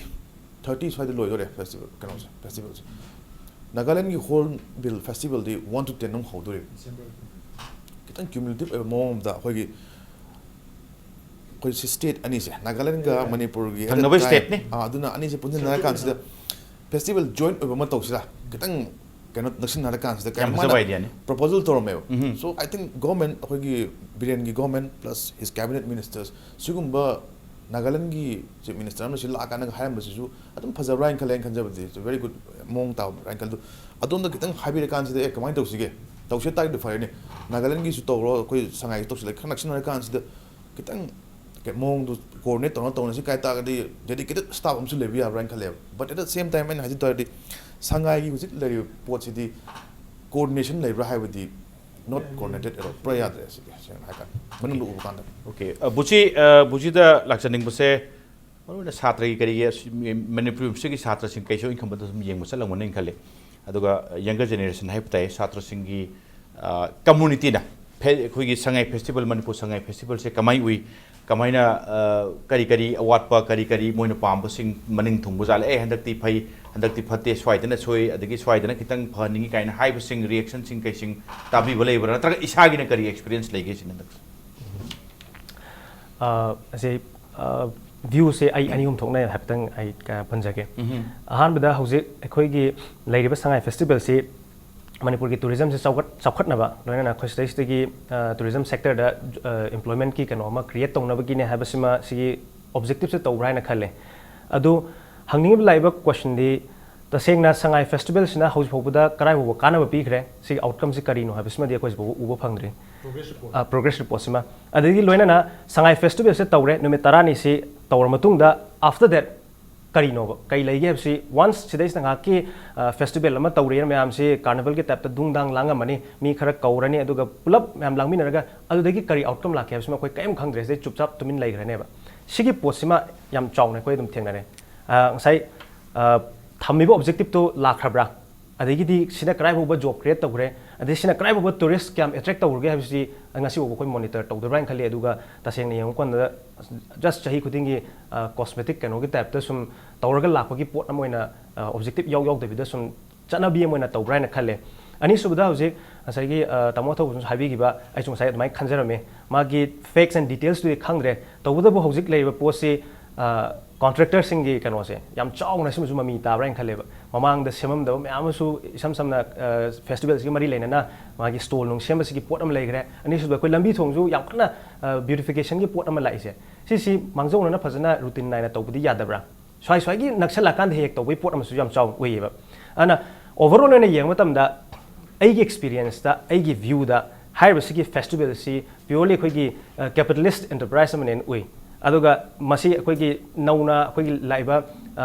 ꯊꯥꯔꯇꯤ ꯁ꯭ꯋꯥꯏꯗ ꯂꯣꯏꯗꯣꯔꯦ ꯐꯦꯁꯇꯤꯚꯦꯜ, ꯀꯩꯅꯣꯁꯦ, ꯐꯦꯁꯇꯤꯚꯦꯜꯁꯦ꯫ ꯅꯥꯒꯥꯂꯦꯟꯒꯤ ꯍꯣꯔꯟꯕꯤꯜ ꯐꯦꯁꯇꯤꯚꯦꯜꯗꯤ ꯋꯥꯟ ꯇꯨ ꯇꯦꯟ ꯑꯃꯨꯛ ꯍꯧꯗꯣꯔꯤꯕ꯫ ꯈꯤꯇꯪ ꯀ꯭ꯌꯨꯃꯨꯂꯦꯇꯤꯚ ꯑꯣꯏꯕ ꯃꯑꯣꯡ ꯑꯃꯗ ꯑꯩꯈꯣꯏꯒꯤ, ꯑꯩꯈꯣꯏ ꯁꯤ ꯁ꯭ꯇꯦꯠ ꯑꯅꯤꯁꯦ, ꯅꯥꯒꯥꯂꯦꯟꯒ ꯃꯅꯤꯄꯨꯔꯒꯤ ꯊꯪꯅꯕ ꯍꯦꯟꯅ ꯁ꯭ꯇꯦꯠꯅꯤ꯫ ꯑꯥ, ꯑꯗꯨꯅ ꯑꯅꯤꯁꯦ ꯄꯨꯟꯁꯤꯟꯅꯔ ꯀꯥꯟꯁꯤꯗ ꯐꯦꯁꯇꯤꯚꯦꯜ ꯖꯣꯏꯟ ꯑꯣꯏꯕ ꯑꯃ ꯇꯧꯁꯤꯔꯥ, ꯈꯤꯇꯪ ꯀꯩꯅꯣ ꯅꯛꯁꯤꯟꯅꯔ ꯀꯥꯟꯁꯤꯗ꯫ ꯌꯥꯝ ꯐꯖꯕ ꯑꯥꯏꯗꯤꯌꯥꯅꯤ꯫ ꯄ꯭ꯔꯣꯄꯣꯖꯦꯜ ꯇꯧꯔꯝꯃꯦꯕ꯫ Um. So I think government, ꯑꯩꯈꯣꯏꯒꯤ ꯕꯤꯔꯦꯟꯒꯤ government plus his cabinet ministers, ꯁꯤꯒꯨꯝꯕ ꯅꯥꯒꯥꯂꯦꯟꯒꯤ ꯆꯤꯐ ꯃꯤꯅꯤꯁꯇꯔ ꯑꯃꯅ ꯁꯤ ꯂꯥꯛꯑꯀꯥꯟꯗ ꯍꯥꯏꯔꯝꯕꯁꯤꯁꯨ ꯑꯗꯨꯝ ꯐꯖꯕ꯭ꯔꯥ ꯍꯥꯏꯅ ꯈꯜꯂꯦ, ꯑꯩꯅ ꯈꯟꯖꯕꯗꯤ ꯏꯠꯁ ꯕꯦꯔꯤ ꯒꯨꯗ ꯃꯑꯣꯡ ꯇꯥꯕ꯭ꯔꯥ ꯍꯥꯏꯅ ꯈꯜꯂꯦ꯫ ꯑꯗꯣ ꯑꯗꯣꯝꯗ ꯈꯤꯇꯪ ꯍꯥꯏꯕꯤꯔꯀꯥꯟꯁꯤꯗ, ꯑꯦ, ꯀꯃꯥꯏꯅ ꯇꯧꯁꯤꯒꯦ, ꯇꯧꯁꯦ ꯇꯥꯔꯒꯗꯤ ꯐꯔꯦꯅꯦ, ꯅꯥꯒꯥꯂꯦꯟꯒꯤꯁꯨ ꯇꯧꯔꯣ, ꯑꯩꯈꯣꯏ ꯁꯉꯥꯏꯒꯤ ꯇꯧꯁꯤꯜꯂꯦ, ꯈꯔ ꯅꯛꯁꯤꯟꯅꯔ ꯀꯥꯟꯁꯤꯗ ꯈꯤꯇꯪ ꯀꯩ-, ꯃꯑꯣꯡꯗꯨ ꯀꯣꯑꯣꯔꯗꯤꯅꯦꯠ ꯇꯧꯅ ꯇꯧꯅꯁꯤ ꯀꯥꯏ ꯇꯥꯔꯒꯗꯤ ꯗꯦꯗꯤꯀꯦꯇꯦꯠ ꯁ꯭ꯇꯥꯐ ꯑꯃꯁꯨ ꯂꯩꯕ ꯌꯥꯕ꯭ꯔꯥ ꯍꯥꯏꯅ ꯈꯜꯂꯦꯕ꯫ But at the same time ꯑꯩꯅ ꯍꯥꯏꯖ ꯇꯥꯔꯗꯤ ꯁꯉꯥꯏꯒꯤ ꯍꯧꯖꯤꯛ ꯂꯩꯔꯤꯕ ꯄꯣꯠꯁꯤꯗꯤ ꯀꯣꯑꯣꯔꯗꯤꯅꯦꯁꯟ ꯂꯩꯕ꯭ꯔꯥ ꯍꯥꯏꯕꯗꯤ not coordinated at all, ꯄꯨꯔꯥ ꯌꯥꯗ꯭ꯔꯦ ꯁꯤꯗꯤ, ꯁꯦꯡꯅ ꯍꯥꯏꯔꯀꯥꯟꯗ ꯃꯅꯨꯡꯗ ꯎꯕ ꯀꯥꯟꯗ꯫ ꯑꯣꯀꯦ꯫ ꯑ, ꯕꯨꯆꯤ, ꯑ, ꯕꯨꯆꯤꯗ ꯂꯥꯛꯆꯅꯤꯡꯕꯁꯦ, ꯃꯔꯨꯑꯣꯏꯅ ꯁꯥꯇ꯭ꯔꯒꯤ ꯀꯔꯤꯒꯤ ꯑꯁ, ꯃꯅꯤꯄꯨꯔ ꯌꯨꯅꯤꯚꯔꯁꯤꯇꯤꯒꯤ ꯁꯥꯇ꯭ꯔꯁꯤꯡ ꯀꯩꯁꯨ ꯏꯟꯈꯝꯕꯗ ꯁꯨꯝ ꯌꯦꯡꯕ ꯆꯠꯂꯝꯒꯅꯤ ꯈꯜꯂꯤ꯫ ꯑꯗꯨꯒ ꯌꯪꯒꯔ ꯖꯦꯅꯦꯔꯦꯁꯟ ꯍꯥꯏꯕ ꯇꯥꯏ, ꯁꯥꯇ꯭ꯔꯁꯤꯡꯒꯤ ꯀꯝꯃꯨꯅꯤꯇꯤꯅ ꯑꯩꯈꯣꯏꯒꯤ ꯁꯉꯥꯏ ꯐꯦꯁꯇꯤꯚꯦꯜ, ꯃꯅꯤꯄꯨꯔ ꯁꯉꯥꯏ ꯐꯦꯁꯇꯤꯚꯦꯜꯁꯦ ꯀꯃꯥꯏ ꯎꯏ, ꯀꯃꯥꯏꯅ ꯀꯔꯤ ꯀꯔꯤ ꯑꯋꯥꯠꯄ, ꯀꯔꯤ ꯀꯔꯤ ꯃꯣꯏꯅ ꯄꯥꯝꯕꯁꯤꯡ ꯃꯅꯤꯡ ꯊꯨꯡꯕ ꯖꯥꯠꯂ, ꯑꯦ ꯍꯟꯗꯛꯇꯤ ꯐꯩ, ꯍꯟꯗꯛꯇꯤ ꯐꯠꯇꯦ, ꯁ꯭ꯋꯥꯏꯗꯅ ꯁꯣꯏ, ꯑꯗꯒꯤ ꯁ꯭ꯋꯥꯏꯗꯅ ꯈꯤꯇꯪ ꯐꯍꯟꯅꯤꯡꯉꯤ ꯀꯥꯏꯅ ꯍꯥꯏꯕꯁꯤꯡ, ꯔꯤꯌꯦꯛꯁꯟꯁꯤꯡ ꯀꯩꯁꯤꯡ ꯇꯥꯕꯤꯕ ꯂꯩꯕ꯭ꯔꯥ, ꯅꯠꯇ꯭ꯔꯒ ꯏꯁꯥꯒꯤꯅ ꯀꯔꯤ ꯑꯦꯛꯁꯄꯤꯔꯤꯌꯦꯟꯁ ꯂꯩꯒꯦ ꯁꯤꯅ ꯍꯟꯗꯛ? ꯑꯁꯤ ꯚ꯭ꯌꯨꯁꯦ ꯑꯩ ꯑꯅꯤ ꯑꯍꯨꯝ ꯊꯣꯛꯅ ꯍꯥꯏꯐꯦꯠꯇꯪ ꯑꯩ ꯄꯟꯖꯒꯦ꯫ ꯑꯍꯥꯟꯕꯗ ꯍꯧꯖꯤꯛ ꯑꯩꯈꯣꯏꯒꯤ ꯂꯩꯔꯤꯕ ꯁꯉꯥꯏ ꯐꯦꯁꯇꯤꯚꯦꯜꯁꯤ ꯃꯅꯤꯄꯨꯔꯒꯤ ꯇꯨꯔꯤꯖꯝꯁꯦ ꯆꯥꯎꯈꯠ ꯆꯥꯎꯈꯠꯅꯕ, ꯂꯣꯏꯅꯅ ꯑꯩꯈꯣꯏ ꯁꯤꯗꯩꯁꯤꯗꯒꯤ ꯇꯨꯔꯤꯖꯝ ꯁꯦꯛꯇꯔꯗ ꯑꯦꯝꯄ꯭ꯂꯣꯏꯃꯦꯟꯠꯀꯤ ꯀꯩꯅꯣ ꯑꯃ ꯀ꯭ꯔꯤꯌꯦꯠ ꯇꯧꯅꯕꯒꯤꯅꯦ ꯍꯥꯏꯕꯁꯤꯃ ꯁꯤꯒꯤ ꯑꯣꯕꯖꯦꯛꯇꯤꯞꯁꯦ ꯇꯧꯕ꯭ꯔꯥ ꯍꯥꯏꯅ ꯈꯜꯂꯦ꯫ ꯑꯗꯨ ꯍꯪꯅꯤꯡꯉꯤꯕ ꯂꯥꯛꯏꯕ ꯀꯣꯏꯁꯟꯗꯤ, ꯇꯁꯦꯡꯅ ꯁꯉꯥꯏ ꯐꯦꯁꯇꯤꯚꯦꯜꯁꯤꯅ ꯍꯧꯖꯤꯛ ꯐꯥꯎꯕꯗ ꯀꯔꯥꯏ ꯐꯥꯎꯕ ꯀꯥꯟꯅꯕ ꯄꯤꯈ꯭ꯔꯦ, ꯁꯤꯒꯤ ꯑꯥꯎꯠꯀꯝꯁꯤ ꯀꯔꯤꯅꯣ ꯍꯥꯏꯕꯁꯤꯃꯗꯤ ꯑꯩꯈꯣꯏ ꯍꯧꯖꯤꯛ ꯐꯥꯎꯕ ꯎꯕ ꯐꯪꯗ꯭ꯔꯤ꯫ ꯄ꯭ꯔꯣꯒ꯭ꯔꯦꯁ ꯔꯤꯄꯣꯔꯠꯁꯤꯃ꯫ ꯑꯗꯒꯤ ꯂꯣꯏꯅꯅ ꯁꯉꯥꯏ ꯐꯦꯁꯇꯤꯚꯦꯜꯁꯦ ꯇꯧꯔꯦ, ꯅꯨꯃꯤꯠ ꯇꯔꯥꯅꯤꯁꯤ ꯇꯧꯔ ꯃꯇꯨꯡꯗ, ꯑꯥꯐꯇꯔ ꯗꯦꯠ ꯀꯔꯤꯅꯣꯕ, ꯀꯩ ꯂꯩꯒꯦ ꯍꯥꯏꯕꯁꯤ, ꯋꯥꯟꯁ ꯁꯤꯗꯩꯁꯤꯗ ꯉꯥꯏꯍꯥꯛꯀꯤ ꯐꯦꯁꯇꯤꯚꯦꯜ ꯑꯃ ꯇꯧꯔꯦꯅ ꯃꯌꯥꯝꯁꯤ ꯀꯥꯔꯅꯤꯚꯦꯜꯒꯤ ꯇꯥꯏꯞꯇ ꯗꯨꯡ ꯗꯥꯡ ꯂꯥꯡꯉꯝꯃꯅꯤ, ꯃꯤ ꯈꯔ ꯀꯧꯔꯅꯤ, ꯑꯗꯨꯒ ꯄꯨꯂꯞ ꯃꯌꯥꯝ ꯂꯥꯡꯃꯤꯟꯅꯔꯒ ꯑꯗꯨꯗꯒꯤ ꯀꯔꯤ ꯑꯥꯎꯠꯀꯝ ꯂꯥꯛꯀꯦ ꯍꯥꯏꯕꯁꯤꯃ ꯑꯩꯈꯣꯏ ꯀꯔꯤꯝ ꯈꯪꯗ꯭ꯔꯦ, ꯁꯤꯗꯩ ꯆꯨꯞꯆꯥꯞ ꯇꯨꯃꯤꯟ ꯂꯩꯈ꯭ꯔꯅꯦꯕ꯫ ꯁꯤꯒꯤ ꯄꯣꯠꯁꯤꯃ ꯌꯥꯝ ꯆꯥꯎꯅ ꯑꯩꯈꯣꯏ ꯑꯗꯨꯝ ꯊꯦꯡꯅꯔꯦ꯫ ꯉꯁꯥꯏ ꯊꯝꯃꯤꯕ ꯑꯣꯕꯖꯦꯛꯇꯤꯞꯇꯨ ꯂꯥꯛꯈ꯭ꯔꯕ꯭ꯔꯥ? ꯑꯗꯒꯤꯗꯤ ꯁꯤꯅ ꯀꯗꯥꯏ ꯐꯥꯎꯕ ꯖꯣꯕ ꯀ꯭ꯔꯤꯌꯦꯠ ꯇꯧꯈ꯭ꯔꯦ, ꯑꯗꯩ ꯁꯤꯅ ꯀꯗꯥꯏ ꯐꯥꯎꯕ ꯇꯨꯔꯤꯁ ꯀꯌꯥꯝ ꯑꯦꯇ꯭ꯔꯦꯛ ꯇꯧꯔꯒꯦ ꯍꯥꯏꯕꯁꯤ ꯉꯁꯤ ꯐꯥꯎꯕ ꯑꯩꯈꯣꯏ ꯃꯣꯅꯤꯇꯔ ꯇꯧꯗꯕ꯭ꯔꯥ ꯍꯥꯏꯅ ꯈꯜꯂꯤ꯫ ꯑꯗꯨꯒ ꯇꯁꯦꯡꯅ ꯌꯦꯡꯉꯨ ꯀꯥꯟꯗ, ꯖꯁ ꯆꯍꯤ ꯈꯨꯗꯤꯡꯒꯤ ꯀꯣꯁꯃꯦꯇꯤꯛ ꯀꯩꯅꯣꯒꯤ ꯇꯥꯏꯞꯇ ꯁꯨꯝ ꯇꯧꯔꯒ ꯂꯥꯛꯄꯒꯤ ꯄꯣꯠ ꯑꯃ ꯑꯣꯏꯅ, ꯑꯣꯕꯖꯦꯛꯇꯤꯞ ꯌꯥꯎ ꯌꯥꯎꯗꯕꯤꯗ ꯁꯨꯝ ꯆꯠꯅꯕꯤ ꯑꯃ ꯑꯣꯏꯅ ꯇꯧꯕ꯭ꯔꯥ ꯍꯥꯏꯅ ꯈꯜꯂꯦ꯫ ꯑꯅꯤꯁꯨꯕꯗ, ꯍꯧꯖꯤꯛ ꯉꯁꯥꯏꯒꯤ ꯇꯥꯃꯣ ꯑꯊꯧꯕꯅꯁꯨ ꯍꯥꯏꯕꯤꯈꯤꯕ, ꯑꯩꯁꯨ ꯉꯁꯥꯏ ꯑꯗꯨꯃꯥꯏꯅ ꯈꯟꯖꯔꯝꯃꯤ꯫ ꯃꯥꯒꯤ ꯐꯦꯛꯁ ꯑꯦꯟ ꯗꯤꯇꯦꯜꯁꯇꯨꯗꯤ ꯈꯪꯗ꯭ꯔꯦ, ꯇꯧꯕꯇꯕꯨ ꯍꯧꯖꯤꯛ ꯂꯩꯔꯤꯕ ꯄꯣꯠꯁꯤ ꯀꯣꯟꯇ꯭ꯔꯦꯛꯇꯔꯁꯤꯡꯒꯤ ꯀꯩꯅꯣꯁꯦ ꯌꯥꯝ ꯆꯥꯎꯅ ꯁꯤꯃꯁꯨ ꯃꯃꯤ ꯇꯥꯕ꯭ꯔꯥ ꯍꯥꯏꯅ ꯈꯜꯂꯦꯕ꯫ ꯃꯃꯥꯡꯗ ꯁꯦꯝꯃꯝꯗꯕ ꯃꯌꯥꯝ ꯑꯃꯁꯨ, ꯏꯁꯝ ꯁꯝꯅ ꯐꯦꯁꯇꯤꯚꯦꯜꯁꯤꯒ ꯃꯔꯤ ꯂꯩꯅꯅ ꯃꯥꯒꯤ ꯁ꯭ꯇꯣꯜ ꯅꯨꯡ ꯁꯦꯝꯕꯁꯤꯒꯤ ꯄꯣꯠ ꯑꯃ ꯂꯩꯈ꯭ꯔꯦ꯫ ꯑꯅꯤꯁꯨꯕꯗ, ꯑꯩꯈꯣꯏ ꯂꯝꯕꯤ ꯊꯣꯡꯁꯨ ꯌꯥꯝ ꯀꯟꯅ ꯕ꯭ꯌꯨꯇꯤꯐꯤꯀꯦꯁꯟꯒꯤ ꯄꯣꯠ ꯑꯃ ꯂꯥꯛꯏꯁꯦ, ꯁꯤꯁꯤ ꯃꯥꯡꯖꯧꯅꯅ ꯐꯖꯅ ꯔꯨꯇꯤꯟ ꯅꯥꯏꯅ ꯇꯧꯕꯗꯤ ꯌꯥꯗꯕ꯭ꯔꯥ? ꯁ꯭ꯋꯥꯏ ꯁ꯭ꯋꯥꯏꯒꯤ ꯅꯛꯁꯜꯂꯛꯀꯥꯟꯗ ꯍꯦꯛ ꯍꯦꯛ ꯇꯧꯕꯒꯤ ꯄꯣꯠ ꯑꯃꯁꯨ ꯌꯥꯝ ꯆꯥꯎꯅ ꯎꯏꯌꯦꯕ꯫ ꯑꯗꯨꯅ ꯑꯣꯚꯔꯑꯣꯜ ꯑꯣꯏꯅ ꯌꯦꯡꯕ ꯃꯇꯝꯗ, ꯑꯩꯒꯤ ꯑꯦꯛꯁꯄꯤꯔꯤꯌꯦꯟꯁꯇ, ꯑꯩꯒꯤ ꯚ꯭ꯌꯨꯗ, ꯍꯥꯏꯔꯤꯕꯁꯤꯒꯤ ꯐꯦꯁꯇꯤꯚꯦꯜꯁꯤ ꯄ꯭ꯌꯣꯔꯂꯤ ꯑꯩꯈꯣꯏꯒꯤ ꯀꯦꯄꯤꯇꯦꯂꯤꯁ꯭ꯠ ꯑꯦꯟꯇꯔꯄ꯭ꯔꯥꯏꯁ ꯑꯃꯅꯦꯅ ꯎꯏ꯫ ꯑꯗꯨꯒ ꯃꯁꯤ ꯑꯩꯈꯣꯏꯒꯤ ꯅꯧꯅ ꯑꯩꯈꯣꯏꯒꯤ ꯂꯥꯛꯏꯕ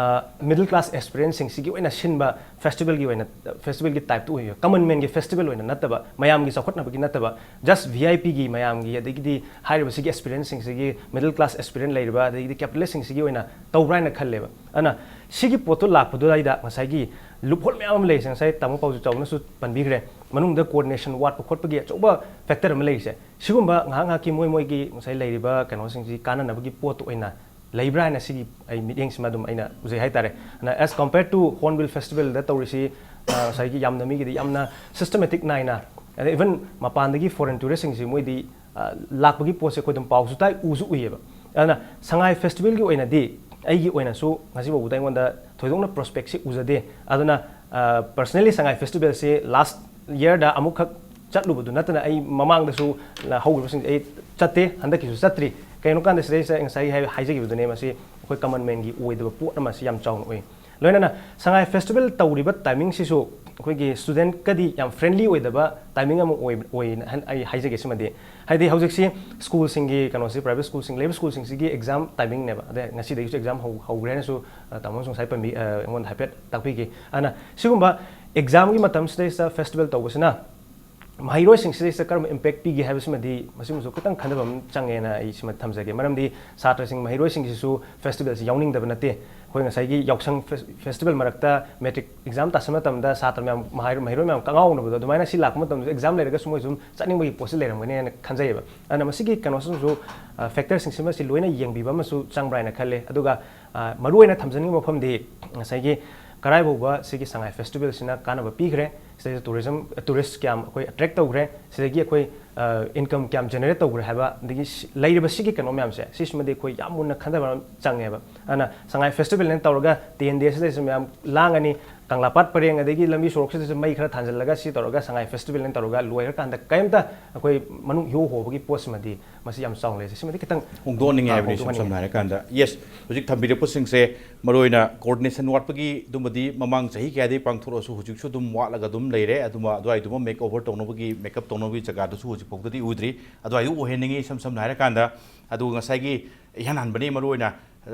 ꯃꯤꯗꯜ ꯀ꯭ꯂꯥꯁ ꯑꯦꯁꯄꯤꯔꯦꯟꯁꯤꯡꯁꯤꯒꯤ ꯑꯣꯏꯅ ꯁꯤꯟꯕ ꯐꯦꯁꯇꯤꯚꯦꯜꯒꯤ ꯑꯣꯏꯅ, ꯐꯦꯁꯇꯤꯚꯦꯜꯒꯤ ꯇꯥꯏꯞꯇ ꯑꯣꯏꯕ, ꯀꯃꯟ ꯃꯦꯟꯒꯤ ꯐꯦꯁꯇꯤꯚꯦꯜ ꯑꯣꯏꯅ ꯅꯠꯇꯕ, ꯃꯌꯥꯝꯒꯤ ꯆꯥꯎꯈꯠꯅꯕꯒꯤ ꯅꯠꯇꯕ, ꯖꯁ ꯚꯤ ꯑꯥꯏ ꯄꯤꯒꯤ, ꯃꯌꯥꯝꯒꯤ, ꯑꯗꯒꯤꯗꯤ ꯍꯥꯏꯔꯤꯕꯁꯤꯒꯤ ꯑꯦꯁꯄꯤꯔꯦꯟꯁꯤꯡꯁꯤꯒꯤ, ꯃꯤꯗꯜ ꯀ꯭ꯂꯥꯁ ꯑꯦꯁꯄꯤꯔꯦꯟ ꯂꯩꯔꯤꯕ, ꯑꯗꯒꯤꯗꯤ ꯀꯦꯄꯤꯇꯦꯂꯤꯁ꯭ꯠꯁꯤꯡꯁꯤꯒꯤ ꯑꯣꯏꯅ ꯇꯧꯕ꯭ꯔꯥ ꯍꯥꯏꯅ ꯈꯜꯂꯦꯕ꯫ ꯑꯗꯨꯅ ꯁꯤꯒꯤ ꯄꯣꯠꯇꯣ ꯂꯥꯛꯄꯗꯨꯗꯩꯗ ꯉꯁꯥꯏꯒꯤ ꯂꯨꯞꯍꯣꯜ ꯃꯌꯥꯝ ꯑꯃ ꯂꯩꯔꯤꯁꯦ, ꯉꯁꯥꯏ ꯇꯥꯃꯣ ꯄꯥꯎꯖꯤ ꯆꯥꯎꯅꯁꯨ ꯄꯟꯕꯤꯈ꯭ꯔꯦ, ꯃꯅꯨꯡꯗ ꯀꯣꯑꯣꯔꯗꯤꯅꯦꯁꯟ ꯋꯥꯠꯄ ꯈꯣꯠꯄꯒꯤ ꯑꯆꯧꯕ ꯐꯦꯛꯇꯔ ꯑꯃ ꯂꯩꯔꯤꯁꯦ꯫ ꯁꯤꯒꯨꯝꯕ ꯉꯥꯏꯍꯥꯛ ꯉꯥꯏꯍꯥꯛꯀꯤ ꯃꯣꯏ ꯃꯣꯏꯒꯤ ꯉꯁꯥꯏ ꯂꯩꯔꯤꯕ ꯀꯩꯅꯣꯁꯤꯡꯁꯤ ꯀꯥꯟꯅꯅꯕꯒꯤ ꯄꯣꯠꯇ ꯑꯣꯏꯅ ꯂꯩꯕ꯭ꯔꯥ ꯍꯥꯏꯅ ꯁꯤꯒꯤ ꯑꯩ ꯃꯤꯠꯌꯦꯡꯁꯤꯃ ꯑꯗꯨꯝ ꯑꯩꯅ ꯎꯖꯩ ꯍꯥꯏꯇꯥꯔꯦ꯫ ꯑꯗꯨꯅ as compare to Hornbill Festivalꯗ ꯇꯧꯔꯤꯁꯤ, ꯑ, ꯉꯁꯥꯏꯒꯤ ꯌꯥꯝꯅ ꯃꯤꯒꯤꯗꯤ ꯌꯥꯝꯅ systematic ꯅꯥꯏꯅ, ꯑꯗꯩ even ꯃꯄꯥꯟꯗꯒꯤ foreign touristꯁꯤꯡꯁꯤ ꯃꯣꯏꯗꯤ, ꯑ, ꯂꯥꯛꯄꯒꯤ ꯄꯣꯠꯁꯦ ꯑꯩꯈꯣꯏ ꯑꯗꯨꯝ ꯄꯥꯎꯁꯨ ꯇꯥꯏ, ꯎꯁꯨ ꯎꯏꯌꯦꯕ꯫ ꯑꯗꯨꯅ ꯁꯉꯥꯏ ꯐꯦꯁꯇꯤꯚꯦꯜꯒꯤ ꯑꯣꯏꯅꯗꯤ ꯑꯩꯒꯤ ꯑꯣꯏꯅꯁꯨ ꯉꯁꯤ ꯐꯥꯎꯕꯗ ꯑꯩꯉꯣꯟꯗ ꯊꯣꯏꯗꯣꯛꯅ ꯄ꯭ꯔꯣꯁꯄꯦꯛꯁꯤ ꯎꯖꯗꯦ꯫ ꯑꯗꯨꯅ, ꯑ, personally ꯁꯉꯥꯏ ꯐꯦꯁꯇꯤꯚꯦꯜꯁꯤ ꯂꯥꯁ ꯌꯔꯗ ꯑꯃꯨꯛꯈꯛ ꯆꯠꯂꯨꯕꯗꯨ ꯅꯠꯇꯅ ꯑꯩ ꯃꯃꯥꯡꯗꯁꯨ ꯍꯧꯈꯤꯕꯁꯤꯡ ꯑꯩ ꯆꯠꯇꯦ, ꯍꯟꯗꯛꯀꯤꯁꯨ ꯆꯠꯇ꯭ꯔꯤ꯫ ꯀꯩꯅꯣ ꯀꯥꯟꯗ ꯁꯤꯗꯩꯁꯤꯗ ꯉꯁꯥꯏꯒꯤ ꯍꯥꯏ-, ꯍꯥꯏꯖꯈꯤꯕꯗꯨꯅꯦ, ꯃꯁꯤ ꯑꯩꯈꯣꯏ ꯀꯃꯟ ꯃꯦꯟꯒꯤ ꯑꯣꯏꯗꯕ ꯄꯣꯠ ꯑꯃ ꯁꯤ ꯌꯥꯝ ꯆꯥꯎꯅ ꯎꯏ꯫ ꯂꯣꯏꯅꯅ ꯁꯉꯥꯏ ꯐꯦꯁꯇꯤꯚꯦꯜ ꯇꯧꯔꯤꯕ ꯇꯥꯏꯃꯤꯡꯁꯤꯁꯨ ꯑꯩꯈꯣꯏꯒꯤ ꯁ꯭ꯇꯨꯗꯦꯟꯠꯀꯗꯤ ꯌꯥꯝ ꯐ꯭ꯔꯦꯟꯂꯤ ꯑꯣꯏꯗꯕ ꯇꯥꯏꯃꯤꯡ ꯑꯃ ꯑꯣꯏ-, ꯑꯣꯏꯅ ꯍꯟ-, ꯑꯩ ꯍꯥꯏꯖꯒꯦ꯫ ꯁꯤꯃꯗꯤ ꯍꯥꯏꯗꯤ ꯍꯧꯖꯤꯛꯁꯤ ꯁ꯭ꯀꯨꯜꯁꯤꯡꯒꯤ ꯀꯩꯅꯣꯁꯤ, ꯄ꯭ꯔꯥꯏꯚꯦꯠ ꯁ꯭ꯀꯨꯜꯁꯤꯡ ꯂꯩꯕ ꯁ꯭ꯀꯨꯜꯁꯤꯡꯁꯤꯒꯤ ꯑꯦꯛꯖꯥꯝ ꯇꯥꯏꯃꯤꯡꯅꯦꯕ꯫ ꯑꯗꯩ ꯉꯁꯤꯗꯒꯤꯁꯨ ꯑꯦꯛꯖꯥꯝ ꯍꯧ-, ꯍꯧꯈ꯭ꯔꯦ ꯍꯥꯏꯅꯁꯨ, ꯑ, ꯇꯥꯃꯣꯅꯁꯨ ꯉꯁꯥꯏ ꯄꯟꯕꯤ-, ꯑ, ꯑꯩꯉꯣꯟꯗ ꯍꯥꯏꯐꯦꯠ ꯇꯥꯛꯄꯤꯈꯤ꯫ ꯑꯗꯨꯅ ꯁꯤꯒꯨꯝꯕ ꯑꯦꯛꯖꯥꯝꯒꯤ ꯃꯇꯝꯁꯤꯗꯩꯁꯤꯗ ꯐꯦꯁꯇꯤꯚꯦꯜ ꯇꯧꯕꯁꯤꯅ ꯃꯍꯩꯔꯣꯏꯁꯤꯡꯁꯤꯗꯩꯁꯤꯗ ꯀꯔꯝꯕ ꯏꯝꯄꯦꯛ ꯄꯤꯒꯦ ꯍꯥꯏꯕꯁꯤꯃꯗꯤ ꯃꯁꯤꯃꯁꯨ ꯈꯤꯇꯪ ꯈꯟꯊꯕ ꯑꯃ ꯆꯪꯉꯦꯅ ꯑꯩ ꯁꯤꯃ ꯊꯝꯖꯒꯦ꯫ ꯃꯔꯝꯗꯤ ꯁꯥꯇ꯭ꯔꯁꯤꯡ, ꯃꯍꯩꯔꯣꯏꯁꯤꯡꯁꯤꯁꯨ ꯐꯦꯁꯇꯤꯚꯦꯜꯁꯤ ꯌꯥꯎꯅꯤꯡꯗꯕ ꯅꯠꯇꯦ꯫ ꯑꯩꯈꯣꯏ ꯉꯁꯥꯏꯒꯤ ꯌꯥꯎꯁꯪ ꯐꯦꯁ-, ꯐꯦꯁꯇꯤꯚꯦꯜ ꯃꯔꯛꯇ ꯃꯦꯇ꯭ꯔꯤꯛ ꯑꯦꯛꯖꯥꯝ ꯇꯥꯁꯟꯕ ꯃꯇꯝꯗ ꯁꯥꯇ꯭ꯔ ꯃꯌꯥꯝ, ꯃꯍꯩꯔꯣꯏ, ꯃꯍꯩꯔꯣꯏ ꯃꯌꯥꯝ ꯀꯉꯥꯎꯅꯕꯗꯣ, ꯑꯗꯨꯃꯥꯏꯅ ꯁꯤ ꯂꯥꯛꯄ ꯃꯇꯝꯗꯁꯨ ꯑꯦꯛꯖꯥꯝ ꯂꯩꯔꯒꯁꯨ ꯃꯣꯏ ꯁꯨꯝ ꯆꯠꯅꯤꯡꯕꯒꯤ ꯄꯣꯠꯁꯤ ꯂꯩꯔꯝꯒꯅꯤ ꯍꯥꯏꯅ ꯈꯟꯖꯩꯌꯦꯕ꯫ ꯑꯗꯨꯅ ꯃꯁꯤꯒꯤ ꯀꯩꯅꯣꯁꯤꯃꯁꯨ, ꯑ, ꯐꯦꯛꯇꯔꯁꯤꯡꯁꯤꯃꯁꯤ ꯂꯣꯏꯅ ꯌꯦꯡꯕꯤꯕ ꯑꯃꯁꯨ ꯆꯪꯕ꯭ꯔꯥ ꯍꯥꯏꯅ ꯈꯜꯂꯦ꯫ ꯑꯗꯨꯒ, ꯑ, ꯃꯔꯨꯑꯣꯏꯅ ꯊꯝꯖꯅꯤꯡꯕ ꯋꯥꯐꯝꯗꯤ ꯉꯁꯥꯏꯒꯤ ꯀꯔꯥꯏ ꯐꯥꯎꯕ ꯁꯤꯒꯤ ꯁꯉꯥꯏ ꯐꯦꯁꯇꯤꯚꯦꯜꯁꯤꯅ ꯀꯥꯟꯅꯕ ꯄꯤꯈ꯭ꯔꯦ, ꯁꯤꯗꯩꯁꯤꯗ ꯇꯨꯔꯤꯖꯝ, ꯇꯨꯔꯤꯁ ꯀꯌꯥꯝ ꯑꯩꯈꯣꯏ ꯑꯦꯇ꯭ꯔꯦꯛ ꯇꯧꯈ꯭ꯔꯦ, ꯁꯤꯗꯒꯤ ꯑꯩꯈꯣꯏ, ꯑ, ꯏꯟꯀꯝ ꯀꯌꯥꯝ ꯖꯦꯅꯦꯔꯦꯠ ꯇꯧꯈ꯭ꯔꯦ ꯍꯥꯏꯕ, ꯑꯗꯒꯤ ꯁꯤ-, ꯂꯩꯔꯤꯕ ꯁꯤꯒꯤ ꯀꯩꯅꯣ ꯃꯌꯥꯝꯁꯦ, ꯁꯤꯁꯤꯃꯗꯤ ꯑꯩꯈꯣꯏ ꯌꯥꯝ ꯃꯨꯟꯅ ꯈꯟꯊꯕ ꯑꯃ ꯆꯪꯉꯦꯕ꯫ ꯑꯗꯨꯅ ꯁꯉꯥꯏ ꯐꯦꯁꯇꯤꯚꯦꯜꯅ ꯇꯧꯔꯒ ꯇꯦꯟ ꯗꯦꯁꯤꯗꯩꯁꯤꯗ ꯃꯌꯥꯝ ꯂꯥꯡꯉꯅꯤ, ꯀꯪꯂꯥꯄꯥꯠ ꯄꯔꯦꯡ, ꯑꯗꯒꯤ ꯂꯝꯕꯤ ꯁꯣꯔꯣꯛꯁꯤꯗꯁꯨ ꯃꯩ ꯈꯔ ꯊꯥꯟꯖꯜꯂꯒ, ꯁꯤ ꯇꯧꯔꯒ ꯁꯉꯥꯏ ꯐꯦꯁꯇꯤꯚꯦꯜꯅ ꯇꯧꯔꯒ ꯂꯣꯏꯔꯀꯥꯟꯗ ꯀꯔꯤꯝꯇ ꯑꯩꯈꯣꯏ ꯃꯅꯨꯡ ꯏꯍꯧ ꯍꯧꯕꯒꯤ ꯄꯣꯠꯁꯤꯃꯗꯤ ꯃꯁꯤ ꯌꯥꯝ ꯆꯥꯎꯅ ꯂꯩꯖꯩ꯫ ꯁꯤꯃꯗꯤ ꯈꯤꯇꯪ ꯍꯣꯡꯗꯣꯛꯍꯟꯅꯤꯡꯉꯦ ꯑꯥ, ꯍꯥꯏꯕꯅꯤ꯫ ꯏꯁꯝ ꯍꯣꯡꯗꯣꯛꯍꯟꯅꯤꯡꯉꯦ꯫ ꯁꯝꯅ ꯍꯥꯏꯔꯀꯥꯟꯗ, ꯌꯦꯁ, ꯍꯧꯖꯤꯛ ꯊꯝꯕꯤꯔꯛꯄꯁꯤꯡꯁꯦ ꯃꯔꯨꯑꯣꯏꯅ ꯀꯣꯑꯣꯔꯗꯤꯅꯦꯁꯟ ꯋꯥꯠꯄꯒꯤ ꯑꯗꯨꯝꯕꯗꯤ ꯃꯃꯥꯡ ꯆꯍꯤ ꯀꯌꯥꯗꯒꯤ ꯄꯥꯡꯊꯣꯔꯛꯑꯁꯨ ꯍꯧꯖꯤꯛꯁꯨ ꯑꯗꯨꯝ ꯋꯥꯠꯂꯒ ꯑꯗꯨꯝ ꯂꯩꯔꯦ꯫ ꯑꯗꯨꯃ, ꯑꯗꯨꯋꯥꯏꯗꯨꯃ ꯃꯦꯛ ꯑꯣꯚꯔ ꯇꯧꯅꯕꯒꯤ, ꯃꯦꯛꯑꯞ ꯇꯧꯅꯕꯒꯤ ꯖꯒꯥꯗꯨꯁꯨ ꯍꯧꯖꯤꯛ ꯐꯥꯎꯗꯗꯤ ꯎꯗ꯭ꯔꯤ꯫ ꯑꯗꯨꯋꯥꯏꯗꯨ ꯑꯣꯏꯍꯟꯅꯤꯡꯉꯤ, ꯏꯁꯝ ꯁꯝꯅ ꯍꯥꯏꯔꯀꯥꯟꯗ꯫ ꯑꯗꯨꯒ ꯉꯁꯥꯏꯒꯤ ꯏꯍꯥꯟ ꯍꯥꯟꯕꯅꯤ ꯃꯔꯨꯑꯣꯏꯅ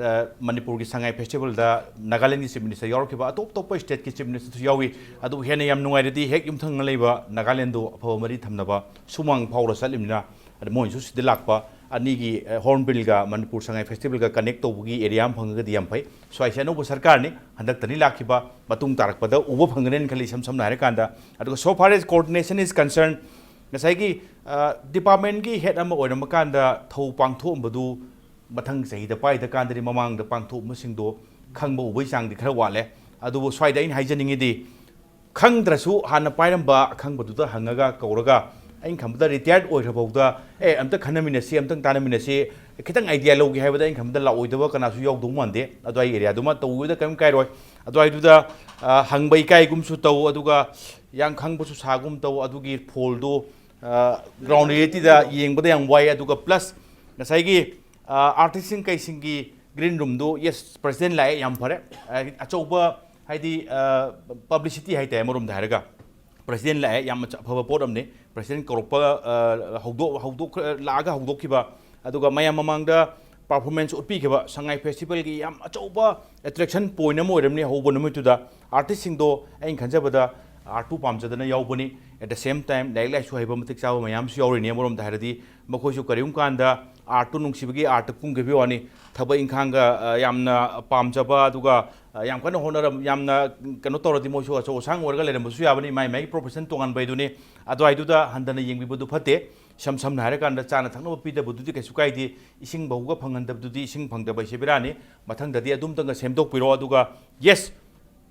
ꯃꯅꯤꯄꯨꯔꯒꯤ ꯁꯉꯥꯏ ꯐꯦꯁꯇꯤꯚꯦꯜꯗ ꯅꯥꯒꯥꯂꯦꯟꯒꯤ ꯆꯤꯐ ꯃꯤꯅꯤꯁꯇꯔ ꯌꯥꯎꯔꯛꯈꯤꯕ, ꯑꯇꯣꯞ ꯑꯇꯣꯞꯄ ꯁ꯭ꯇꯦꯠꯀꯤ ꯆꯤꯐ ꯃꯤꯅꯤꯁꯇꯔꯁꯨ ꯌꯥꯎꯏ꯫ ꯑꯗꯨꯕꯨ ꯍꯦꯟꯅ ꯌꯥꯝ ꯅꯨꯡꯉꯥꯏꯔꯗꯤ ꯍꯦꯛ ꯌꯨꯝꯊꯪꯅ ꯂꯩꯕ ꯅꯥꯒꯥꯂꯦꯟꯗꯨ ꯑꯐꯕ ꯃꯔꯤ ꯊꯝꯅꯕ ꯁꯨꯃꯥꯡ ꯐꯥꯎꯔ ꯆꯠꯂꯤꯕꯅꯤꯅ, ꯑꯗ ꯃꯣꯏꯅꯁꯨ ꯁꯤꯗ ꯂꯥꯛꯄ, ꯑꯅꯤꯒꯤ, ꯑ, ꯍꯣꯔꯟꯕꯤꯜꯒ ꯃꯅꯤꯄꯨꯔ ꯁꯉꯥꯏ ꯐꯦꯁꯇꯤꯚꯦꯜꯒ ꯀꯅꯦꯛ ꯇꯧꯕꯒꯤ ꯑꯦꯔꯤꯌꯥ ꯑꯃ ꯐꯪꯉꯒꯗꯤ ꯌꯥꯝ ꯐꯩ꯫ ꯁ꯭ꯋꯥꯏꯁꯦ ꯑꯅꯧꯕ ꯁꯔꯀꯥꯔꯅꯤ, ꯍꯟꯗꯛꯇꯅꯤ ꯂꯥꯛꯈꯤꯕ, ꯃꯇꯨꯡ ꯇꯥꯔꯛꯄꯗ ꯎꯕ ꯐꯪꯒꯅꯦꯅ ꯈꯜꯂꯤ, ꯏꯁꯝ ꯁꯝꯅ ꯍꯥꯏꯔꯀꯥꯟꯗ꯫ ꯑꯗꯨꯒ so far as coordination is concerned, ꯉꯁꯥꯏꯒꯤ, ꯑ, ꯗꯤꯄꯥꯔꯠꯃꯦꯟꯒꯤ ꯍꯦꯗ ꯑꯃ ꯑꯣꯏꯔꯝꯕ ꯀꯥꯟꯗ ꯊꯧ ꯄꯥꯡꯊꯣꯛꯑꯝꯕꯗꯨ ꯃꯊꯪ ꯆꯍꯤꯗ ꯄꯥꯏꯗ ꯀꯥꯟꯗꯗꯤ ꯃꯃꯥꯡꯗ ꯄꯥꯡꯊꯣꯛꯑꯝꯕꯁꯤꯡꯗꯣ ꯈꯪꯕ ꯎꯕꯒꯤ ꯆꯥꯡꯗꯤ ꯈꯔ ꯋꯥꯠꯂꯦ꯫ ꯑꯗꯨꯕꯨ ꯁ꯭ꯋꯥꯏꯗ ꯑꯩꯅ ꯍꯥꯏꯖꯅꯤꯡꯉꯤꯗꯤ, ꯈꯪꯗ꯭ꯔꯁꯨ ꯍꯥꯟꯅ ꯄꯥꯏꯔꯝꯕ ꯑꯈꯪꯕꯗꯨꯗ ꯍꯪꯉꯒ ꯀꯧꯔꯒ, ꯑꯩꯅ ꯈꯟꯕꯗ ꯔꯤꯇꯥꯌꯔꯠ ꯑꯣꯏꯈ꯭ꯔꯐꯥꯎꯗ, "ꯑꯦ, ꯑꯝꯇ ꯈꯟꯅꯃꯤꯟꯅꯁꯤ, ꯑꯝꯇꯪ ꯇꯥꯟꯅꯃꯤꯟꯅꯁꯤ, ꯈꯤꯇꯪ ꯑꯥꯏꯗꯤꯌꯥ ꯂꯧꯒꯦ" ꯍꯥꯏꯕꯗ ꯑꯩꯅ ꯈꯟꯕꯗ ꯂꯥꯛꯑꯣꯏꯗꯕ ꯀꯅꯥꯁꯨ ꯌꯥꯎꯗꯧ ꯃꯥꯟꯗꯦ꯫ ꯑꯗꯨꯋꯥꯏꯒꯤ ꯑꯦꯔꯤꯌꯥꯗꯨꯃ ꯇꯧꯕꯗ ꯀꯔꯤꯝ ꯀꯥꯏꯔꯣꯏ꯫ ꯑꯗꯨꯋꯥꯏꯗꯨꯗ, ꯑ, ꯍꯪꯕ ꯏꯀꯥꯏꯒꯨꯝꯁꯨ ꯇꯧ, ꯑꯗꯨꯒ ꯌꯥꯝ ꯈꯪꯕꯁꯨ ꯁꯥꯒꯨꯝ ꯇꯧ꯫ ꯑꯗꯨꯒꯤ ꯐꯣꯜꯗꯣ, ꯑ, ꯒ꯭ꯔꯥꯎꯟ ꯔꯤꯌꯦꯂꯤꯇꯤꯗ ꯌꯦꯡꯕꯗ ꯌꯥꯝ ꯋꯥꯏ꯫ ꯑꯗꯨꯒ ꯄ꯭ꯂꯁ ꯉꯁꯥꯏꯒꯤ, ꯑ, ꯑꯥꯔꯇꯤꯁꯁꯤꯡ ꯀꯩꯁꯤꯡꯒꯤ ꯒ꯭ꯔꯤꯟ ꯔꯨꯝꯗꯣ, ꯌꯦꯁ, ꯄ꯭ꯔꯁꯤꯗꯦꯟ ꯂꯥꯛꯑꯦ, ꯌꯥꯝ ꯐꯔꯦ꯫ ꯑ, ꯑꯆꯧꯕ, ꯍꯥꯏꯗꯤ, ꯑ, ꯄꯕ꯭ꯂꯤꯁꯤꯇꯤ ꯍꯥꯏꯇꯥꯔꯦ, ꯑꯃꯔꯣꯝꯗ ꯍꯥꯏꯔꯒ꯫ ꯄ꯭ꯔꯁꯤꯗꯦꯟ ꯂꯥꯛꯑꯦ, ꯌꯥꯝꯅ ꯑꯐꯕ ꯄꯣꯠ ꯑꯃꯅꯤ꯫ ꯄ꯭ꯔꯁꯤꯗꯦꯟ ꯀꯧꯔꯛꯄ, ꯑ, ꯍꯧꯗꯣꯛ-, ꯍꯧꯗꯣꯛ-, ꯂꯥꯛꯑꯒ ꯍꯧꯗꯣꯛꯈꯤꯕ, ꯑꯗꯨꯒ ꯃꯌꯥꯝ ꯃꯃꯥꯡꯗ ꯄꯔꯐꯣꯔꯃꯦꯟꯁ ꯎꯠꯄꯤꯈꯤꯕ, ꯁꯉꯥꯏ ꯐꯦꯁꯇꯤꯚꯦꯜꯒꯤ ꯌꯥꯝ ꯑꯆꯧꯕ ꯑꯦꯇ꯭ꯔꯦꯛꯁꯟ ꯄꯣꯏꯟꯠ ꯑꯃ ꯑꯣꯏꯔꯝꯅꯤ ꯍꯧꯕ ꯅꯨꯃꯤꯠꯇꯨꯗ꯫ ꯑꯥꯔꯇꯤꯁꯁꯤꯡꯗꯣ ꯑꯩꯅ ꯈꯟꯖꯕꯗ ꯑꯥꯔꯠꯄꯨ ꯄꯥꯝꯖꯗꯅ ꯌꯥꯎꯕꯅꯤ꯫ At the same time, ꯂꯥꯏꯔꯤꯛ ꯂꯥꯏꯁꯨ ꯍꯩꯕ ꯃꯇꯤꯛ ꯆꯥꯕ ꯃꯌꯥꯝꯁꯨ ꯌꯥꯎꯔꯤꯅꯤ꯫ ꯑꯃꯔꯣꯝꯗ ꯍꯥꯏꯔꯗꯤ ꯃꯈꯣꯏꯁꯨ ꯀꯔꯤꯒꯨꯝꯕ ꯀꯥꯟꯗ ꯑꯥꯔꯠꯇꯨ ꯅꯨꯡꯁꯤꯕꯒꯤ ꯑꯥꯔꯠꯇ ꯀꯨꯝꯈꯤꯕꯒꯤ ꯋꯥꯅꯤ, ꯊꯕꯛ ꯏꯪꯈꯥꯡꯒ, ꯑ, ꯌꯥꯝꯅ ꯄꯥꯝꯖꯕ, ꯑꯗꯨꯒ, ꯑ, ꯌꯥꯝ ꯀꯟꯅ ꯍꯣꯠꯅꯔ-, ꯌꯥꯝꯅ ꯀꯩꯅꯣ ꯇꯧꯔꯗꯤ ꯃꯣꯏꯁꯨ ꯑꯆꯧ ꯑꯁꯥꯡ ꯑꯣꯏꯔꯒ ꯂꯩꯔꯝꯕꯁꯨ ꯌꯥꯕꯅꯤ, ꯃꯥꯏ ꯃꯥꯏꯒꯤ ꯄ꯭ꯔꯣꯐꯦꯁꯟ ꯇꯣꯉꯥꯟꯕ ꯍꯥꯏꯗꯨꯅꯤ꯫ ꯑꯗꯨꯋꯥꯏꯗꯨꯗ ꯍꯟꯊꯅ ꯌꯦꯡꯕꯤꯕꯗꯨ ꯐꯠꯇꯦ꯫ ꯏꯁꯝ ꯁꯝꯅ ꯍꯥꯏꯔꯀꯥꯟꯗ ꯆꯥꯅ ꯊꯛꯅꯕ ꯄꯤꯗꯕꯗꯨꯗꯤ ꯀꯩꯁꯨ ꯀꯥꯏꯗꯦ, ꯏꯁꯤꯡ ꯐꯥꯎꯕ ꯐꯪꯍꯟꯗꯕꯗꯨꯗꯤ, ꯏꯁꯤꯡ ꯐꯪꯗꯕ ꯍꯥꯏꯁꯦ ꯕꯦꯔꯥꯅꯤ꯫ ꯃꯊꯪꯗꯗꯤ ꯑꯗꯨꯝꯇꯪꯒ ꯁꯦꯝꯗꯣꯛꯄꯤꯔꯣ꯫ ꯑꯗꯨꯒ ꯌꯦꯁ,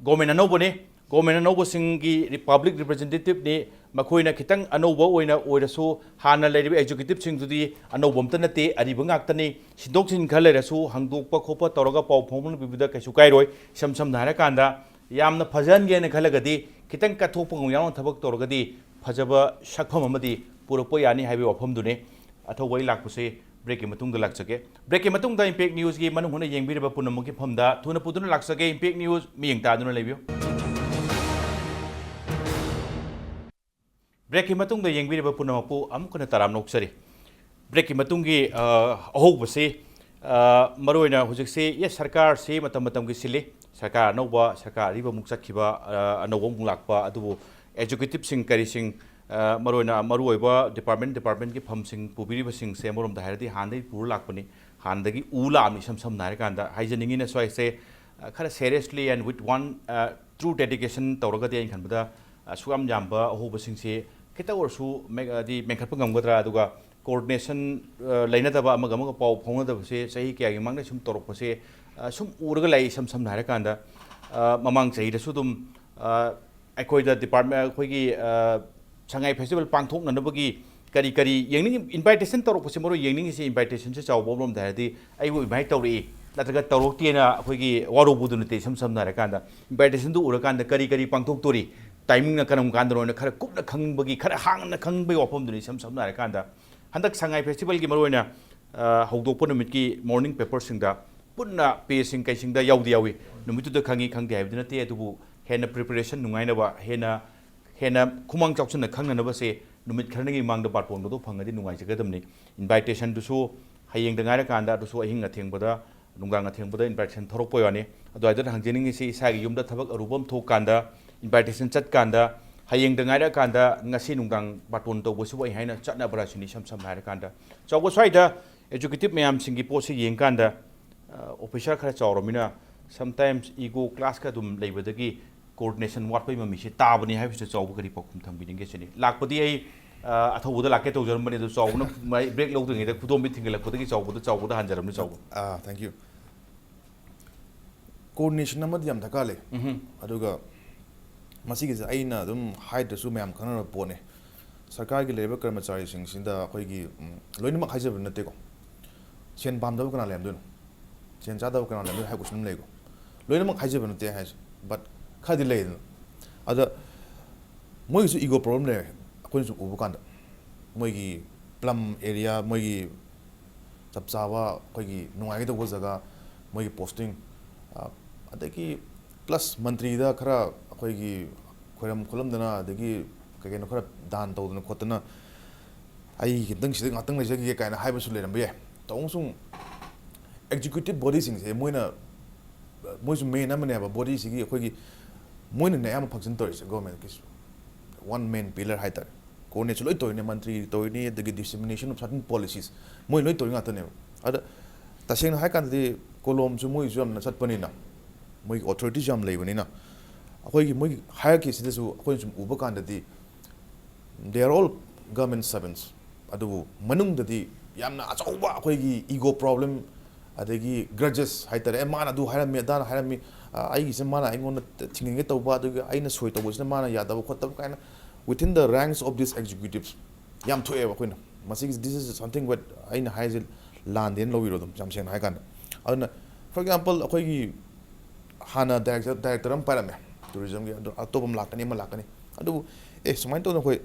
ꯒꯣꯔꯃꯦꯟ ꯑꯅꯧꯕꯅꯤ, ꯒꯣꯔꯃꯦꯟ ꯑꯅꯧꯕꯁꯤꯡꯒꯤ ꯔꯤ-, ꯄꯕ꯭ꯂꯤꯛ ꯔꯤꯄ꯭ꯔꯖꯦꯟꯇꯦꯇꯤꯞꯅꯤ, ꯃꯈꯣꯏꯅ ꯈꯤꯇꯪ ꯑꯅꯧꯕ ꯑꯣꯏꯅ ꯑꯣꯏꯔꯁꯨ, ꯍꯥꯟꯅ ꯂꯩꯔꯤꯕ ꯑꯦꯛꯖꯤꯀ꯭ꯌꯨꯇꯤꯞꯁꯤꯡꯗꯨꯗꯤ ꯑꯅꯧꯕ ꯑꯝꯇ ꯅꯠꯇꯦ, ꯑꯔꯤꯕ ꯉꯥꯛꯇꯅꯤ꯫ ꯁꯤꯟꯗꯣꯛ ꯁꯤꯟꯖꯤꯟ ꯈꯔ ꯂꯩꯔꯁꯨ ꯍꯪꯗꯣꯛꯄ ꯈꯣꯠꯄ ꯇꯧꯔꯒ ꯄꯥꯎ ꯐꯥꯎꯅꯕꯤꯕꯗ ꯀꯩꯁꯨ ꯀꯥꯏꯔꯣꯏ꯫ ꯏꯁꯝ ꯁꯝꯅ ꯍꯥꯏꯔꯀꯥꯟꯗ, ꯌꯥꯝꯅ ꯐꯖꯍꯟꯒꯦꯅ ꯈꯜꯂꯒꯗꯤ ꯈꯤꯇꯪ ꯀꯠꯊꯣꯛꯄ ꯉꯝ ꯌꯥꯎꯅ ꯊꯕꯛ ꯇꯧꯔꯒꯗꯤ ꯐꯖꯕ ꯁꯛꯐꯝ ꯑꯃꯗꯤ ꯄꯨꯔꯛꯄ ꯌꯥꯅꯤ ꯍꯥꯏꯕꯒꯤ ꯋꯥꯐꯝꯗꯨꯅꯤ꯫ ꯑꯊꯧꯕ ꯑꯩ ꯂꯥꯛꯄꯁꯦ ꯕ꯭ꯔꯦꯛꯀꯤ ꯃꯇꯨꯡꯗ ꯂꯥꯛꯆꯒꯦ꯫ ꯕ꯭ꯔꯦꯛꯀꯤ ꯃꯇꯨꯡꯗ ꯏꯝꯄꯦꯛ ꯅ꯭ꯌꯨꯁꯀꯤ ꯃꯅꯨꯡ ꯍꯨꯠꯅ ꯌꯦꯡꯕꯤꯔꯤꯕ ꯄꯨꯝꯅꯃꯛꯀꯤ ꯃꯐꯝꯗ ꯊꯨꯅ ꯄꯨꯗꯨꯅ ꯂꯥꯛꯆꯒꯦ꯫ ꯏꯝꯄꯦꯛ ꯅ꯭ꯌꯨꯁ ꯃꯤꯠꯌꯦꯡ ꯇꯥꯗꯨꯅ ꯂꯩꯕꯤꯌꯨ꯫ ꯕ꯭ꯔꯦꯛꯀꯤ ꯃꯇꯨꯡꯗ ꯌꯦꯡꯕꯤꯔꯤꯕ ꯄꯨꯝꯅꯃꯛꯄꯨ ꯑꯃꯨꯛ ꯍꯟꯅ ꯇꯔꯥꯝꯅ ꯑꯣꯛꯆꯔꯤ꯫ ꯕ꯭ꯔꯦꯛꯀꯤ ꯃꯇꯨꯡꯒꯤ, ꯑ, ꯑꯍꯧꯕꯁꯤ ꯃꯔꯨꯑꯣꯏꯅ ꯍꯧꯖꯤꯛꯁꯤ, ꯌꯦꯁ, ꯁꯔꯀꯥꯔꯁꯤ ꯃꯇꯝ ꯃꯇꯝꯒꯤ ꯁꯤꯜꯂꯤ꯫ ꯁꯔꯀꯥꯔ ꯑꯅꯧꯕ, ꯁꯔꯀꯥꯔ ꯑꯔꯤꯕ ꯑꯃꯨꯛ ꯆꯠꯈꯤꯕ, ꯑ, ꯑꯅꯧꯕ ꯑꯃꯨꯛ ꯂꯥꯛꯄ, ꯑꯗꯨꯕꯨ ꯑꯦꯖꯨꯀꯦꯇꯤꯞꯁꯤꯡ ꯀꯔꯤꯁꯤꯡ, ꯑ, ꯃꯔꯨꯑꯣꯏꯅ ꯃꯔꯨꯑꯣꯏꯕ ꯗꯤꯄꯥꯔꯠꯃꯦꯟ ꯗꯤꯄꯥꯔꯠꯃꯦꯟꯒꯤ ꯐꯝꯁꯤꯡ ꯄꯨꯕꯤꯔꯤꯕꯁꯤꯡꯁꯦ ꯑꯃꯔꯣꯝꯗ ꯍꯥꯏꯔꯗꯤ ꯍꯥꯟꯅꯗꯒꯤ ꯄꯨꯔ ꯂꯥꯛꯄꯅꯤ, ꯍꯥꯟꯅꯗꯒꯤ ꯎ ꯂꯥꯛꯑꯕꯅꯤ꯫ ꯏꯁꯝ ꯁꯝꯅ ꯍꯥꯏꯔꯀꯥꯟꯗ ꯍꯥꯏꯖꯅꯤꯡꯉꯤꯅ ꯁ꯭ꯋꯥꯏꯁꯦ, ꯑ, ꯈꯔ seriously and with one, ꯑ, true dedication ꯇꯧꯔꯒꯗꯤ ꯑꯩꯅ ꯈꯟꯕꯗ, ꯑ, ꯑꯁꯨꯛ ꯌꯥꯝ ꯌꯥꯝꯕ ꯑꯍꯣꯕꯁꯤꯡꯁꯦ ꯈꯤꯇ ꯑꯣꯏꯔꯁꯨ ꯃꯦ-, ꯍꯥꯏꯗꯤ ꯃꯦꯟꯈꯠꯄ ꯉꯝꯒꯗ꯭ꯔꯥ? ꯑꯗꯨꯒ coordination, ꯑ, ꯂꯩꯅꯗꯕ, ꯑꯃꯒ ꯑꯃꯒ ꯄꯥꯎ ꯐꯥꯎꯅꯗꯕꯁꯦ ꯆꯍꯤ ꯀꯌꯥꯒꯤ ꯃꯃꯥꯡꯗ ꯁꯨꯝ ꯇꯧꯔꯛꯄꯁꯦ, ꯑ, ꯁꯨꯝ ꯎꯔꯒ ꯂꯩ꯫ ꯏꯁꯝ ꯁꯝꯅ ꯍꯥꯏꯔꯀꯥꯟꯗ, ꯑ, ꯃꯃꯥꯡ ꯆꯍꯤꯗꯁꯨ ꯑꯗꯨꯝ, ꯑ, ꯑꯩꯈꯣꯏꯗ ꯗꯤꯄꯥꯔꯠꯃꯦꯟ, ꯑꯩꯈꯣꯏꯒꯤ, ꯑ, ꯁꯉꯥꯏ ꯐꯦꯁꯇꯤꯚꯦꯜ ꯄꯥꯡꯊꯣꯛꯅꯅꯕꯒꯤ ꯀꯔꯤ ꯀꯔꯤ ꯌꯦꯡꯅꯤꯡ-, invitation ꯇꯧꯔꯛꯄꯁꯦ, ꯃꯔꯨ ꯌꯦꯡꯅꯤꯡꯉꯤꯁꯦ invitation ꯁꯦ ꯆꯥꯎꯕ ꯑꯃꯔꯣꯝꯗ ꯍꯥꯏꯔꯗꯤ ꯑꯩꯕꯨ invite ꯇꯧꯔꯛꯏ ꯅꯠꯇ꯭ꯔꯒ ꯇꯧꯔꯛꯇꯦꯅ ꯑꯩꯈꯣꯏꯒꯤ ꯋꯥꯔꯧꯕꯗꯨ ꯅꯠꯇꯦ꯫ ꯏꯁꯝ ꯁꯝꯅ ꯍꯥꯏꯔꯀꯥꯟꯗ invitation ꯗꯨ ꯎꯔꯀꯥꯟꯗ ꯀꯔꯤ ꯀꯔꯤ ꯄꯥꯡꯊꯣꯛꯇꯣꯔꯤ, timing ꯅ ꯀꯔꯝ ꯀꯥꯟꯗꯅꯣꯅ ꯈꯔ ꯀꯨꯞꯅ ꯈꯪꯕꯒꯤ, ꯈꯔ ꯍꯥꯡꯅ ꯈꯪꯕꯒꯤ ꯋꯥꯐꯝꯗꯨꯅꯤ꯫ ꯏꯁꯝ ꯁꯝꯅ ꯍꯥꯏꯔꯀꯥꯟꯗ ꯍꯟꯗꯛ ꯁꯉꯥꯏ ꯐꯦꯁꯇꯤꯚꯦꯜꯒꯤ ꯃꯔꯨꯑꯣꯏꯅ, ꯑ, ꯍꯧꯗꯣꯛꯄ ꯅꯨꯃꯤꯠꯀꯤ morning paper ꯁꯤꯡꯗ ꯄꯨꯟꯅ page ꯁꯤꯡ ꯀꯩꯁꯤꯡꯗ ꯌꯥꯎꯗꯤ ꯌꯥꯎꯏ꯫ ꯅꯨꯃꯤꯠꯇꯨꯗ ꯈꯪꯉꯤ ꯈꯪꯗꯦ ꯍꯥꯏꯕꯗꯤ ꯅꯠꯇꯦ, ꯑꯗꯨꯕꯨ ꯍꯦꯟꯅ preparation ꯅꯨꯡꯉꯥꯏꯅꯕ, ꯍꯦꯟꯅ, ꯍꯦꯟꯅ ꯈꯨꯃꯥꯡ ꯆꯥꯎꯁꯤꯟꯅ ꯈꯪꯅꯅꯕꯁꯦ ꯅꯨꯃꯤꯠ ꯈꯔꯅꯤꯒꯤ ꯃꯃꯥꯡꯗ ꯕꯥꯔꯇꯣꯟꯒꯗꯣ ꯐꯪꯉꯗꯤ ꯅꯨꯡꯉꯥꯏꯖꯒꯗꯕꯅꯤ꯫ Invitation ꯗꯨꯁꯨ ꯍꯌꯦꯡꯗ ꯉꯥꯏꯔꯀꯥꯟꯗ, ꯑꯗꯨꯁꯨ ꯑꯍꯤꯡ ꯑꯊꯦꯡꯕꯗ, ꯅꯨꯡꯗꯥꯡ ꯑꯊꯦꯡꯕꯗ invitation ꯊꯣꯔꯛꯄ ꯋꯥꯅꯤ꯫ ꯑꯗꯨꯋꯥꯏꯗ ꯍꯪꯖꯅꯤꯡꯉꯤꯁꯤ, ꯏꯁꯥꯒꯤ ꯌꯨꯝꯗ ꯊꯕꯛ ꯑꯔꯨꯕ ꯑꯃ ꯊꯣꯛꯀꯥꯟꯗ, invitation ꯆꯠꯀꯥꯟꯗ, ꯍꯌꯦꯡꯗ ꯉꯥꯏꯔꯀꯥꯟꯗ ꯉꯁꯤ ꯅꯨꯡꯗꯥꯡ ꯕꯥꯔꯇꯣꯟ ꯇꯧꯕꯁꯤꯕꯨ ꯑꯩ ꯍꯥꯏꯅ ꯆꯠꯅꯕ꯭ꯔꯥ ꯁꯤꯅꯤ꯫ ꯏꯁꯝ ꯁꯝꯅ ꯍꯥꯏꯔꯀꯥꯟꯗ ꯆꯥꯎꯕ ꯁ꯭ꯋꯥꯏꯗ executive ꯃꯌꯥꯝꯁꯤꯡꯒꯤ ꯄꯣꯠꯁꯤ ꯌꯦꯡꯀꯥꯟꯗ, ꯑ, officer ꯈꯔ ꯆꯥꯎꯔꯃꯤꯅ sometimes ego clash ꯀ ꯑꯗꯨꯝ ꯂꯩꯕꯗꯒꯤ coordination ꯋꯥꯠꯄꯒꯤ ꯃꯃꯤꯁꯦ ꯇꯥꯕꯅꯤ ꯍꯥꯏꯕꯁꯤꯗ ꯆꯥꯎꯕ ꯀꯔꯤ ꯄꯥꯎꯈꯨꯝ ꯊꯝꯕꯤꯅꯤꯡꯒꯦ ꯁꯤꯅꯤ꯫ ꯂꯥꯛꯄꯗꯤ ꯑꯩ, ꯑ, ꯑꯊꯧꯕꯗ ꯂꯥꯛꯀꯦ ꯇꯧꯖꯔꯝꯕꯅꯤ, ꯑꯗꯨ ꯆꯥꯎꯕꯅ ꯃꯥꯏ break ꯂꯧꯗ꯭ꯔꯤꯉꯩꯗ ꯈꯨꯗꯣꯝꯕꯤ ꯊꯤꯡꯒꯠꯂꯛꯄꯗꯒꯤ ꯆꯥꯎꯕꯗ, ꯆꯥꯎꯕꯗ ꯍꯟꯖꯔꯝꯅꯤ ꯆꯥꯎꯕ꯫ ꯑꯥ, thank you꯫ Coordination ꯑꯃꯗꯤ ꯌꯥꯝ ꯗꯔꯀꯥꯔ ꯂꯩ꯫ ꯎꯝꯍꯨꯝ꯫ ꯑꯗꯨꯒ ꯃꯁꯤꯒꯤꯁꯦ ꯑꯩꯅ ꯑꯗꯨꯝ ꯍꯥꯏꯗ꯭ꯔꯁꯨ ꯃꯌꯥꯝ ꯈꯪꯅꯔꯕ ꯄꯣꯠꯅꯤ꯫ ꯁꯔꯀꯥꯔꯒꯤ ꯂꯩꯔꯤꯕ ꯀꯔꯃꯆꯥꯔꯤꯁꯤꯡꯁꯤꯗ ꯑꯩꯈꯣꯏꯒꯤ, ꯎꯝ, ꯂꯣꯏꯅꯃꯛ ꯍꯥꯏꯖꯕ ꯅꯠꯇꯦꯀꯣ꯫ ꯁꯦꯟ ꯄꯥꯝꯗꯕ ꯀꯅꯥ ꯂꯩꯔꯝꯗꯣꯏꯅꯣ? ꯁꯦꯟ ꯆꯥꯗꯕ ꯀꯅꯥ ꯂꯩꯔꯝꯗꯣꯏꯅꯣ ꯍꯥꯏꯕ question ꯑꯃ ꯂꯩꯀꯣ꯫ ꯂꯣꯏꯅꯃꯛ ꯍꯥꯏꯖꯕ ꯅꯠꯇꯦ ꯍꯥꯏꯁꯦ, but ꯈꯔꯗꯤ ꯂꯩꯗꯅ꯫ ꯑꯗ ꯃꯣꯏꯒꯤꯁꯨ ego problem ꯂꯩꯔꯦ, ꯑꯩꯈꯣꯏꯅꯁꯨ ꯎꯕ ꯀꯥꯟꯗ꯫ ꯃꯣꯏꯒꯤ plum area, ꯃꯣꯏꯒꯤ ꯆꯞ ꯆꯥꯕ ꯑꯩꯈꯣꯏꯒꯤ ꯅꯨꯡꯉꯥꯏꯒꯗꯧꯕ ꯖꯒꯥ, ꯃꯣꯏꯒꯤ posting, ꯑ, ꯑꯗꯒꯤ plus ꯃꯟꯇ꯭ꯔꯤꯗ ꯈꯔ ꯑꯩꯈꯣꯏꯒꯤ ꯈꯣꯏꯔꯝ ꯈꯣꯠꯂꯝꯗꯅ, ꯑꯗꯒꯤ ꯀꯩ ꯀꯩꯅꯣ ꯈꯔ ꯗꯥꯟ ꯇꯧꯗꯅ ꯈꯣꯠꯇꯅ, "ꯑꯩ ꯈꯤꯇꯪ ꯁꯤꯗ ꯉꯥꯛꯇꯪ ꯂꯩꯖꯈꯤꯒꯦ" ꯀꯥꯏꯅ ꯍꯥꯏꯕꯁꯨ ꯂꯩꯔꯝꯕ ꯌꯥꯏ꯫ ꯇꯧꯕꯁꯨ ꯑꯦꯛꯖꯤꯀ꯭ꯌꯨꯇꯤꯚ ꯕꯣꯗꯤꯁꯤꯡꯁꯦ ꯃꯣꯏꯅ, ꯃꯣꯏꯁꯨ ꯃꯦꯟ ꯑꯃꯅꯦꯕ ꯕꯣꯗꯤꯁꯤꯒꯤ, ꯑꯩꯈꯣꯏꯒꯤ ꯃꯣꯏꯅꯅꯦ ꯑꯌꯥꯝꯕ ꯐꯪꯁꯟ ꯇꯧꯔꯤꯁꯦ ꯒꯣꯔꯃꯦꯟꯒꯤꯁꯨ꯫ ꯋꯥꯟ ꯃꯦꯟ ꯄꯤꯂꯔ ꯍꯥꯏꯇꯥꯔꯦ꯫ ꯀꯣꯑꯣꯔꯗꯤꯅꯦꯠꯁꯨ ꯂꯣꯏ ꯇꯧꯔꯤꯅꯦ, ꯃꯟꯇ꯭ꯔꯤ ꯇꯧꯔꯤꯅꯤ, ꯑꯗꯒꯤ ꯗꯤꯁꯤꯃꯤꯅꯦꯁꯟ ꯑꯣꯐ ꯁꯔꯇꯟ ꯄꯣꯂꯤꯁꯤꯁ ꯃꯣꯏ ꯂꯣꯏ ꯇꯧꯔꯤ ꯉꯥꯛꯇꯅꯦꯕ꯫ ꯑꯗ ꯇꯁꯦꯡꯅ ꯍꯥꯏ ꯀꯥꯟꯗꯗꯤ ꯀꯣꯂꯣꯝꯁꯨ ꯃꯣꯏꯁꯨ ꯌꯥꯝꯅ ꯆꯠꯄꯅꯤꯅ, ꯃꯣꯏꯒꯤ ꯑꯣꯊꯣꯔꯤꯇꯤꯁꯨ ꯌꯥꯝ ꯂꯩꯕꯅꯤꯅ, ꯑꯩꯈꯣꯏꯒꯤ ꯃꯣꯏꯒꯤ ꯍꯥꯏꯔꯀꯤꯁꯤꯗꯁꯨ ꯑꯩꯈꯣꯏꯅ ꯁꯨꯝ ꯎꯕ ꯀꯥꯟꯗꯗꯤ they are all government servants, ꯑꯗꯨꯕꯨ ꯃꯅꯨꯡꯗꯗꯤ ꯌꯥꯝꯅ ꯑꯆꯧꯕ ꯑꯩꯈꯣꯏꯒꯤ ꯏꯒꯣ ꯄ꯭ꯔꯣꯕ꯭ꯂꯦꯝ, ꯑꯗꯒꯤ ꯒ꯭ꯔꯖꯦꯁ ꯍꯥꯏꯇꯥꯔꯦ꯫ "ꯑꯦ, ꯃꯥꯅ ꯑꯗꯨ ꯍꯥꯏꯔꯝꯃꯤ, ꯑꯗꯥꯅ ꯍꯥꯏꯔꯝꯃꯤ, ꯑ, ꯑꯩꯒꯤꯁꯦ ꯃꯥꯅ ꯑꯩꯉꯣꯟꯗ ꯊꯤꯡꯖꯤꯟꯒꯦ ꯇꯧꯕ, ꯑꯗꯨꯒ ꯑꯩꯅ ꯁꯣꯏ ꯇꯧꯕꯁꯤꯅ ꯃꯥꯅ ꯌꯥꯗꯕ ꯈꯣꯠꯇꯕ" ꯀꯥꯏꯅ within the ranks of these executives ꯌꯥꯝ ꯊꯣꯛꯑꯦꯕ꯫ ꯑꯩꯈꯣꯏꯅ ꯃꯁꯤꯒꯤ, this is something what ꯑꯩꯅ ꯍꯥꯏꯔꯤꯁꯦ ꯂꯥꯟꯗꯦꯅ ꯂꯧꯕꯤꯔꯣ ꯑꯗꯨꯝ, ꯌꯥꯝ ꯁꯦꯡꯅ ꯍꯥꯏ ꯀꯥꯟꯗ꯫ ꯑꯗꯨꯅ, for example, ꯑꯩꯈꯣꯏꯒꯤ ꯍꯥꯟꯅ ꯗꯥꯏꯔꯦꯛꯇꯔ, ꯗꯥꯏꯔꯦꯛꯇꯔ ꯑꯃ ꯄꯥꯏꯔꯝꯃꯦ ꯇꯨꯔꯤꯖꯝꯒꯤ, ꯑꯗꯣ ꯑꯇꯣꯞꯄ ꯑꯃ ꯂꯥꯛꯀꯅꯤ, ꯑꯃ ꯂꯥꯛꯀꯅꯤ꯫ ꯑꯗꯨꯕꯨ, "ꯑꯦ, ꯁꯨꯃꯥꯏꯅ ꯇꯧꯗꯅ ꯑꯩꯈꯣꯏ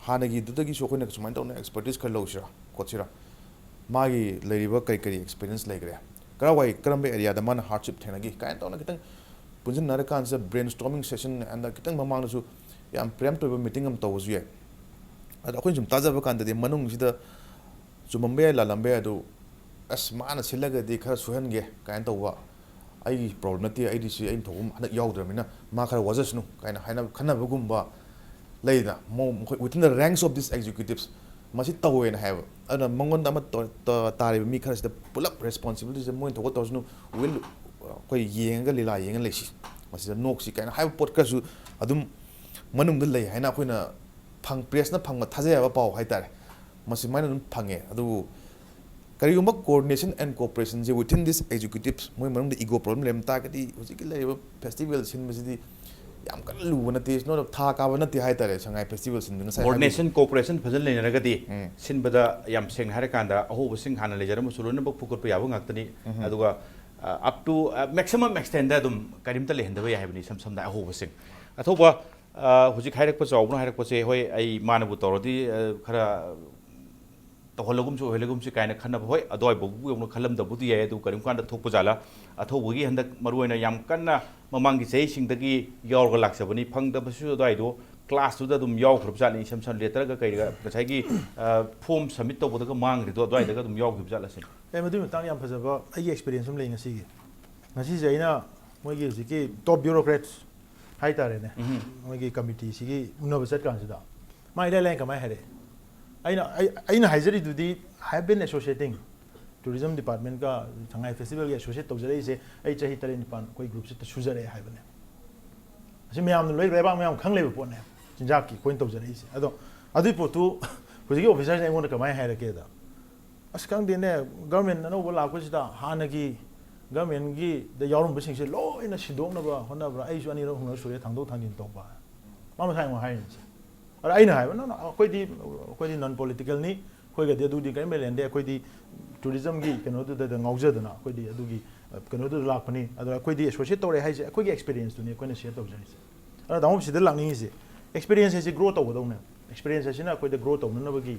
ꯍꯥꯟꯅꯒꯤꯗꯨꯗꯒꯤꯁꯨ ꯑꯩꯈꯣꯏꯅ ꯁꯨꯃꯥꯏꯅ ꯇꯧꯗꯅ ꯑꯦꯛꯁꯄꯔꯇꯤꯁ ꯈꯔ ꯂꯧꯁꯤꯔꯥ, ꯈꯣꯠꯁꯤꯔꯥ, ꯃꯥꯒꯤ ꯂꯩꯔꯤꯕ ꯀꯔꯤ ꯀꯔꯤ ꯑꯦꯛꯁꯄꯤꯔꯤꯌꯦꯟꯁ ꯂꯩꯈ꯭ꯔꯦ, ꯀꯔꯥꯏꯋꯥꯏ, ꯀꯔꯝꯕ ꯑꯦꯔꯤꯌꯥꯗ ꯃꯥꯅ ꯍꯥꯔꯗꯁꯤꯞ ꯊꯦꯡꯅꯈꯤ" ꯀꯥꯏꯅ ꯇꯧꯅ ꯈꯤꯇꯪ ꯄꯨꯟꯁꯤꯟꯅꯔꯀꯥꯟꯁꯤꯗ ꯕ꯭ꯔꯦꯟ ꯁ꯭ꯇꯣꯔꯃꯤꯡ ꯁꯦꯁꯟ, ꯑꯦꯟꯗ ꯈꯤꯇꯪ ꯃꯃꯥꯡꯗꯁꯨ ꯌꯥꯝ ꯄ꯭ꯔꯦꯝ ꯇꯧꯕ ꯃꯤꯇꯤꯡ ꯑꯃ ꯇꯧꯕꯁꯨ ꯌꯥꯏ꯫ ꯑꯗꯣ ꯑꯩꯈꯣꯏꯅ ꯁꯨꯝ ꯇꯥꯖꯕ ꯀꯥꯟꯗꯗꯤ ꯃꯅꯨꯡꯁꯤꯗ ꯆꯨꯝꯃꯝꯕ ꯌꯥꯏ, ꯂꯥꯜꯂꯝꯕ ꯌꯥꯏ, ꯑꯗꯨ "ꯑꯁ, ꯃꯥꯅ ꯁꯤꯜꯂꯒꯗꯤ ꯈꯔ ꯁꯣꯏꯍꯟꯒꯦ" ꯀꯥꯏꯅ ꯇꯧꯕ, "ꯑꯩꯒꯤ ꯄ꯭ꯔꯣꯕ꯭ꯂꯦꯝ ꯅꯠꯇꯦ, ꯑꯩꯗꯤ ꯁꯤ ꯑꯩꯅ ꯊꯣꯛꯄ ꯑꯃ ꯍꯟꯗꯛ ꯌꯥꯎꯗ꯭ꯔꯕꯅꯤꯅ ꯃꯥ ꯈꯔ ꯋꯥꯖꯁꯅꯨ" ꯀꯥꯏꯅ ꯍꯥꯏꯅ ꯈꯟꯅꯕꯒꯨꯝꯕ ꯂꯩꯗꯅ, ꯃꯣ-, ꯃꯈꯣꯏ within the ranks of these executives ꯃꯁꯤ ꯇꯧꯋꯦꯅ ꯍꯥꯏꯕ꯫ ꯑꯗꯨꯅ ꯃꯉꯣꯟꯗ ꯑꯃ ꯇꯧ-, ꯇ-, ꯇꯥꯔꯤꯕ ꯃꯤ ꯈꯔꯁꯤꯗ ꯄꯨꯂꯞ ꯔꯦꯁꯄꯣꯟꯁꯤꯕꯤꯂꯤꯇꯤꯁꯦ ꯃꯣꯏꯅ ꯊꯣꯛꯄ ꯇꯧꯔꯁꯅꯨ, we'll, ꯑꯩꯈꯣꯏ ꯌꯦꯡꯉꯒ, ꯂꯤꯂꯥ ꯌꯦꯡꯉ ꯂꯩꯁꯤ, ꯃꯁꯤꯗ ꯅꯣꯛꯁꯤ ꯀꯥꯏꯅ ꯍꯥꯏꯕ ꯄꯣꯠ ꯈꯔꯁꯨ ꯑꯗꯨꯝ ꯃꯅꯨꯡꯗ ꯂꯩ ꯍꯥꯏꯅ ꯑꯩꯈꯣꯏꯅ ꯐꯪ-, ꯄ꯭ꯔꯦꯁꯅ ꯐꯪꯕ ꯊꯥꯖ ꯌꯥꯕ ꯄꯥꯎ ꯍꯥꯏꯇꯥꯔꯦ, ꯃꯁꯤ ꯁꯨꯃꯥꯏꯅ ꯑꯗꯨꯝ ꯐꯪꯉꯦ꯫ ꯑꯗꯨꯕꯨ ꯀꯔꯤꯒꯨꯝꯕ coordination and cooperation say within this executives, ꯃꯣꯏ ꯃꯅꯨꯡꯗ ꯏꯒꯣ ꯄ꯭ꯔꯣꯕ꯭ꯂꯦꯝ ꯂꯩꯔꯝ ꯇꯥꯔꯒꯗꯤ ꯍꯧꯖꯤꯛꯀꯤ ꯂꯩꯔꯤꯕ ꯐꯦꯁꯇꯤꯚꯦꯜ ꯁꯤꯟꯕꯁꯤꯗꯤ ꯌꯥꯝ ꯀꯟꯅ ꯂꯨꯕ ꯅꯠꯇꯦ, ꯁꯤꯅ ꯊꯥ ꯀꯥꯕ ꯅꯠꯇꯦ ꯍꯥꯏꯇꯥꯔꯦ꯫ ꯁꯉꯥꯏ ꯐꯦꯁꯇꯤꯚꯦꯜ ꯁꯤꯟꯕ ꯉꯁꯥꯏ ꯍꯥꯏꯕꯤꯕ꯫ ꯀꯣꯑꯣꯔꯗꯤꯅꯦꯁꯟ, ꯀꯣꯑꯣꯄꯔꯦꯁꯟ ꯐꯖꯅ ꯂꯩꯅꯔꯒꯗꯤ, ꯎꯝ꯫ ꯁꯤꯟꯕꯗ ꯌꯥꯝ ꯁꯦꯡꯅ ꯍꯥꯏꯔꯀꯥꯟꯗ ꯑꯍꯣꯕꯁꯤꯡ ꯍꯥꯟꯅ ꯂꯩꯖꯔꯝꯃꯁꯨ ꯂꯣꯏꯅꯃꯛ ꯐꯨꯒꯠꯄ ꯌꯥꯕ ꯉꯥꯛꯇꯅꯤ꯫ ꯎꯝ꯫ ꯑꯗꯨꯒ, ꯑ, up to, ꯑ, maximum extent ꯗ ꯑꯗꯨꯝ ꯀꯔꯤꯝꯇ ꯂꯩꯍꯟꯗꯕ ꯌꯥꯏ ꯍꯥꯏꯕꯅꯤ, ꯏꯁꯝ ꯁꯝꯅ ꯑꯍꯣꯕꯁꯤꯡ꯫ ꯑꯊꯧꯕ, ꯑ, ꯍꯧꯖꯤꯛ ꯍꯥꯏꯔꯛꯄ ꯆꯥꯎꯕꯅ ꯍꯥꯏꯔꯛꯄꯁꯦ, ꯍꯣꯏ, ꯑꯩ ꯃꯥꯅꯕꯨ ꯇꯧꯔꯗꯤ, ꯑ, ꯈꯔ ꯇꯧꯍꯜꯂꯒꯨꯝꯁꯨ ꯑꯣꯏꯍꯜꯂꯒꯨꯝꯁꯤ ꯀꯥꯏꯅ ꯈꯟꯅꯕ, ꯍꯣꯏ, ꯑꯗꯨꯋꯥꯏꯐꯥꯎꯕ ꯌꯧꯅ ꯈꯜꯂꯝꯗꯕꯨꯗꯤ ꯌꯥꯏ, ꯑꯗꯨ ꯀꯔꯤꯒꯨꯝꯕ ꯀꯥꯟꯗ ꯊꯣꯛꯄ ꯖꯥꯠꯂꯥ? ꯑꯊꯧꯕꯒꯤ ꯍꯟꯗꯛ ꯃꯔꯨꯑꯣꯏꯅ ꯌꯥꯝ ꯀꯟꯅ ꯃꯃꯥꯡꯒꯤ ꯆꯍꯤꯁꯤꯡꯗꯒꯤ ꯌꯥꯎꯔꯒ ꯂꯥꯛꯆꯕꯅꯤ, ꯐꯪꯗꯕꯁꯨ ꯑꯗꯨꯋꯥꯏꯗꯣ ꯀ꯭ꯂꯥꯁꯇꯨꯗ ꯑꯗꯨꯝ ꯌꯥꯎꯈ꯭ꯔꯕ ꯖꯥꯠꯂ, ꯏꯁꯝ ꯁꯝꯅ ꯂꯦꯇꯔꯒ ꯀꯩꯒ ꯉꯁꯥꯏꯒꯤ ꯐꯣꯝ ꯁꯕꯃꯤꯠ ꯇꯧꯕꯗꯒ ꯃꯥꯡꯈ꯭ꯔꯤꯗꯣ ꯑꯗꯨꯋꯥꯏꯗꯒ ꯑꯗꯨꯝ ꯌꯥꯎꯈꯤꯕ ꯖꯥꯠꯂ ꯁꯤꯅꯤ? ꯑꯦ, ꯃꯗꯨꯒꯤ ꯃꯇꯥꯡꯗ ꯌꯥꯝ ꯐꯖꯕ ꯑꯩꯒꯤ ꯑꯦꯛꯁꯄꯤꯔꯤꯌꯦꯟꯁ ꯑꯃ ꯂꯩ ꯉꯁꯤꯒꯤ꯫ ꯉꯁꯤꯁꯦ ꯑꯩꯅ ꯃꯣꯏꯒꯤ ꯍꯧꯖꯤꯛꯀꯤ ꯇꯣꯞ ꯕ꯭ꯌꯨꯔꯣꯀ꯭ꯔꯦꯠꯁ ꯍꯥꯏꯇꯥꯔꯦꯅꯦ, ꯎꯝ꯫ ꯃꯣꯏꯒꯤ ꯀꯃꯤꯇꯤꯁꯤꯒꯤ ꯎꯅꯕ ꯆꯠꯀꯥꯟꯁꯤꯗ ꯃꯥ ꯏꯂꯥꯏ ꯂꯥꯏꯅ ꯀꯃꯥꯏꯅ ꯍꯥꯏꯔꯛꯑꯦ? ꯑꯩꯅ ꯑꯩ- ꯑꯩꯅ ꯍꯥꯏꯖꯔꯤꯗꯨꯗꯤ, I have been associating tourism department ꯀ ꯁꯉꯥꯏ ꯐꯦꯁꯇꯤꯚꯦꯜꯒꯤ ꯑꯦꯁꯣꯁꯤꯌꯦꯠ ꯇꯧꯖꯔꯛꯏꯁꯦ ꯑꯩ ꯆꯍꯤ ꯇꯔꯦꯠ ꯅꯤꯄꯥꯜ ꯑꯩꯈꯣꯏ ꯒ꯭ꯔꯨꯞꯁꯤꯗ ꯁꯨꯖꯔꯛꯑꯦ ꯍꯥꯏꯕꯅꯦ꯫ ꯑꯁꯤ ꯃꯌꯥꯝꯅ ꯂꯣꯏ, ꯂꯩꯕꯥꯛ ꯃꯌꯥꯝ ꯈꯪ ꯂꯩꯕ ꯄꯣꯠꯅꯦ, ꯆꯤꯟꯖꯥꯛꯀꯤ ꯑꯩꯈꯣꯏꯅ ꯇꯧꯖꯔꯛꯏꯁꯦ꯫ ꯑꯗꯣ ꯑꯗꯨꯏ ꯄꯣꯠꯇꯨ ꯍꯧꯖꯤꯛꯀꯤ ꯑꯣꯐꯤꯁꯔꯁꯤꯅ ꯑꯩꯉꯣꯟꯗ ꯀꯃꯥꯏꯅ ꯍꯥꯏꯔꯛꯀꯦꯗ, "ꯑꯁ, ꯈꯪꯗꯦꯅꯦ, ꯒꯚꯔꯟꯃꯦꯟ ꯑꯅꯧꯕ ꯂꯥꯛꯄꯁꯤꯗ ꯍꯥꯟꯅꯒꯤ ꯒꯚꯔꯟꯃꯦꯟꯒꯤꯗ ꯌꯥꯎꯔꯝꯕꯁꯤꯡꯁꯦ ꯂꯣꯏꯅ ꯁꯤꯟꯗꯣꯛꯅꯕ ꯍꯣꯠꯅꯕ꯭ꯔꯥ? ꯑꯩꯁꯨ ꯑꯅꯤꯔꯛ ꯑꯍꯨꯝꯂꯛ ꯁꯨꯔꯦ ꯊꯥꯡꯗꯣꯛ ꯊꯥꯡꯖꯤꯟ ꯇꯧꯕ"꯫ ꯃꯥ ꯃꯁꯥ ꯑꯩꯉꯣꯟꯗ ꯍꯥꯏꯔꯤꯁꯦ꯫ ꯑꯗ ꯑꯩꯅ ꯍꯥꯏꯕ, "ꯅꯪ ꯑꯩꯈꯣꯏꯗꯤ, ꯑꯩꯈꯣꯏꯗꯤ ꯅꯟ ꯄꯣꯂꯤꯇꯤꯀꯦꯜꯅꯤ, ꯑꯩꯈꯣꯏꯒꯗꯤ ꯑꯗꯨꯗꯤ ꯀꯔꯤꯝ ꯂꯩꯅꯗꯦ, ꯑꯩꯈꯣꯏꯗꯤ ꯇꯨꯔꯤꯖꯝꯒꯤ ꯀꯩꯅꯣꯗꯨꯗ ꯉꯥꯎꯖꯗꯅ ꯑꯩꯈꯣꯏꯗꯤ ꯑꯗꯨꯒꯤ, ꯑ, ꯀꯩꯅꯣꯗꯨꯗ ꯂꯥꯛꯄꯅꯤ꯫ ꯑꯗꯣ ꯑꯩꯈꯣꯏꯗꯤ ꯑꯦꯁꯣꯁꯤꯌꯦꯠ ꯇꯧꯔꯦ ꯍꯥꯏꯁꯦ ꯑꯩꯈꯣꯏꯒꯤ ꯑꯦꯛꯁꯄꯤꯔꯤꯌꯦꯟꯁꯇꯨꯅꯤ ꯑꯩꯈꯣꯏꯅ ꯁꯤꯌꯔ ꯇꯧꯖꯔꯤꯁꯦ"꯫ ꯑꯗꯣ ꯇꯥꯃꯣ ꯁꯤꯗ ꯂꯥꯛꯅꯤꯡꯉꯤꯁꯦ, ꯑꯦꯛꯁꯄꯤꯔꯤꯌꯦꯟꯁ ꯍꯥꯏꯁꯦ ꯒ꯭ꯔꯣ ꯇꯧꯒꯗꯧꯅꯦ꯫ ꯑꯦꯛꯁꯄꯤꯔꯤꯌꯦꯟꯁ ꯍꯥꯏꯁꯤꯅ ꯑꯩꯈꯣꯏꯗ ꯒ꯭ꯔꯣ ꯇꯧꯅꯅꯕꯒꯤ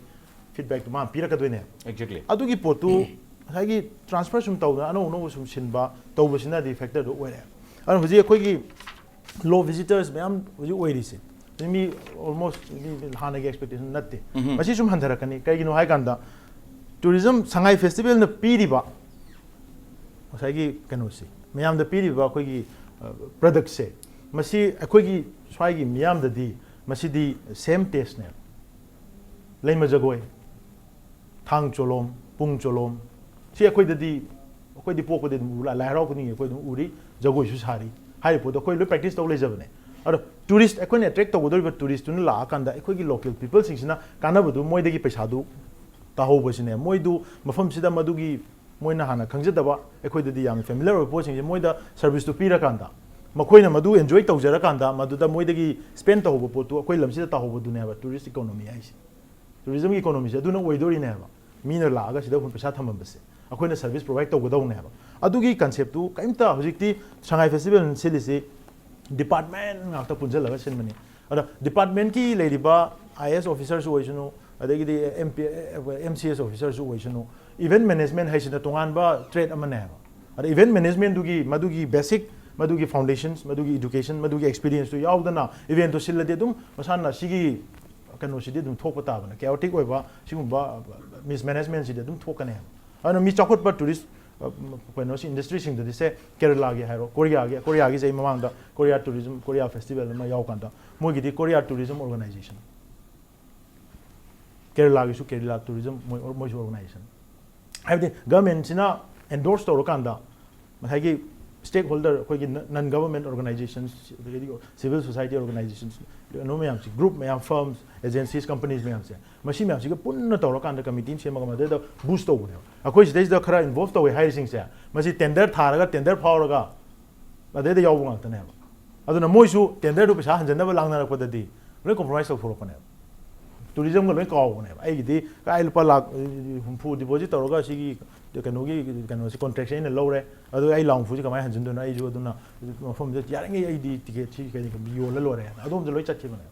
ꯐꯤꯗꯕꯦꯛꯇꯨ ꯃꯥꯅ ꯄꯤꯔꯛꯀꯗꯣꯏꯅꯦ꯫ ꯑꯦꯛꯖꯦꯛꯂꯤ꯫ ꯑꯗꯨꯒꯤ ꯄꯣꯠꯇꯨ ꯉꯁꯥꯏꯒꯤ ꯇ꯭ꯔꯥꯟꯁꯐꯔ ꯁꯨꯝ ꯇꯧꯗꯅ ꯑꯅꯧ ꯑꯅꯧꯕ ꯁꯨꯝ ꯁꯤꯟꯕ ꯇꯧꯕꯁꯤꯅꯗꯤ ꯐꯦꯛꯇꯔꯗꯨ ꯑꯣꯏꯔꯦ꯫ ꯑꯗꯨꯅ ꯍꯧꯖꯤꯛ ꯑꯩꯈꯣꯏꯒꯤ ꯂꯣ ꯚꯤꯖꯤꯇꯔꯁ ꯃꯌꯥꯝ ꯍꯧꯖꯤꯛ ꯑꯣꯏꯔꯤꯁꯦ, ꯃꯤ ꯑꯣꯜꯃꯣꯁ ꯃꯤ ꯍꯥꯟꯅꯒꯤ ꯑꯦꯛꯁꯄꯦꯛꯇꯦꯁꯟ ꯅꯠꯇꯦ꯫ ꯎꯝ꯫ ꯃꯁꯤ ꯁꯨꯝ ꯍꯟꯊꯔꯛꯀꯅꯤ꯫ ꯀꯩꯒꯤꯅꯣ ꯍꯥꯏ ꯀꯥꯟꯗ ꯇꯨꯔꯤꯖꯝ ꯁꯉꯥꯏ ꯐꯦꯁꯇꯤꯚꯦꯜꯅ ꯄꯤꯔꯤꯕ ꯉꯁꯥꯏꯒꯤ ꯀꯩꯅꯣꯁꯦ, ꯃꯌꯥꯝꯗ ꯄꯤꯔꯤꯕ ꯑꯩꯈꯣꯏꯒꯤ, ꯑ, ꯄ꯭ꯔꯗꯛꯁꯦ, ꯃꯁꯤ ꯑꯩꯈꯣꯏꯒꯤ ꯁ꯭ꯋꯥꯏꯒꯤ ꯃꯤꯌꯥꯝꯗꯗꯤ ꯃꯁꯤꯗꯤ ꯁꯦꯝ ꯇꯦꯁꯅꯦꯕ꯫ ꯂꯩꯃ ꯖꯒꯣꯏ, ꯊꯥꯡ ꯆꯣꯂꯣꯝ, ꯄꯨꯡ ꯆꯣꯂꯣꯝ, ꯁꯤ ꯑꯩꯈꯣꯏꯗꯗꯤ, ꯑꯩꯈꯣꯏꯗꯤ ꯄꯣꯛꯄꯗꯤ ꯑꯗꯨꯝ ꯎ-, ꯂꯥꯏ ꯍꯔꯥꯎ ꯈꯨꯗꯤꯡꯒꯤ ꯑꯩꯈꯣꯏ ꯑꯗꯨꯝ ꯎꯔꯤ, ꯖꯒꯣꯏꯁꯨ ꯁꯥꯔꯤ꯫ ꯍꯥꯏꯔꯤꯕ ꯄꯣꯠꯇꯣ ꯑꯩꯈꯣꯏ ꯂꯣꯏ ꯄ꯭ꯔꯦꯛꯇꯤꯁ ꯇꯧ ꯂꯩꯖꯕꯅꯦ꯫ ꯑꯗꯣ ꯇꯨꯔꯤꯁ, ꯑꯩꯈꯣꯏꯅ ꯑꯦꯇ꯭ꯔꯦꯛ ꯇꯧꯒꯗꯧꯔꯤꯕ ꯇꯨꯔꯤꯁꯇꯨꯅ ꯂꯥꯛꯑꯀꯥꯟꯗ ꯑꯩꯈꯣꯏꯒꯤ ꯂꯣꯀꯦꯜ ꯄꯤꯄꯜꯁꯤꯡꯁꯤꯅ ꯀꯥꯟꯅꯕꯗꯨ, ꯃꯣꯏꯗꯒꯤ ꯄꯩꯁꯥꯗꯨ ꯇꯥꯍꯧꯕꯁꯤꯅꯦ꯫ ꯃꯣꯏꯗꯨ ꯃꯐꯝꯁꯤꯗ ꯃꯗꯨꯒꯤ ꯃꯣꯏꯅ ꯍꯥꯟꯅ ꯈꯪꯖꯗꯕ, ꯑꯩꯈꯣꯏꯗꯗꯤ ꯌꯥꯝꯅ ꯐꯦꯃꯤꯂꯤꯌꯔ ꯑꯣꯏꯕ ꯄꯣꯠꯁꯤꯡꯁꯦ ꯃꯣꯏꯗ ꯁꯔꯚꯤꯁꯇꯨ ꯄꯤꯔꯀꯥꯟꯗ, ꯃꯈꯣꯏꯅ ꯃꯗꯨ ꯑꯦꯟꯖꯣꯏ ꯇꯧꯖꯔꯀꯥꯟꯗ, ꯃꯗꯨꯗ ꯃꯣꯏꯗꯒꯤ ꯁ꯭ꯄꯦꯟ ꯇꯧꯍꯧꯕ ꯄꯣꯠꯇꯨ ꯑꯩꯈꯣꯏ ꯂꯝꯁꯤꯗ ꯇꯥꯍꯧꯕꯗꯨꯅꯦꯕ ꯇꯨꯔꯤꯁ ꯏꯀꯣꯅꯣꯃꯤ ꯍꯥꯏꯁꯦ꯫ ꯇꯨꯔꯤꯖꯝꯒꯤ ꯏꯀꯣꯅꯣꯃꯤꯁꯦ ꯑꯗꯨꯅ ꯑꯣꯏꯗꯣꯔꯤꯅꯦꯕ꯫ ꯃꯤꯅ ꯂꯥꯛꯑꯒ ꯁꯤꯗ ꯑꯩꯈꯣꯏ ꯄꯩꯁꯥ ꯊꯝꯃꯝꯕꯁꯦ, ꯑꯩꯈꯣꯏꯅ ꯁꯔꯚꯤꯁ ꯄ꯭ꯔꯣꯚꯥꯏꯗ ꯇꯧꯒꯗꯧꯅꯦꯕ꯫ ꯑꯗꯨꯒꯤ ꯀꯟꯁꯦꯞꯇꯨ ꯀꯔꯤꯝꯇ ꯍꯧꯖꯤꯛꯇꯤ ꯁꯉꯥꯏ ꯐꯦꯁꯇꯤꯚꯦꯜ ꯁꯤꯜꯂꯤꯁꯤ ꯗꯤꯄꯥꯔꯠꯃꯦꯟ ꯉꯥꯛꯇ ꯄꯨꯟꯁꯤꯜꯂꯒ ꯁꯤꯟꯕꯅꯤ꯫ ꯑꯗ ꯗꯤꯄꯥꯔꯠꯃꯦꯟꯀꯤ ꯂꯩꯔꯤꯕ ꯑꯥꯏ ꯑꯦ ꯑꯦꯁ ꯑꯣꯐꯤꯁꯔꯁꯨ ꯑꯣꯏꯁꯅꯨ, ꯑꯗꯒꯤꯗꯤ M P, M C S ꯑꯣꯐꯤꯁꯔꯁꯨ ꯑꯣꯏꯁꯅꯨ, ꯏꯚꯦꯟꯠ ꯃꯦꯅꯦꯖꯃꯦꯟꯠ ꯍꯥꯏꯁꯤꯅ ꯇꯣꯉꯥꯟꯕ ꯇ꯭ꯔꯦꯠ ꯑꯃꯅꯦ ꯍꯥꯏꯕ꯫ ꯑꯗ ꯏꯚꯦꯟꯠ ꯃꯦꯅꯦꯖꯃꯦꯟꯠꯇꯨꯒꯤ ꯃꯗꯨꯒꯤ ꯕꯦꯁꯤꯛ ꯃꯗꯨꯒꯤ foundations, ꯃꯗꯨꯒꯤ education, ꯃꯗꯨꯒꯤ experienceꯇꯨ ꯌꯥꯎꯗꯅ eventꯇꯨ ꯁꯤꯜꯂꯗꯤ ꯑꯗꯨꯝ ꯃꯁꯥꯅ ꯁꯤꯒꯤ ꯀꯩꯅꯣꯁꯤꯗꯤ ꯑꯗꯨꯝ ꯊꯣꯛꯄ ꯇꯥꯕꯅꯦ꯫ Chaotic ꯑꯣꯏꯕ ꯁꯤꯒꯨꯝꯕ mismanagementꯁꯤꯗꯤ ꯑꯗꯨꯝ ꯊꯣꯛꯀꯅꯦꯕ꯫ ꯑꯗꯨꯅ ꯃꯤ ꯆꯥꯎꯈꯠꯄ tourist, ꯑ, ꯀꯩꯅꯣꯁꯤ industryꯁꯤꯡꯗꯗꯤ ꯁꯦ ꯀꯦꯔꯂꯥꯒꯤ ꯍꯥꯏꯔꯣ, ꯀꯣꯔꯤꯌꯥꯒꯤ, ꯀꯣꯔꯤꯌꯥꯒꯤꯁꯦ ꯑꯩ ꯃꯃꯥꯡꯗ Korea Tourism, Korea Festival ꯑꯃ ꯌꯥꯎꯀꯥꯟꯗ ꯃꯣꯏꯒꯤꯗꯤ Korea Tourism Organization, ꯀꯦꯔꯂꯥꯒꯤꯁꯨ Kerala Tourism ꯃꯣꯏ, ꯃꯣꯏꯁꯨ organization꯫ ꯍꯥꯏꯕꯗꯤ governmentꯁꯤꯅ endorse ꯇꯧꯔꯀꯥꯟꯗ ꯉꯁꯥꯏꯒꯤ stakeholder, ꯑꯩꯈꯣꯏꯒꯤ non government organizations, ꯑꯗꯒꯤꯗꯤ civil society organizations, ꯀꯩꯅꯣ ꯃꯌꯥꯝꯁꯤ, group ꯃꯌꯥꯝ, firms, agencies, companies ꯃꯌꯥꯝꯁꯦ, ꯃꯁꯤ ꯃꯌꯥꯝꯁꯤꯒ ꯄꯨꯟꯅ ꯇꯧꯔꯀꯥꯟꯗ committee ꯑꯃ ꯁꯦꯝꯃꯒ ꯃꯗꯨꯗ boost ꯇꯧꯕꯅꯦꯕ꯫ ꯑꯩꯈꯣꯏ ꯁꯤꯗꯩꯁꯤꯗ ꯈꯔ involve ꯇꯧꯋꯦ ꯍꯥꯏꯔꯤꯁꯤꯡꯁꯦ, ꯃꯁꯤ tender ꯊꯥꯔꯒ tender ꯐꯥꯎꯔꯒ ꯑꯗꯩꯗ ꯌꯥꯎꯕ ꯉꯥꯛꯇꯅꯦꯕ꯫ ꯑꯗꯨꯅ ꯃꯣꯏꯁꯨ tenderꯗꯨ ꯄꯩꯁꯥ ꯍꯟꯖꯟꯅꯕ ꯂꯥꯡꯅꯔꯛꯄꯗꯗꯤ ꯂꯣꯏ compromise ꯇꯧꯊꯣꯔꯛꯄꯅꯦꯕ꯫ Tourismꯒ ꯂꯣꯏ ꯀꯥꯎꯕꯅꯦꯕ꯫ ꯑꯩꯒꯤꯗꯤ ꯀꯥꯏ ꯂꯨꯄꯥ ꯂꯥꯛ ꯍꯨꯝꯐꯨ deposit ꯇꯧꯔꯒ ꯁꯤꯒꯤ ꯀꯩꯅꯣꯒꯤ, ꯀꯩꯅꯣꯁꯤ contractꯁꯦ ꯑꯩꯅ ꯂꯧꯔꯦ, ꯑꯗꯨ ꯑꯩ ꯂꯥꯛ ꯍꯨꯝꯐꯨꯁꯤ ꯀꯃꯥꯏꯅ ꯍꯟꯖꯤꯟꯗꯣꯏꯅꯣ? ꯑꯩꯁꯨ ꯑꯗꯨꯅ ꯃꯐꯝꯗꯨꯗ ꯌꯥꯔꯤꯉꯩ ꯑꯩꯗꯤ ticketꯁꯤ ꯀꯩ ꯌꯣꯜꯂ ꯂꯣꯏꯔꯦ ꯍꯥꯏꯅ ꯑꯗꯣꯝꯗ ꯂꯣꯏ ꯆꯠꯈꯤꯕꯅꯦꯕ꯫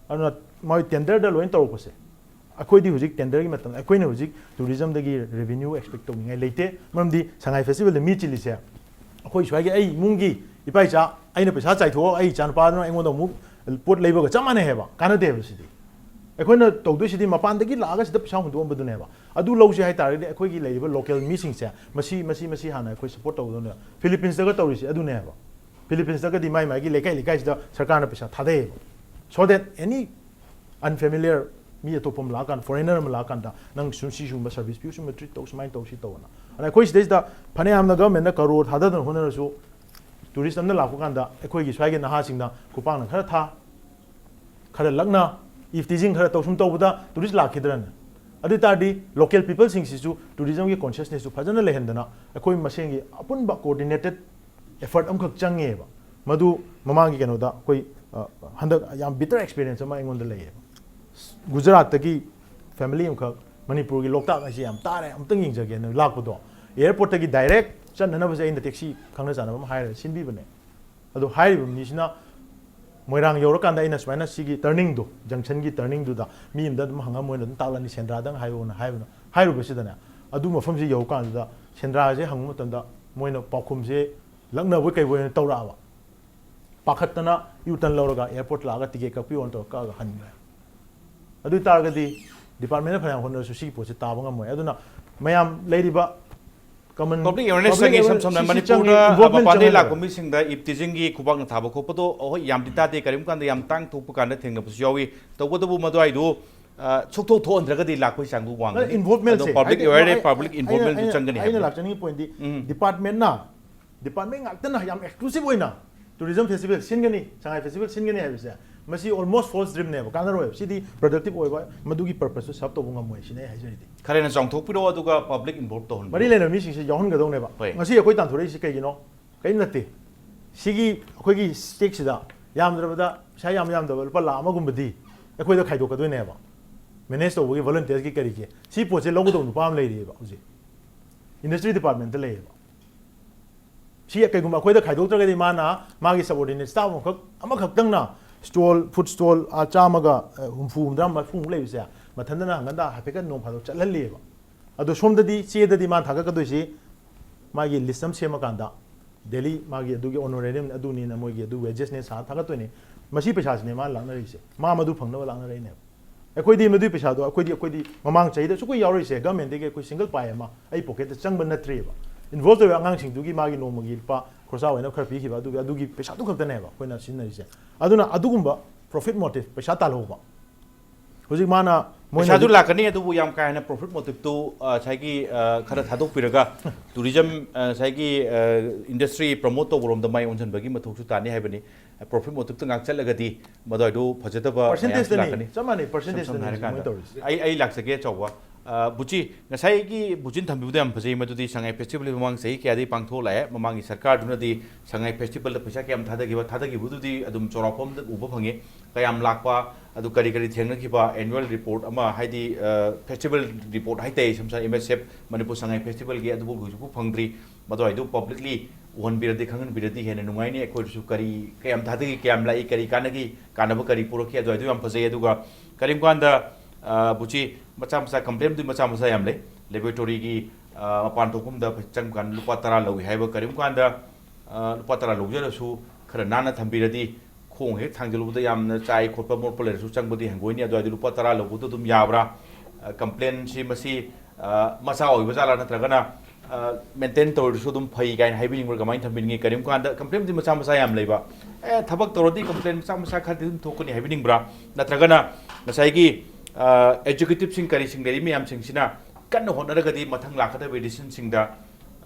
ꯑꯗꯨꯅ ꯃꯣꯏ tenderꯗ ꯂꯣꯏ ꯇꯧꯔꯛꯄꯁꯦ, ꯑꯩꯈꯣꯏꯗꯤ ꯍꯧꯖꯤꯛ tenderꯒꯤ ꯃꯇꯝꯗ, ꯑꯩꯈꯣꯏꯅ ꯍꯧꯖꯤꯛ tourismꯗꯒꯤ revenue expect ꯇꯧꯅꯤꯡꯉꯥꯏ ꯂꯩꯇꯦ꯫ ꯃꯔꯝꯗꯤ ꯁꯉꯥꯏ festivalꯗ ꯃꯤ ꯆꯤꯜꯂꯤꯁꯦ ꯑꯩꯈꯣꯏ ꯁ꯭ꯋꯥꯏꯒꯤ ꯑꯩ ꯏꯃꯨꯡꯒꯤ ꯏꯄꯥ ꯏꯆꯥ, ꯑꯩꯅ ꯄꯩꯁꯥ ꯆꯥꯏꯊꯣꯛꯑꯒ ꯑꯩ ꯏꯆꯥꯅꯨꯄꯥꯗꯨꯅ ꯑꯩꯉꯣꯟꯗ ꯑꯃꯨꯛ ꯄꯣꯠ ꯂꯩꯕꯒ ꯆꯞ ꯃꯥꯟꯅꯩ ꯍꯥꯏꯕ, ꯀꯥꯟꯅꯗꯦ ꯍꯥꯏꯕ ꯁꯤꯗꯤ꯫ ꯑꯩꯈꯣꯏꯅ ꯇꯧꯗꯣꯏꯁꯤꯗꯤ ꯃꯄꯥꯟꯗꯒꯤ ꯂꯥꯛꯑꯒ ꯁꯤꯗ ꯄꯩꯁꯥ ꯍꯨꯟꯗꯣꯛꯑꯝꯕꯗꯨꯅꯦꯕ꯫ ꯑꯗꯨ ꯂꯧꯁꯦ ꯍꯥꯏ ꯇꯥꯔꯒꯗꯤ ꯑꯩꯈꯣꯏꯒꯤ ꯂꯩꯔꯤꯕ local ꯃꯤꯁꯤꯡꯁꯦ ꯃꯁꯤ, ꯃꯁꯤ, ꯃꯁꯤ ꯍꯥꯟꯅ ꯑꯩꯈꯣꯏ support ꯇꯧꯒꯗꯕꯅꯦꯕ꯫ Philippines ꯇꯒ ꯇꯧꯔꯤꯁꯦ ꯑꯗꯨꯅꯦꯕ꯫ Philippines ꯇꯒꯗꯤ ꯃꯥꯏ ꯃꯥꯏꯒꯤ ꯂꯩꯀꯥꯏ ꯂꯩꯀꯥꯏꯁꯤꯗ ꯁꯔꯀꯥꯔꯅ ꯄꯩꯁꯥ ꯊꯥꯗꯩꯌꯦꯕ꯫ So that any unfamiliar ꯃꯤ ꯑꯇꯣꯞꯄ ꯑꯃ ꯂꯥꯛꯑꯀꯥꯟꯗ, foreigner ꯑꯃ ꯂꯥꯛꯑꯀꯥꯟꯗ ꯅꯪ ꯁꯨꯝ ꯁꯤ ꯁꯤꯒꯨꯝꯕ service ꯄꯤꯌꯨ, ꯁꯨꯝꯕ treat ꯇꯧ, ꯁꯨꯃꯥꯏꯅ ꯇꯧ, ꯁꯤ ꯇꯧꯑꯅ꯫ ꯑꯗ ꯑꯩꯈꯣꯏ ꯁꯤꯗꯩꯁꯤꯗ ꯐꯅꯌꯥꯝꯅ governmentꯅ ꯀꯔꯣꯔ ꯊꯥꯗꯗꯅ ꯍꯣꯠꯅꯔꯁꯨ, tourist ꯑꯃꯅ ꯂꯥꯛꯄ ꯀꯥꯟꯗ ꯑꯩꯈꯣꯏꯒꯤ ꯁ꯭ꯋꯥꯏꯒꯤ ꯅꯍꯥꯁꯤꯡꯅ ꯈꯨꯄꯥꯛꯅ ꯈꯔ ꯊꯥ, ꯈꯔ ꯂꯛꯅ, eve teasing ꯈꯔ ꯇꯧ, ꯁꯨꯝ ꯇꯧꯕꯗ tourist ꯂꯥꯛꯈꯤꯗ꯭ꯔꯅꯦ? ꯑꯗꯨ ꯑꯣꯏ ꯇꯥꯔꯗꯤ local peopleꯁꯤꯡꯁꯤꯁꯨ tourismꯒꯤ consciousnessꯁꯨ ꯐꯖꯅ ꯂꯩꯍꯟꯗꯅ ꯑꯩꯈꯣꯏ ꯃꯁꯦꯟꯒꯤ ꯑꯄꯨꯟꯕ coordinated effort ꯑꯃꯈꯛ ꯆꯪꯉꯦꯕ꯫ ꯃꯗꯨ ꯃꯃꯥꯡꯒꯤ ꯀꯩꯅꯣꯗ ꯑꯩꯈꯣꯏ, ꯑ, ꯍꯟꯗꯛ ꯌꯥꯝ bitter experience ꯑꯃ ꯑꯩꯉꯣꯟꯗ ꯂꯩꯌꯦꯕ꯫ ꯒꯨꯖꯔꯥꯠꯇꯒꯤ family ꯑꯃꯈꯛ ꯃꯅꯤꯄꯨꯔꯒꯤ ꯂꯣꯛꯇꯥꯛ ꯍꯥꯏꯁꯦ ꯌꯥꯝ ꯇꯥꯔꯦ, ꯑꯃꯨꯛꯇꯪ ꯌꯦꯡꯖꯒꯦꯅ ꯂꯥꯛꯄꯗꯣ, airportꯇꯒꯤ direct ꯆꯠꯅꯅꯕꯁꯦ ꯑꯩꯅ taxi ꯈꯪꯅ ꯆꯥꯟꯅꯕ ꯑꯃ ꯍꯥꯏꯔꯒ ꯁꯤꯟꯕꯤꯕꯅꯦ꯫ ꯑꯗꯣ ꯍꯥꯏꯔꯤꯕ ꯃꯤꯁꯤꯅ ꯃꯣꯏꯔꯥꯡ ꯌꯧꯔꯀꯥꯟꯗ ꯑꯩꯅ ꯁꯨꯃꯥꯏꯅ ꯁꯤꯒꯤ turningꯗꯣ, junctionꯒꯤ turningꯗꯨꯗ ꯃꯤ ꯑꯃꯗ ꯑꯗꯨꯝ ꯍꯪꯉ ꯃꯣꯏꯅ ꯑꯗꯨꯝ ꯇꯥꯛꯂꯅꯤ, ꯁꯦꯟꯗ꯭ꯔꯥꯗꯪ ꯍꯥꯏꯌꯣꯅ ꯍꯥꯏꯕꯅ, ꯍꯥꯏꯔꯨꯕꯁꯤꯗꯅꯦ, ꯑꯗꯨ ꯃꯐꯝꯁꯤ ꯌꯧꯔꯀꯥꯟꯗꯨꯗ ꯁꯦꯟꯗ꯭ꯔꯥꯁꯦ ꯍꯪꯕ ꯃꯇꯝꯗ ꯃꯣꯏꯅ ꯄꯥꯎꯈꯨꯝꯁꯦ ꯂꯛꯅꯕꯣꯏ ꯀꯩꯕꯣꯏ ꯑꯣꯏꯅ ꯇꯧꯔꯛꯑꯕ, ꯄꯥꯈꯠꯇꯅ ꯌꯨ ꯇꯟ ꯂꯧꯔꯒ ꯑꯦꯌꯥꯔꯄꯣꯔꯠ ꯂꯥꯛꯑꯒ ꯇꯤꯀꯦꯠ ꯀꯛꯄꯤꯌꯣꯅ ꯇꯧꯔꯒ ꯀꯛꯑꯒ ꯍꯟꯈ꯭ꯔꯦ꯫ ꯑꯗꯨ ꯑꯣꯏ ꯇꯥꯔꯒꯗꯤ ꯗꯤꯄꯥꯔꯠꯃꯦꯟꯅ ꯐꯅꯌꯥꯝ ꯍꯣꯠꯅꯔꯁꯨ ꯁꯤꯒꯤ ꯄꯣꯠꯁꯦ ꯇꯥꯕ ꯉꯝꯃꯣꯏ꯫ ꯑꯗꯨꯅ ꯃꯌꯥꯝ ꯂꯩꯔꯤꯕ ꯀꯃꯟ ꯄꯕ꯭ꯂꯤꯛ ꯑꯦꯋꯦꯔꯅꯦꯁ ꯆꯪꯉꯤ꯫ ꯏꯁꯝ ꯁꯝꯅ ꯃꯅꯤꯄꯨꯔꯗ ꯃꯄꯥꯟꯗꯒꯤ ꯂꯥꯛꯄ ꯃꯤꯁꯤꯡꯗ ꯏꯞ ꯇꯤꯖꯤꯡꯒꯤ ꯈꯨꯕꯥꯛꯅ ꯊꯥꯕ ꯈꯣꯠꯄꯗꯣ ꯍꯣꯏ ꯌꯥꯝꯗꯤ ꯇꯥꯗꯦ꯫ ꯀꯔꯤꯒꯨꯝꯕ ꯀꯥꯟꯗ ꯌꯥꯝ ꯇꯥꯡ ꯊꯣꯛꯄ ꯀꯥꯟꯗ ꯊꯦꯡꯅꯕꯁꯨ ꯌꯥꯎꯏ꯫ ꯇꯧꯕꯇꯕꯨ ꯃꯗꯨꯋꯥꯏꯗꯨ ꯑ, ꯁꯨꯛꯊꯣꯛ ꯊꯣꯛꯍꯟꯗ꯭ꯔꯒꯗꯤ ꯂꯥꯛꯄꯒꯤ ꯆꯥꯡꯗꯨ ꯋꯥꯡꯒꯅꯤ꯫ ꯏꯟꯚꯣꯜꯚꯃꯦꯟꯁꯦ ꯑꯗꯣ ꯄꯕ꯭ꯂꯤꯛ ꯑꯦꯋꯦꯔꯅꯦꯁ, ꯄꯕ꯭ꯂꯤꯛ ꯏꯟꯚꯣꯜꯚꯃꯦꯟꯁꯨ ꯆꯪꯒꯅꯤ ꯑꯩꯅ ꯍꯥꯏꯕꯅꯤ꯫ ꯂꯥꯛꯆꯅꯤꯡꯉꯤ ꯄꯣꯏꯟꯗꯤ ꯎꯝ꯫ ꯗꯤꯄꯥꯔꯠꯃꯦꯟꯅ ꯗꯤꯄꯥꯔꯠꯃꯦꯟ ꯉꯥꯛꯇꯅ ꯌꯥꯝ ꯑꯦꯛꯁꯀ꯭ꯂꯨꯁꯤꯚ ꯑꯣꯏꯅ ꯇꯨꯔꯤꯖꯝ ꯐꯦꯁꯇꯤꯚꯦꯜ ꯁꯤꯟꯒꯅꯤ, ꯁꯉꯥꯏ ꯐꯦꯁꯇꯤꯚꯦꯜ ꯁꯤꯟꯒꯅꯤ ꯍꯥꯏꯕꯁꯦ ꯃꯁꯤ ꯑꯣꯜꯃꯣꯁ ꯐꯣꯜꯁ ꯗ꯭ꯔꯤꯝꯅꯦꯕ, ꯀꯥꯟꯅꯔꯣꯏꯕ꯫ ꯁꯤꯗꯤ ꯄ꯭ꯔꯗꯛꯇꯤꯚ ꯑꯣꯏꯕ ꯃꯗꯨꯒꯤ ꯄꯔꯄꯁꯇꯨ ꯁꯔꯞ ꯇꯧꯕ ꯉꯝꯃꯣꯏ ꯁꯤꯅꯦ ꯑꯩ ꯍꯥꯏꯖꯔꯤꯗꯤ꯫ ꯈꯔ ꯍꯦꯟꯅ ꯆꯥꯎꯊꯣꯛꯄꯤꯔꯛꯑꯣ ꯑꯗꯨꯒ ꯄꯕ꯭ꯂꯤꯛ ꯏꯟꯚꯣꯜꯚ ꯇꯧꯍꯟꯕꯤꯌꯨ꯫ ꯃꯔꯤ ꯂꯩꯅꯕ ꯃꯤꯁꯤꯡꯁꯦ ꯌꯥꯎꯍꯟꯒꯗꯧꯅꯦꯕ꯫ ꯍꯣꯏ꯫ ꯉꯁꯤ ꯑꯩꯈꯣꯏ ꯇꯥꯟꯊꯣꯔꯛꯏꯁꯤ ꯀꯩꯒꯤꯅꯣ? ꯀꯔꯤꯝ ꯅꯠꯇꯦ꯫ ꯁꯤꯒꯤ ꯑꯩꯈꯣꯏꯒꯤ ꯁ꯭ꯇꯦꯛꯁꯤꯗ ꯌꯥꯝꯗ꯭ꯔꯕꯗ ꯄꯩꯁꯥ ꯌꯥꯝ ꯌꯥꯝꯗꯕ ꯂꯨꯄꯥ ꯂꯥꯈ ꯑꯃꯒꯨꯝꯕꯗꯤ ꯑꯩꯈꯣꯏꯗ ꯈꯥꯏꯗꯣꯛꯀꯗꯣꯏꯅꯦꯕ, ꯃꯦꯅꯦꯖ ꯇꯧꯕꯒꯤ ꯚꯣꯂꯨꯟꯇꯤꯌꯔꯁꯀꯤ ꯀꯔꯤꯒꯤ꯫ ꯁꯤ ꯄꯣꯠꯁꯦ ꯂꯧꯒꯗꯧꯕ ꯅꯨꯄꯥ ꯑꯃ ꯂꯩꯔꯤꯑꯕ ꯍꯧꯖꯤꯛ, ꯏꯟꯗꯁꯇ꯭ꯔꯤ ꯗꯤꯄꯥꯔꯠꯃꯦꯟꯇ ꯂꯩꯌꯦꯕ꯫ ꯁꯤ ꯀꯩꯒꯨꯝꯕ ꯑꯩꯈꯣꯏꯗ ꯈꯥꯏꯗꯣꯛꯇ꯭ꯔꯒꯗꯤ ꯃꯥꯅ ꯃꯥꯒꯤ ꯁꯕꯑꯣꯔꯗꯤꯅꯦꯠ ꯁ꯭ꯇꯥꯐ ꯑꯃꯈꯛ, ꯑꯃꯈꯛꯇꯪꯅ ꯁ꯭ꯇꯣꯜ, ꯐꯨꯗ ꯁ꯭ꯇꯣꯜ, ꯑꯥ, ꯆꯥꯝꯃꯒ, ꯑ, ꯍꯨꯝꯐꯨ, ꯍꯨꯝꯗ꯭ꯔꯥ, ꯃꯔꯤꯐꯨꯃꯨꯛ ꯂꯩꯕꯁꯦ ꯃꯊꯟꯇꯅ ꯍꯪꯒꯟꯗ ꯍꯥꯏꯐꯦꯠꯀ ꯅꯣꯡ ꯐꯥꯗꯣꯛ ꯆꯠꯍꯜꯂꯤꯑꯕ꯫ ꯑꯗꯣ ꯁꯣꯝꯗꯗꯤ ꯆꯦꯗꯗꯤ ꯃꯥꯅ ꯊꯥꯒꯠꯀꯗꯣꯏꯁꯤ ꯃꯥꯒꯤ ꯂꯤꯁ ꯑꯃ ꯁꯦꯝꯃꯀꯥꯟꯗ ꯗꯦꯂꯤ ꯃꯥꯒꯤ ꯑꯗꯨꯒꯤ ꯑꯣꯅꯣꯔꯦꯔꯤꯌꯝ ꯑꯗꯨꯅꯤꯅ ꯃꯣꯏꯒꯤ ꯑꯗꯨ ꯋꯦꯖꯦꯁꯅꯦ ꯁꯥꯔ ꯊꯥꯒꯠꯇꯣꯏꯅꯤ꯫ ꯃꯁꯤ ꯄꯩꯁꯥꯁꯤꯅꯦ ꯃꯥꯅ ꯂꯥꯛꯅꯔꯤꯁꯦ, ꯃꯥ ꯃꯗꯨ ꯐꯪꯅꯕ ꯂꯥꯛꯅꯔꯛꯏꯅꯦꯕ꯫ ꯑꯩꯈꯣꯏꯗꯤ ꯃꯗꯨꯒꯤ ꯄꯩꯁꯥꯗꯣ ꯑꯩꯈꯣꯏꯗꯤ, ꯑꯩꯈꯣꯏꯗꯤ ꯃꯃꯥꯡ ꯆꯍꯤꯗ ꯁꯨꯛꯌꯥ ꯌꯥꯎꯔꯛꯏꯁꯦ, ꯒꯃꯦꯟꯗꯒꯤ ꯑꯩꯈꯣꯏ ꯁꯤꯡꯒꯜ ꯄꯥꯏ ꯑꯃ ꯑꯩ ꯄꯣꯀꯦꯠꯇ ꯆꯪꯕ ꯅꯠꯇ꯭ꯔꯤꯑꯕ꯫ ꯏꯟꯚꯣꯜꯕ ꯇꯧꯔꯤꯕ ꯑꯉꯥꯡꯁꯤꯡꯗꯨꯒꯤ ꯃꯥꯒꯤ ꯅꯣꯡꯃꯒꯤ ꯂꯨꯄꯥ ꯈꯣꯔꯁꯥ ꯑꯣꯏꯅ ꯈꯔ ꯄꯤꯈꯤꯕ ꯑꯗꯨꯒꯤ, ꯑꯗꯨꯒꯤ ꯄꯩꯁꯥꯗꯨ ꯈꯛꯇꯅꯦꯕ ꯑꯩꯈꯣꯏꯅ ꯁꯤꯖꯤꯟꯅꯔꯤꯁꯦ꯫ ꯑꯗꯨꯅ ꯑꯗꯨꯒꯨꯝꯕ ꯄ꯭ꯔꯣꯐꯤꯠ ꯃꯣꯇꯤꯚ, ꯄꯩꯁꯥ ꯇꯥꯜꯍꯧꯕ꯫ ꯍꯧꯖꯤꯛ ꯃꯥꯅ ꯃꯣꯏꯅ ꯄꯩꯁꯥꯁꯨ ꯍꯧꯖꯤꯛ ꯂꯥꯛꯀꯅꯤ, ꯑꯗꯨꯕꯨ ꯌꯥꯝ ꯀꯥ ꯍꯦꯟꯅ ꯄ꯭ꯔꯣꯐꯤꯠ ꯃꯣꯇꯤꯚꯇꯨ, ꯑ, ꯉꯁꯥꯏꯒꯤ, ꯑ, ꯈꯔ ꯊꯥꯗꯣꯛꯄꯤꯔꯒ ꯇꯨꯔꯤꯖꯝ, ꯑ, ꯉꯁꯥꯏꯒꯤ, ꯑ, ꯏꯟꯗꯁꯇ꯭ꯔꯤ ꯄ꯭ꯔꯃꯣꯠ ꯇꯧꯕꯔꯣꯝꯗ ꯃꯥꯏ ꯑꯣꯟꯁꯤꯟꯕꯒꯤ ꯃꯊꯧꯁꯨ ꯇꯥꯅꯤ ꯍꯥꯏꯕꯅꯤ꯫ ꯄ꯭ꯔꯣꯐꯤꯠ ꯃꯣꯇꯤꯚꯇ ꯉꯥꯛ ꯆꯠꯂꯒꯗꯤ ꯃꯗꯨꯋꯥꯏꯗꯨ ꯐꯖꯗꯕ ꯃꯌꯥꯝꯁꯨ ꯄꯔꯁꯦꯟꯇꯦꯖꯇꯅꯤ, ꯂꯥꯛꯀꯅꯤ꯫ ꯆꯞ ꯃꯥꯟꯅꯩ, ꯏꯁꯝ ꯁꯝꯅ ꯄꯔꯁꯦꯟꯇꯦꯖꯇꯅꯤ ꯍꯧꯖꯤꯛ ꯃꯣꯏ ꯍꯥꯏꯔꯀꯥꯟꯗ ꯇꯧꯔꯤꯁꯦ꯫ ꯑꯩ, ꯑꯩ ꯂꯥꯛꯆꯒꯦ ꯑꯆꯧꯕ꯫ ꯑ, ꯕꯨꯆꯤ, ꯉꯁꯥꯏꯒꯤ ꯕꯨꯆꯤꯟ ꯊꯝꯕꯤꯕꯗꯣ ꯌꯥꯝ ꯐꯖꯩ꯫ ꯃꯗꯨꯗꯤ ꯁꯉꯥꯏ ꯐꯦꯁꯇꯤꯚꯦꯜ ꯃꯃꯥꯡ ꯆꯍꯤ ꯀꯌꯥꯗꯒꯤ ꯄꯥꯡꯊꯣꯛꯂꯛꯑꯦ, ꯃꯃꯥꯡꯒꯤ ꯁꯔꯀꯥꯔꯗꯨꯅꯗꯤ ꯁꯉꯥꯏ ꯐꯦꯁꯇꯤꯚꯦꯜꯗ ꯄꯩꯁꯥ ꯀꯌꯥꯝ ꯊꯥꯗꯈꯤꯕ, ꯊꯥꯗꯈꯤꯕꯗꯨꯗꯤ ꯑꯗꯨꯝ ꯆꯥꯎꯔꯥꯛꯄ ꯑꯃꯗ ꯎꯕ ꯐꯪꯉꯤ꯫ ꯀꯌꯥꯝ ꯂꯥꯛꯄ, ꯑꯗꯨ ꯀꯔꯤ ꯀꯔꯤ ꯊꯦꯡꯅꯈꯤꯕ, ꯑꯦꯅꯨꯋꯦꯜ ꯔꯤꯄꯣꯔꯠ ꯑꯃ, ꯍꯥꯏꯗꯤ, ꯑ, ꯐꯦꯁꯇꯤꯚꯦꯜ ꯔꯤꯄꯣꯔꯠ ꯍꯥꯏꯇꯥꯔꯦ, ꯏꯁꯝ ꯁꯝꯅ ꯑꯦꯝ ꯑꯦꯁ ꯑꯦꯐ, ꯃꯅꯤꯄꯨꯔ ꯁꯉꯥꯏ ꯐꯦꯁꯇꯤꯚꯦꯜꯒꯤ, ꯑꯗꯨꯕꯨ ꯍꯧꯖꯤꯛꯐꯥꯎ ꯐꯪꯗ꯭ꯔꯤ꯫ ꯃꯗꯨꯋꯥꯏꯗꯨ ꯄꯕ꯭ꯂꯤꯛꯂꯤ ꯎꯍꯟꯕꯤꯔꯗꯤ, ꯈꯪꯍꯟꯕꯤꯔꯗꯤ ꯍꯦꯟꯅ ꯅꯨꯡꯉꯥꯏꯅꯤ꯫ ꯑꯩꯈꯣꯏꯗꯁꯨ ꯀꯔꯤ, ꯀꯌꯥꯝ ꯊꯥꯗꯈꯤ, ꯀꯌꯥꯝ ꯂꯥꯛꯏ, ꯀꯔꯤ ꯀꯥꯟꯅꯈꯤ, ꯀꯥꯟꯅꯕ ꯀꯔꯤ ꯄꯨꯔꯛꯈꯤ, ꯑꯗꯨꯋꯥꯏꯗꯨ ꯌꯥꯝ ꯐꯖꯩ꯫ ꯑꯗꯨꯒ ꯀꯔꯤꯒꯨꯝꯕ ꯀꯥꯟꯗ, ꯑ, ꯕꯨꯆꯤ, ꯃꯆꯥ ꯃꯆꯥ ꯀꯝꯄ꯭ꯂꯦꯟꯕꯨꯗꯤ ꯃꯆꯥ ꯃꯆꯥ ꯌꯥꯝ ꯂꯩ꯫ ꯂꯦꯕꯣꯔꯦꯇꯣꯔꯤꯒꯤ, ꯑ, ꯃꯄꯥꯟ ꯊꯣꯛꯐꯝꯗ ꯆꯪꯕ ꯀꯥꯟꯗ ꯂꯨꯄꯥ ꯇꯔꯥ ꯂꯧꯏ ꯍꯥꯏꯕ, ꯀꯔꯤꯒꯨꯝꯕ ꯀꯥꯟꯗ, ꯑ, ꯂꯨꯄꯥ ꯇꯔꯥ ꯂꯧꯖꯔꯁꯨ ꯈꯔ ꯅꯥꯟꯅ ꯊꯝꯕꯤꯔꯗꯤ, ꯈꯣꯡ ꯍꯦꯛ ꯊꯥꯡꯖꯜꯂꯨꯕꯗ ꯌꯥꯝꯅ ꯆꯥꯏ ꯈꯣꯠꯄ ꯃꯣꯠꯄ ꯂꯩꯔꯁꯨ ꯆꯪꯕꯗꯤ ꯍꯪꯒꯣꯏꯅꯤ꯫ ꯑꯗꯨꯋꯥꯏꯗ ꯂꯨꯄꯥ ꯇꯔꯥ ꯂꯧꯕꯗꯣ ꯑꯗꯨꯝ ꯌꯥꯕ꯭ꯔꯥ? ꯑ, complaint ꯁꯤ ꯃꯁꯤ, ꯑ, ꯃꯆꯥ ꯑꯣꯏꯕ ꯖꯥꯠꯂꯥ, ꯅꯠꯇ꯭ꯔꯒꯅ, ꯑ, maintain ꯇꯧꯔꯁꯨ ꯑꯗꯨꯝ ꯐꯩ ꯀꯥꯏꯅ ꯍꯥꯏꯕꯤꯅꯤꯡꯕ꯭ꯔꯥ? ꯀꯃꯥꯏꯅ ꯊꯝꯕꯤꯅꯤꯡꯉꯤ? ꯀꯔꯤꯒꯨꯝꯕ ꯀꯥꯟꯗ complaint ꯗꯤ ꯃꯆꯥ ꯃꯆꯥ ꯌꯥꯝ ꯂꯩꯕ, ꯑꯦ, ꯊꯕꯛ ꯇꯧꯔꯗꯤ complaint ꯃꯆꯥ ꯃꯆꯥ ꯈꯔꯗꯤ ꯑꯗꯨꯝ ꯊꯣꯛꯀꯅꯤ ꯍꯥꯏꯕꯤꯅꯤꯡꯕ꯭ꯔꯥ? ꯅꯠꯇ꯭ꯔꯒꯅ ꯉꯁꯥꯏꯒꯤ, ꯑ, executive ꯁꯤꯡ ꯀꯔꯤꯁꯤꯡ ꯂꯩꯔꯤ ꯃꯌꯥꯝꯁꯤꯡꯁꯤꯅ ꯀꯟꯅ ꯍꯣꯠꯅꯔꯒꯗꯤ ꯃꯊꯪ ꯂꯥꯛꯀꯗꯕ edition ꯁꯤꯡꯗ,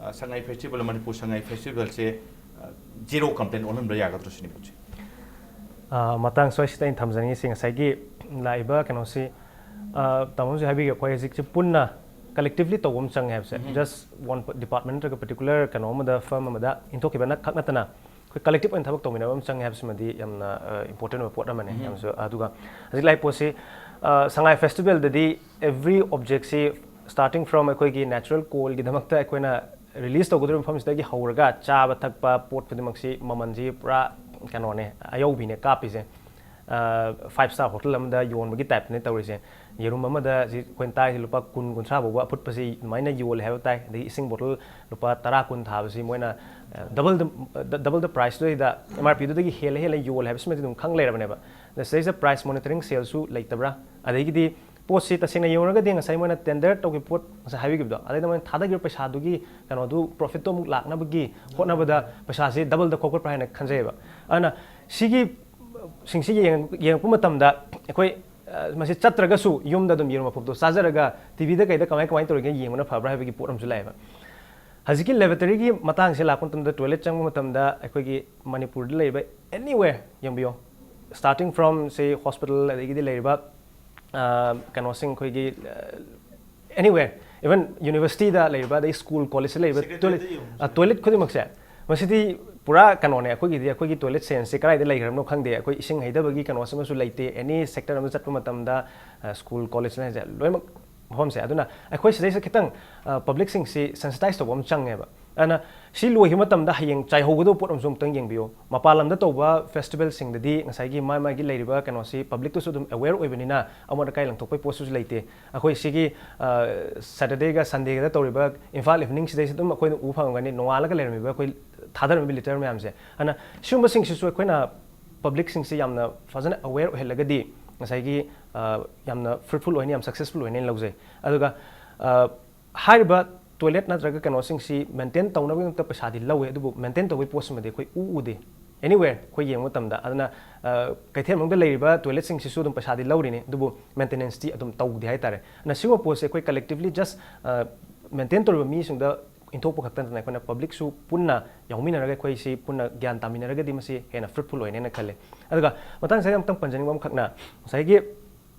ꯑ, ꯁꯉꯥꯏ festival, ꯃꯅꯤꯄꯨꯔ ꯁꯉꯥꯏ festival ꯁꯦ, ꯑ, zero complaint ꯑꯣꯜꯍꯟꯕ ꯌꯥꯒꯗ꯭ꯔꯣ ꯁꯤꯅꯤ ꯄꯣꯠꯁꯦ? ꯑ, ꯃꯇꯥꯡ ꯁ꯭ꯋꯥꯏꯁꯤꯗ ꯑꯩꯅ ꯊꯝꯖꯅꯤꯡꯉꯤꯁꯤ, ꯉꯁꯥꯏꯒꯤ ꯂꯥꯛꯏꯕ ꯀꯩꯅꯣꯁꯤ, ꯑ, ꯇꯥꯃꯣꯅꯁꯨ ꯍꯥꯏꯕꯤꯈ꯭ꯔꯦ, ꯑꯩꯈꯣꯏ ꯍꯧꯖꯤꯛꯁꯦ ꯄꯨꯟꯅ collectively ꯇꯧꯕ ꯑꯃ ꯆꯪꯉꯦ ꯍꯥꯏꯕꯁꯦ꯫ Just one department ꯅꯠꯇ꯭ꯔꯒ particular ꯀꯩꯅꯣ ꯑꯃꯗ, firm ꯑꯃꯗ ꯏꯟꯊꯣꯛꯈꯤꯕ ꯅ-, ꯈꯛ ꯅꯠꯇꯅ, ꯑꯩꯈꯣꯏ collective ꯑꯣꯏꯅ ꯊꯕꯛ ꯇꯧꯃꯤꯟꯅꯕ ꯑꯃ ꯆꯪꯉꯦ ꯍꯥꯏꯕꯁꯤꯃꯗꯤ ꯌꯥꯝꯅ, ꯑ, important ꯑꯣꯏꯕ ꯄꯣꯠ ꯑꯃꯅꯦ꯫ ꯌꯥꯝꯁꯨ, ꯑꯗꯨꯒ ꯍꯧꯖꯤꯛ ꯂꯥꯛꯏ ꯄꯣꯠꯁꯤ, ꯑ, ꯁꯉꯥꯏ festival ꯗꯗꯤ every object ꯁꯤ, starting from ꯑꯩꯈꯣꯏꯒꯤ natural coal ꯒꯤꯗꯃꯛꯇ ꯑꯩꯈꯣꯏꯅ release ꯇꯧꯒꯗꯧꯔꯤꯕ ꯃꯐꯝꯁꯤꯗꯒꯤ ꯍꯧꯔꯒ ꯆꯥꯕ ꯊꯛꯄ ꯄꯣꯠ ꯈꯨꯗꯤꯡꯃꯛꯁꯤ ꯃꯃꯜꯁꯤ ꯄꯨꯔꯥ ꯀꯩꯅꯣꯅꯦ, ꯑꯌꯧꯕꯤꯅꯦ ꯀꯥꯞꯄꯤꯁꯦ꯫ ꯑ, five star hotel ꯑꯃꯗ ꯌꯣꯟꯕꯒꯤ type ꯅꯦ ꯇꯧꯔꯤꯁꯦ꯫ ꯌꯦꯔꯨꯝ ꯑꯃꯗ ꯁꯤ ꯑꯩꯈꯣꯏꯅ ꯇꯥꯛꯏꯁꯦ ꯂꯨꯄꯥ ꯀꯨꯟ, ꯀꯨꯟꯊ꯭ꯔꯥ ꯐꯥꯎꯕ ꯑꯐꯨꯠꯄꯁꯤ ꯑꯗꯨꯃꯥꯏꯅ ꯌꯣꯜꯂꯦ ꯍꯥꯏꯕ ꯇꯥꯏ꯫ ꯑꯗꯒꯤ ꯏꯁꯤꯡ bottle ꯂꯨꯄꯥ ꯇꯔꯥ, ꯀꯨꯟ ꯊꯥꯕꯁꯤ ꯃꯣꯏꯅ, ꯑ, double the, double the price ꯇꯨꯗꯩꯗ M R P ꯗꯨꯗꯒꯤ ꯍꯦꯜꯂ ꯍꯦꯜꯂ ꯌꯣꯜꯂꯦ ꯍꯥꯏꯕꯁꯤꯃꯗꯤ ꯑꯗꯨꯝ ꯈꯪ ꯂꯩꯔꯕꯅꯦꯕ꯫ ꯑꯗ ꯁꯤꯗꯩꯁꯤꯗ price monitoring cell ꯁꯨ ꯂꯩꯇꯕ꯭ꯔꯥ? ꯑꯗꯒꯤꯗꯤ ꯄꯣꯠꯁꯤ ꯇꯁꯦꯡꯅ ꯌꯦꯡꯉꯨꯔꯒꯗꯤ ꯉꯁꯥꯏ ꯃꯣꯏꯅ tender ꯇꯧꯈꯤꯕ ꯄꯣꯠ, ꯉꯁꯥꯏ ꯍꯥꯏꯕꯤꯈꯤꯕꯗꯣ, ꯑꯗꯩꯗ ꯃꯣꯏꯅ ꯊꯥꯗꯈꯤꯕ ꯄꯩꯁꯥꯗꯨꯒꯤ ꯀꯩꯅꯣꯗꯨ, profit ꯇꯣ ꯑꯃꯨꯛ ꯂꯥꯛꯅꯕꯒꯤ ꯍꯣꯠꯅꯕꯗ ꯄꯩꯁꯥꯁꯤ double ꯗ ꯈꯣꯝꯒꯠꯄ꯭ꯔꯥ ꯍꯥꯏꯅ ꯈꯟꯖꯩꯌꯦꯕ꯫ ꯑꯗꯨꯅ ꯁꯤꯒꯤ ꯁꯤꯡꯁꯤ ꯌꯦꯡ-, ꯌꯦꯡꯉꯛꯄ ꯃꯇꯝꯗ ꯑꯩꯈꯣꯏ, ꯑ, ꯃꯁꯤ ꯆꯠꯇ꯭ꯔꯒꯁꯨ ꯌꯨꯝꯗ ꯑꯗꯨꯝ ꯌꯦꯔꯨꯝ ꯑꯐꯨꯠꯄꯗꯣ ꯆꯥꯖꯔꯒ T V ꯗ ꯀꯩꯗ ꯀꯃꯥꯏ ꯀꯃꯥꯏꯅ ꯇꯧꯔꯤꯒꯦ ꯌꯦꯡꯕꯅ ꯐꯕ꯭ꯔꯥ ꯍꯥꯏꯕꯒꯤ ꯄꯣꯠ ꯑꯃꯁꯨ ꯂꯥꯛꯑꯦꯕ꯫ ꯍꯧꯖꯤꯛꯀꯤ laboratory ꯒꯤ ꯃꯇꯥꯡꯁꯦ ꯂꯥꯛꯄ ꯃꯇꯝꯗ, toilet ꯆꯪꯕ ꯃꯇꯝꯗ ꯑꯩꯈꯣꯏꯒꯤ ꯃꯅꯤꯄꯨꯔꯗ ꯂꯩꯔꯤꯕ anywhere ꯌꯦꯡꯕꯤꯌꯣ, starting from, say, hospital, ꯑꯗꯒꯤꯗꯤ ꯂꯩꯔꯤꯕ, ꯑ, ꯀꯩꯅꯣꯁꯤꯡ, ꯑꯩꯈꯣꯏꯒꯤ, ꯑ, anywhere, even university ꯗ ꯂꯩꯔꯤꯕ, ꯑꯗꯩ school, college ꯇ ꯂꯩꯔꯤꯕ toilet, ꯑ, toilet ꯈꯨꯗꯤꯡꯃꯛꯁꯦ, ꯃꯁꯤꯗꯤ ꯄꯨꯔꯥ ꯀꯩꯅꯣꯅꯦ꯫ ꯑꯩꯈꯣꯏꯒꯤꯗꯤ, ꯑꯩꯈꯣꯏꯒꯤ toilet sense ꯁꯦ ꯀꯗꯥꯏꯗ ꯂꯩꯈ꯭ꯔꯕꯅꯣ ꯈꯪꯗꯦ꯫ ꯑꯩꯈꯣꯏ ꯏꯁꯤꯡ ꯍꯩꯗꯕꯒꯤ ꯀꯩꯅꯣꯁꯤꯃꯁꯨ ꯂꯩꯇꯦ꯫ Any sector ꯑꯃ ꯆꯠꯄ ꯃꯇꯝꯗ, ꯑ, school, college ꯅ ꯍꯥꯏꯁꯦ ꯂꯣꯏꯅꯃꯛ ꯃꯐꯝꯁꯦ꯫ ꯑꯗꯨꯅ ꯑꯩꯈꯣꯏ ꯁꯤꯗꯩꯁꯤꯗ ꯈꯤꯇꯪ, ꯑ, public ꯁꯤꯡꯁꯤ sensitize ꯇꯧꯕ ꯑꯃ ꯆꯪꯉꯦꯕ꯫ ꯑꯗꯨꯅ ꯁꯤ ꯂꯣꯏꯈꯤꯕ ꯃꯇꯝꯗ ꯍꯌꯦꯡ ꯆꯥꯏꯍꯧꯒꯗꯕ ꯄꯣꯠ ꯑꯃꯁꯨ ꯑꯃꯨꯛꯇꯪ ꯌꯦꯡꯕꯤꯌꯨ꯫ ꯃꯄꯥꯟ ꯂꯝꯗ ꯇꯧꯕ ꯐꯦꯁꯇꯤꯚꯦꯜꯁꯤꯡꯗꯗꯤ ꯉꯁꯥꯏꯒꯤ ꯃꯥ ꯃꯥꯒꯤ ꯂꯩꯔꯤꯕ ꯀꯩꯅꯣꯁꯤ ꯄꯕ꯭ꯂꯤꯛꯇꯁꯨ ꯑꯗꯨꯝ ꯑꯦꯋꯦꯌꯔ ꯑꯣꯏꯕꯅꯤꯅ ꯑꯃꯣꯠ ꯑꯀꯥꯏ ꯂꯪꯊꯣꯛꯄꯒꯤ ꯄꯣꯠꯁꯨ ꯂꯩꯇꯦ꯫ ꯑꯩꯈꯣꯏ ꯁꯤꯒꯤ ꯁꯦꯇꯔꯗꯦꯒ ꯁꯟꯗꯦꯒꯗ ꯇꯧꯔꯤꯕ ꯏꯝꯐꯥꯜ ꯏꯚꯤꯅꯤꯡꯁꯤꯗꯩꯁꯤ ꯑꯗꯨꯝ ꯑꯩꯈꯣꯏꯅ ꯎꯕ ꯐꯪꯉꯝꯒꯅꯤ, ꯅꯣꯡꯉꯥꯜꯂꯒ ꯂꯩꯔꯝꯃꯤꯕ ꯑꯩꯈꯣꯏ ꯊꯥꯗꯔꯝꯃꯤꯕ ꯂꯤꯇꯔ ꯃꯌꯥꯝꯁꯦ꯫ ꯑꯗꯨꯅ ꯁꯤꯒꯨꯝꯕꯁꯤꯡꯁꯤꯁꯨ ꯑꯩꯈꯣꯏꯅ ꯄꯕ꯭ꯂꯤꯛꯁꯤꯡꯁꯤ ꯌꯥꯝꯅ ꯐꯖꯅ ꯑꯦꯋꯦꯌꯔ ꯑꯣꯏꯍꯜꯂꯒꯗꯤ ꯉꯁꯥꯏꯒꯤ ꯌꯥꯝꯅ ꯐ꯭ꯔꯨꯠꯐꯨꯜ ꯑꯣꯏꯅꯤ, ꯌꯥꯝ ꯁꯛꯁꯦꯁꯐꯨꯜ ꯑꯣꯏꯅꯤ ꯍꯥꯏꯅ ꯂꯧꯖꯩ꯫ ꯑꯗꯨꯒ ꯍꯥꯏꯔꯤꯕ ꯇꯣꯏꯂꯦꯠ ꯅꯠꯇ꯭ꯔꯒ ꯀꯩꯅꯣꯁꯤꯡꯁꯤ ꯃꯦꯟꯇꯦꯟ ꯇꯧꯅꯕꯒꯤꯗꯃꯛꯇ ꯄꯩꯁꯥꯗꯤ ꯂꯧꯋꯦ, ꯑꯗꯨꯕꯨ ꯃꯦꯟꯇꯦꯟ ꯇꯧꯕꯒꯤ ꯄꯣꯠꯁꯤꯃꯗꯤ ꯑꯩꯈꯣꯏ ꯎ ꯎꯗꯦ꯫ ꯑꯦꯅꯤꯋꯦ ꯑꯩꯈꯣꯏ ꯌꯦꯡꯕ ꯃꯇꯝꯗ꯫ ꯑꯗꯨꯅ ꯀꯩꯊꯦꯜ ꯃꯅꯨꯡꯗ ꯂꯩꯔꯤꯕ ꯇꯣꯏꯂꯦꯠꯁꯤꯡꯁꯤꯁꯨ ꯑꯗꯨꯝ ꯄꯩꯁꯥꯗꯤ ꯂꯧꯔꯤꯅꯤ, ꯑꯗꯨꯕꯨ ꯃꯦꯟꯇꯦꯅꯦꯟꯁꯇꯤ ꯑꯗꯨꯝ ꯇꯧꯗꯦ ꯍꯥꯏꯇꯥꯔꯦ꯫ ꯑꯗꯨꯅ ꯁꯤꯒꯨꯝꯕ ꯄꯣꯠꯁꯦ ꯑꯩꯈꯣꯏ ꯀꯂꯦꯛꯇꯤꯚꯂꯤ ꯖꯁ ꯃꯦꯟꯇꯦꯟ ꯇꯧꯔꯤꯕ ꯃꯤꯁꯤꯡꯗ ꯏꯟꯊꯣꯛꯄ ꯈꯛꯇ ꯅꯠꯇꯅ ꯑꯩꯈꯣꯏꯅ ꯄꯕ꯭ꯂꯤꯛꯁꯨ ꯄꯨꯟꯅ ꯌꯥꯎꯃꯤꯟꯅꯔꯒ ꯑꯩꯈꯣꯏ ꯁꯤ ꯄꯨꯟꯅ ꯒ꯭ꯌꯥꯟ ꯇꯥꯃꯤꯟꯅꯔꯒꯗꯤ ꯃꯁꯤ ꯍꯦꯟꯅ ꯐ꯭ꯔꯨꯠꯐꯨꯜ ꯑꯣꯏꯅꯦꯅ ꯈꯜꯂꯦ꯫ ꯑꯗꯨꯒ ꯃꯇꯥꯡꯁꯤꯗ ꯑꯃꯇꯪ ꯄꯟꯖꯅꯤꯡꯕ ꯑꯃꯈꯛꯅ ꯉꯁꯥꯏꯒꯤ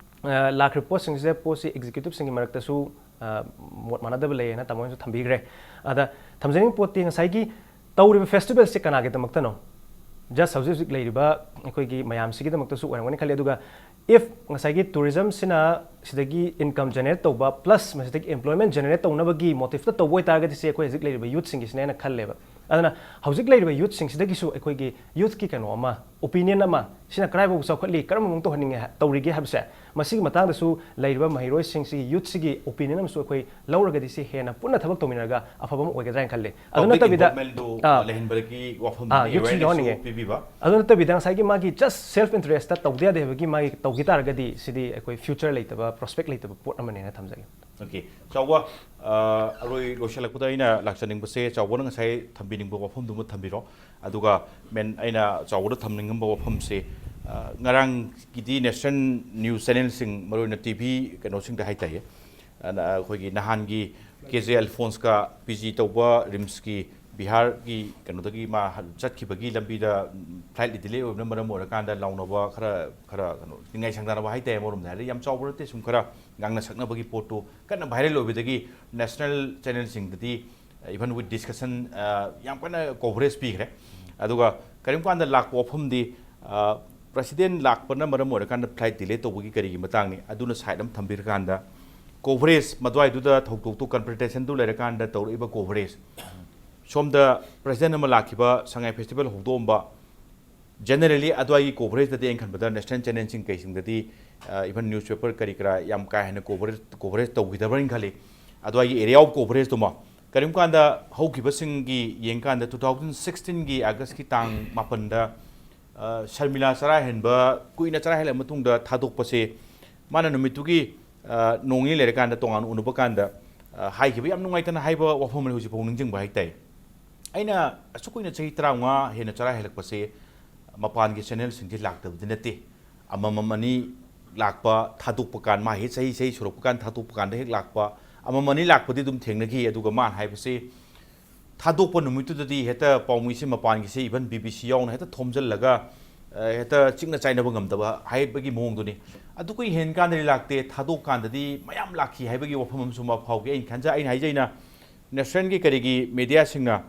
ꯂꯥꯛꯈ꯭ꯔꯤꯕ ꯄꯣꯠꯁꯤꯡꯁꯤꯗ ꯄꯣꯠꯁꯤ ꯑꯦꯛꯖꯤꯀ꯭ꯌꯨꯇꯤꯚꯁꯤꯡꯒꯤ ꯃꯔꯛꯇꯁꯨ ꯃꯣꯠ ꯃꯥꯟꯅꯗꯕ ꯂꯩꯌꯦꯅ ꯇꯥꯃꯣꯅꯁꯨ ꯊꯝꯕꯤꯈ꯭ꯔꯦ꯫ ꯑꯗ ꯊꯝꯖꯅꯤꯡꯕ ꯄꯣꯠꯇꯤ ꯉꯁꯥꯏꯒꯤ ꯇꯧꯔꯤꯕ ꯐꯦꯁꯇꯤꯚꯦꯜꯁꯦ ꯀꯅꯥꯒꯤꯗꯃꯛꯇꯅꯣ? ꯖꯁ ꯍꯧꯖꯤꯛ ꯍꯧꯖꯤꯛ ꯂꯩꯔꯤꯕ ꯑꯩꯈꯣꯏꯒꯤ ꯃꯌꯥꯝꯁꯤꯒꯤꯗꯃꯛꯇꯁꯨ ꯑꯣꯏꯔꯝꯒꯅꯤ ꯈꯜꯂꯤ꯫ ꯑꯗꯨꯒ ꯏꯐ ꯉꯁꯥꯏꯒꯤ ꯇꯨꯔꯤꯖꯝꯁꯤꯅ ꯁꯤꯗꯒꯤ ꯏꯟꯀꯝ ꯖꯦꯅꯦꯔꯦꯠ ꯇꯧꯕ ꯄ꯭ꯂꯁ ꯃꯁꯤꯗꯒꯤ ꯑꯦꯝꯄ꯭ꯂꯣꯏꯃꯦꯟ ꯖꯦꯅꯦꯔꯦꯠ ꯇꯧꯅꯕꯒꯤ ꯃꯣꯇꯤꯐꯇ ꯇꯧꯕ ꯑꯣꯏꯇꯥꯔꯒꯗꯤ ꯁꯤ ꯑꯩꯈꯣꯏ ꯍꯧꯖꯤꯛ ꯂꯩꯔꯤꯕ ꯌꯨꯠꯁꯤꯡꯒꯤꯁꯤꯅꯦꯅ ꯈꯜꯂꯦꯕ꯫ ꯑꯗꯨꯅ ꯍꯧꯖꯤꯛ ꯂꯩꯔꯤꯕ ꯌꯨꯠꯁꯤꯡꯁꯤꯗꯒꯤꯁꯨ ꯑꯩꯈꯣꯏꯒꯤ ꯌꯨꯠꯀꯤ ꯀꯩꯅꯣ ꯑꯃ, ꯑꯣꯄꯤꯅꯤꯌꯟ ꯑꯃ, ꯁꯤꯅ ꯀꯗꯥꯏꯐꯥꯎ ꯆꯥꯎꯈꯠꯂꯤ, ꯀꯔꯝꯕ ꯃꯑꯣꯡ ꯇꯧꯍꯟꯅꯤꯡꯉꯦ ꯍꯥꯏ-, ꯇꯧꯔꯤꯒꯦ ꯍꯥꯏꯕꯁꯦ, ꯃꯁꯤꯒꯤ ꯃꯇꯥꯡꯗꯁꯨ ꯂꯩꯔꯤꯕ ꯃꯍꯩꯔꯣꯏꯁꯤꯡꯁꯤꯒꯤ, ꯌꯨꯠꯁꯤꯒꯤ ꯑꯣꯄꯤꯅꯤꯌꯟ ꯑꯃꯁꯨ ꯑꯩꯈꯣꯏ ꯂꯧꯔꯒꯗꯤ ꯁꯤ ꯍꯦꯟꯅ ꯄꯨꯟꯅ ꯊꯕꯛ ꯇꯧꯃꯤꯟꯅꯔꯒ ꯑꯐꯕ ꯑꯃ ꯑꯣꯏꯒꯗ꯭ꯔꯥ ꯍꯥꯏꯅ ꯈꯜꯂꯤ꯫ ꯑꯗꯨ ꯄꯕ꯭ꯂꯤꯛ ꯅꯠꯇꯕꯤꯗ, ꯏꯟꯚꯣꯜꯚꯃꯦꯟꯗꯨ ꯑꯥ, ꯂꯩꯍꯟꯕꯗꯒꯤ ꯋꯥꯐꯝꯗꯨꯅꯤ, ꯑꯥ, ꯌꯨꯠꯁꯨ ꯑꯦꯋꯦꯌꯔꯅꯦꯁꯁꯨ ꯌꯥꯎꯍꯟꯅꯤꯡꯉꯦ꯫ ꯄꯤꯕꯤꯕ꯫ ꯑꯗꯨ ꯅꯠꯇꯕꯤꯗ ꯉꯁꯥꯏꯒꯤ ꯃꯥꯒꯤ ꯖꯁ ꯁꯦꯜꯐ ꯏꯟꯇꯔꯦꯁꯇ ꯇꯧꯗ ꯌꯥꯗꯦ ꯍꯥꯏꯕꯒꯤ ꯃꯥꯒꯤ ꯇꯧꯈꯤ ꯇꯥꯔꯒꯗꯤ ꯁꯤꯗꯤ ꯑꯩꯈꯣꯏ ꯐ꯭ꯌꯨꯆꯔ ꯂꯩꯇꯕ, ꯄ꯭ꯔꯣꯁꯄꯦꯛ ꯂꯩꯇꯕ ꯄꯣꯠ ꯑꯃꯅꯦꯅ ꯊꯝꯖꯒꯦ꯫ ꯑꯣꯀꯦ꯫ ꯆꯥꯎꯕ, ꯑ, ꯑꯔꯣꯏ ꯂꯣꯏꯁꯤꯜꯂꯛꯄꯗ ꯑꯩꯅ ꯂꯥꯛꯆꯅꯤꯡꯕꯁꯦ, ꯆꯥꯎꯕꯅ ꯉꯁꯥꯏ ꯊꯝꯕꯤꯅꯤꯡꯕ ꯋꯥꯐꯝꯗꯨꯃ ꯊꯝꯕꯤꯔꯣ꯫ ꯑꯗꯨꯒ ꯃꯦꯟ ꯑꯩꯅ ꯆꯥꯎꯕꯗ ꯊꯝꯅꯤꯡꯉꯝꯕ ꯋꯥꯐꯝꯁꯦ, ꯑ, ꯉꯔꯥꯡꯒꯤꯗꯤ ꯅꯦꯁꯅꯦꯜ ꯅ꯭ꯌꯨꯁ ꯆꯦꯅꯦꯜꯁꯤꯡ, ꯃꯔꯨꯑꯣꯏꯅ ꯇꯤ ꯚꯤ ꯀꯩꯅꯣꯁꯤꯡꯗ ꯍꯥꯏꯇꯥꯏꯌꯦ, ꯑ, ꯑꯩꯈꯣꯏꯒꯤ ꯅꯍꯥꯟꯒꯤ ꯀꯦ ꯖꯦ ꯑꯜꯐꯣꯟꯁꯀ ꯄꯤ ꯖꯤ ꯇꯧꯕ ꯔꯤꯝꯁꯀꯤ ꯕꯤꯍꯥꯔꯒꯤ ꯀꯩꯅꯣꯗꯒꯤ ꯃꯥ ꯆꯠꯈꯤꯕꯒꯤ ꯂꯝꯕꯤꯗ, ꯎꯝ, ꯐ꯭ꯂꯥꯏꯠ ꯗꯤꯂꯦ ꯑꯣꯏꯕꯅ ꯃꯔꯝ ꯑꯣꯏꯔꯀꯥꯟꯗ ꯂꯥꯎꯅꯕ ꯈꯔ, ꯈꯔ ꯀꯩꯅꯣ, ꯅꯤꯡꯉꯥꯏ ꯁꯪꯗꯥꯅꯕ ꯍꯥꯏꯇꯥꯏꯌꯦ, ꯑꯃꯔꯣꯝꯗ ꯍꯥꯏꯔꯗꯤ ꯌꯥꯝ ꯆꯥꯎꯕ ꯅꯠꯇꯦ, ꯁꯨꯝ ꯈꯔ ꯉꯥꯡꯅ ꯁꯛꯅꯕꯒꯤ ꯄꯣꯠꯇꯨ ꯀꯟꯅ ꯚꯥꯏꯔꯦꯜ ꯑꯣꯏꯕꯗꯒꯤ ꯅꯦꯁꯅꯦꯜ ꯆꯦꯅꯦꯜꯁꯤꯡꯗꯗꯤ, even with discussion, ꯑ, ꯌꯥꯝ ꯀꯟꯅ ꯀꯣꯚꯔꯦꯖ ꯄꯤꯈ꯭ꯔꯦ꯫ ꯑꯗꯨꯒ ꯀꯔꯤꯒꯨꯝꯕ ꯀꯥꯟꯗ ꯂꯥꯛꯄ ꯋꯥꯐꯝꯗꯤ, ꯑ, ꯄ꯭ꯔꯁꯤꯗꯦꯟ ꯂꯥꯛꯄꯅ ꯃꯔꯝ ꯑꯣꯏꯔꯀꯥꯟꯗ ꯐ꯭ꯂꯥꯏꯠ ꯗꯤꯂꯦ ꯇꯧꯕꯒꯤ ꯀꯔꯤꯒꯤ ꯃꯇꯥꯡꯅꯤ, ꯑꯗꯨꯅ ꯁꯥꯏꯠ ꯑꯃ ꯊꯝꯕꯤꯔꯀꯥꯟꯗ, ꯀꯣꯚꯔꯦꯖ ꯃꯗꯨꯋꯥꯏꯗꯨꯗ ꯊꯧꯗꯣꯛꯇꯨ ꯀꯟꯐ꯭ꯔꯟꯇꯦꯁꯟꯗꯨ ꯂꯩꯔꯀꯥꯟꯗ ꯇꯧꯔꯛꯏꯕ ꯀꯣꯚꯔꯦꯖ, ꯁꯣꯝꯗ ꯄ꯭ꯔꯦꯁꯤꯗꯦꯟ ꯑꯃ ꯂꯥꯛꯈꯤꯕ ꯁꯉꯥꯏ ꯐꯦꯁꯇꯤꯚꯦꯜ ꯍꯧꯗꯣꯛꯑꯝꯕ, ꯖꯦꯅꯔꯦꯂꯤ ꯑꯗꯨꯋꯥꯏꯒꯤ ꯀꯣꯚꯔꯦꯖꯇꯗꯤ ꯑꯩꯅ ꯈꯟꯕꯗ ꯅꯦꯁꯅꯦꯜ ꯆꯦꯅꯦꯜꯁꯤꯡ ꯀꯩꯁꯤꯡꯗꯗꯤ, ꯏꯚꯟ ꯅ꯭ꯌꯨꯁꯄꯦꯄꯔ ꯀꯔꯤ ꯀꯔꯥ ꯌꯥꯝ ꯀꯥ ꯍꯦꯟꯅ ꯀꯣꯚꯔꯦꯖ ꯀꯣꯚꯔꯦꯖ ꯇꯧꯈꯤꯗꯕ꯭ꯔꯅ ꯈꯜꯂꯤ꯫ ꯑꯗꯨꯋꯥꯏꯒꯤ ꯑꯦꯔꯤꯌꯥ ꯑꯣꯐ ꯀꯣꯚꯔꯦꯖꯇꯨꯃ ꯀꯔꯤꯒꯨꯝꯕ ꯀꯥꯟꯗ ꯍꯧꯈꯤꯕꯁꯤꯡꯒꯤ ꯌꯦꯡꯀꯥꯟꯗ ꯇꯨ ꯊꯥꯎꯖꯟ ꯁꯤꯛꯁꯇꯤꯟꯒꯤ ꯑꯥꯒꯁꯀꯤ ꯇꯥꯡ ꯃꯥꯄꯟꯗ, ꯑ, ꯁꯔꯃꯤꯂꯥ ꯆꯔꯥ ꯍꯦꯟꯕ, ꯀꯨꯏꯅ ꯆꯔꯥ ꯍꯦꯜꯂꯕ ꯃꯇꯨꯡꯗ ꯊꯥꯗꯣꯛꯄꯁꯦ, ꯃꯥꯅ ꯅꯨꯃꯤꯠꯇꯨꯒꯤ, ꯑ, ꯅꯣꯡ ꯅꯤꯅꯤ ꯂꯩꯔꯀꯥꯟꯗ ꯇꯣꯉꯥꯟꯅ ꯎꯅꯕ ꯀꯥꯟꯗ, ꯑ, ꯍꯥꯏꯈꯤꯕ ꯌꯥꯝ ꯅꯨꯡꯉꯥꯏꯇꯅ ꯍꯥꯏꯕ ꯋꯥꯐꯝ ꯑꯃ ꯍꯧꯖꯤꯛꯐꯥꯎ ꯅꯤꯡꯁꯤꯡꯕ ꯍꯥꯏꯇꯥꯏ꯫ ꯑꯩꯅ ꯑꯁꯨꯛ ꯀꯨꯏꯅ ꯆꯍꯤ ꯇꯔꯥꯃꯉꯥ ꯍꯦꯟꯅ ꯆꯔꯥ ꯍꯦꯜꯂꯛꯄꯁꯦ ꯃꯄꯥꯟꯒꯤ ꯆꯦꯅꯦꯜꯁꯤꯡꯁꯦ ꯂꯥꯛꯇꯕꯗꯤ ꯅꯠꯇꯦ꯫ ꯑꯃꯃꯝ ꯑꯅꯤ ꯂꯥꯛꯄ, ꯊꯥꯗꯣꯛꯄ ꯀꯥꯟ, ꯃꯥ ꯍꯦꯛ ꯆꯍꯤ ꯆꯍꯤ ꯁꯨꯔꯛꯄ ꯀꯥꯟ ꯊꯥꯗꯣꯛꯄ ꯀꯥꯟꯗ ꯍꯦꯛ ꯂꯥꯛꯄ, ꯑꯃꯃꯝ ꯑꯅꯤ ꯂꯥꯛꯄꯗꯤ ꯑꯗꯨꯝ ꯊꯦꯡꯅꯈꯤ꯫ ꯑꯗꯨꯒ ꯃꯥꯅ ꯍꯥꯏꯕꯁꯦ, ꯊꯥꯗꯣꯛꯄ ꯅꯨꯃꯤꯠꯇꯨꯗꯗꯤ ꯍꯦꯛꯇ ꯄꯥꯎꯃꯤꯁꯦ, ꯃꯄꯥꯟꯒꯤꯁꯦ, ꯏꯚꯟ ꯕꯤ ꯕꯤ ꯁꯤ ꯌꯥꯎꯅ ꯍꯦꯛꯇ ꯊꯣꯝꯖꯤꯜꯂꯒ, ꯑ, ꯍꯦꯛꯇ ꯆꯤꯛꯅ ꯆꯥꯏꯅꯕ ꯉꯝꯗꯕ ꯍꯥꯏꯕꯒꯤ ꯃꯑꯣꯡꯗꯨꯅꯤ꯫ ꯑꯗꯨ ꯀꯨꯏ ꯍꯦꯟ ꯀꯥꯟꯗꯗꯤ ꯂꯥꯛꯇꯦ, ꯊꯥꯗꯣꯛ ꯀꯥꯟꯗꯗꯤ ꯃꯌꯥꯝ ꯂꯥꯛꯈꯤ ꯍꯥꯏꯕꯒꯤ ꯋꯥꯐꯝ ꯑꯃꯁꯨ ꯃꯥ ꯐꯥꯎꯈꯤ꯫ ꯑꯩꯅ ꯈꯟꯖ-, ꯑꯩꯅ ꯍꯥꯏꯖꯩꯅ, ꯅꯦꯁꯅꯦꯜꯒꯤ ꯀꯔꯤꯒꯤ ꯃꯦꯗꯤꯌꯥꯁꯤꯡꯅ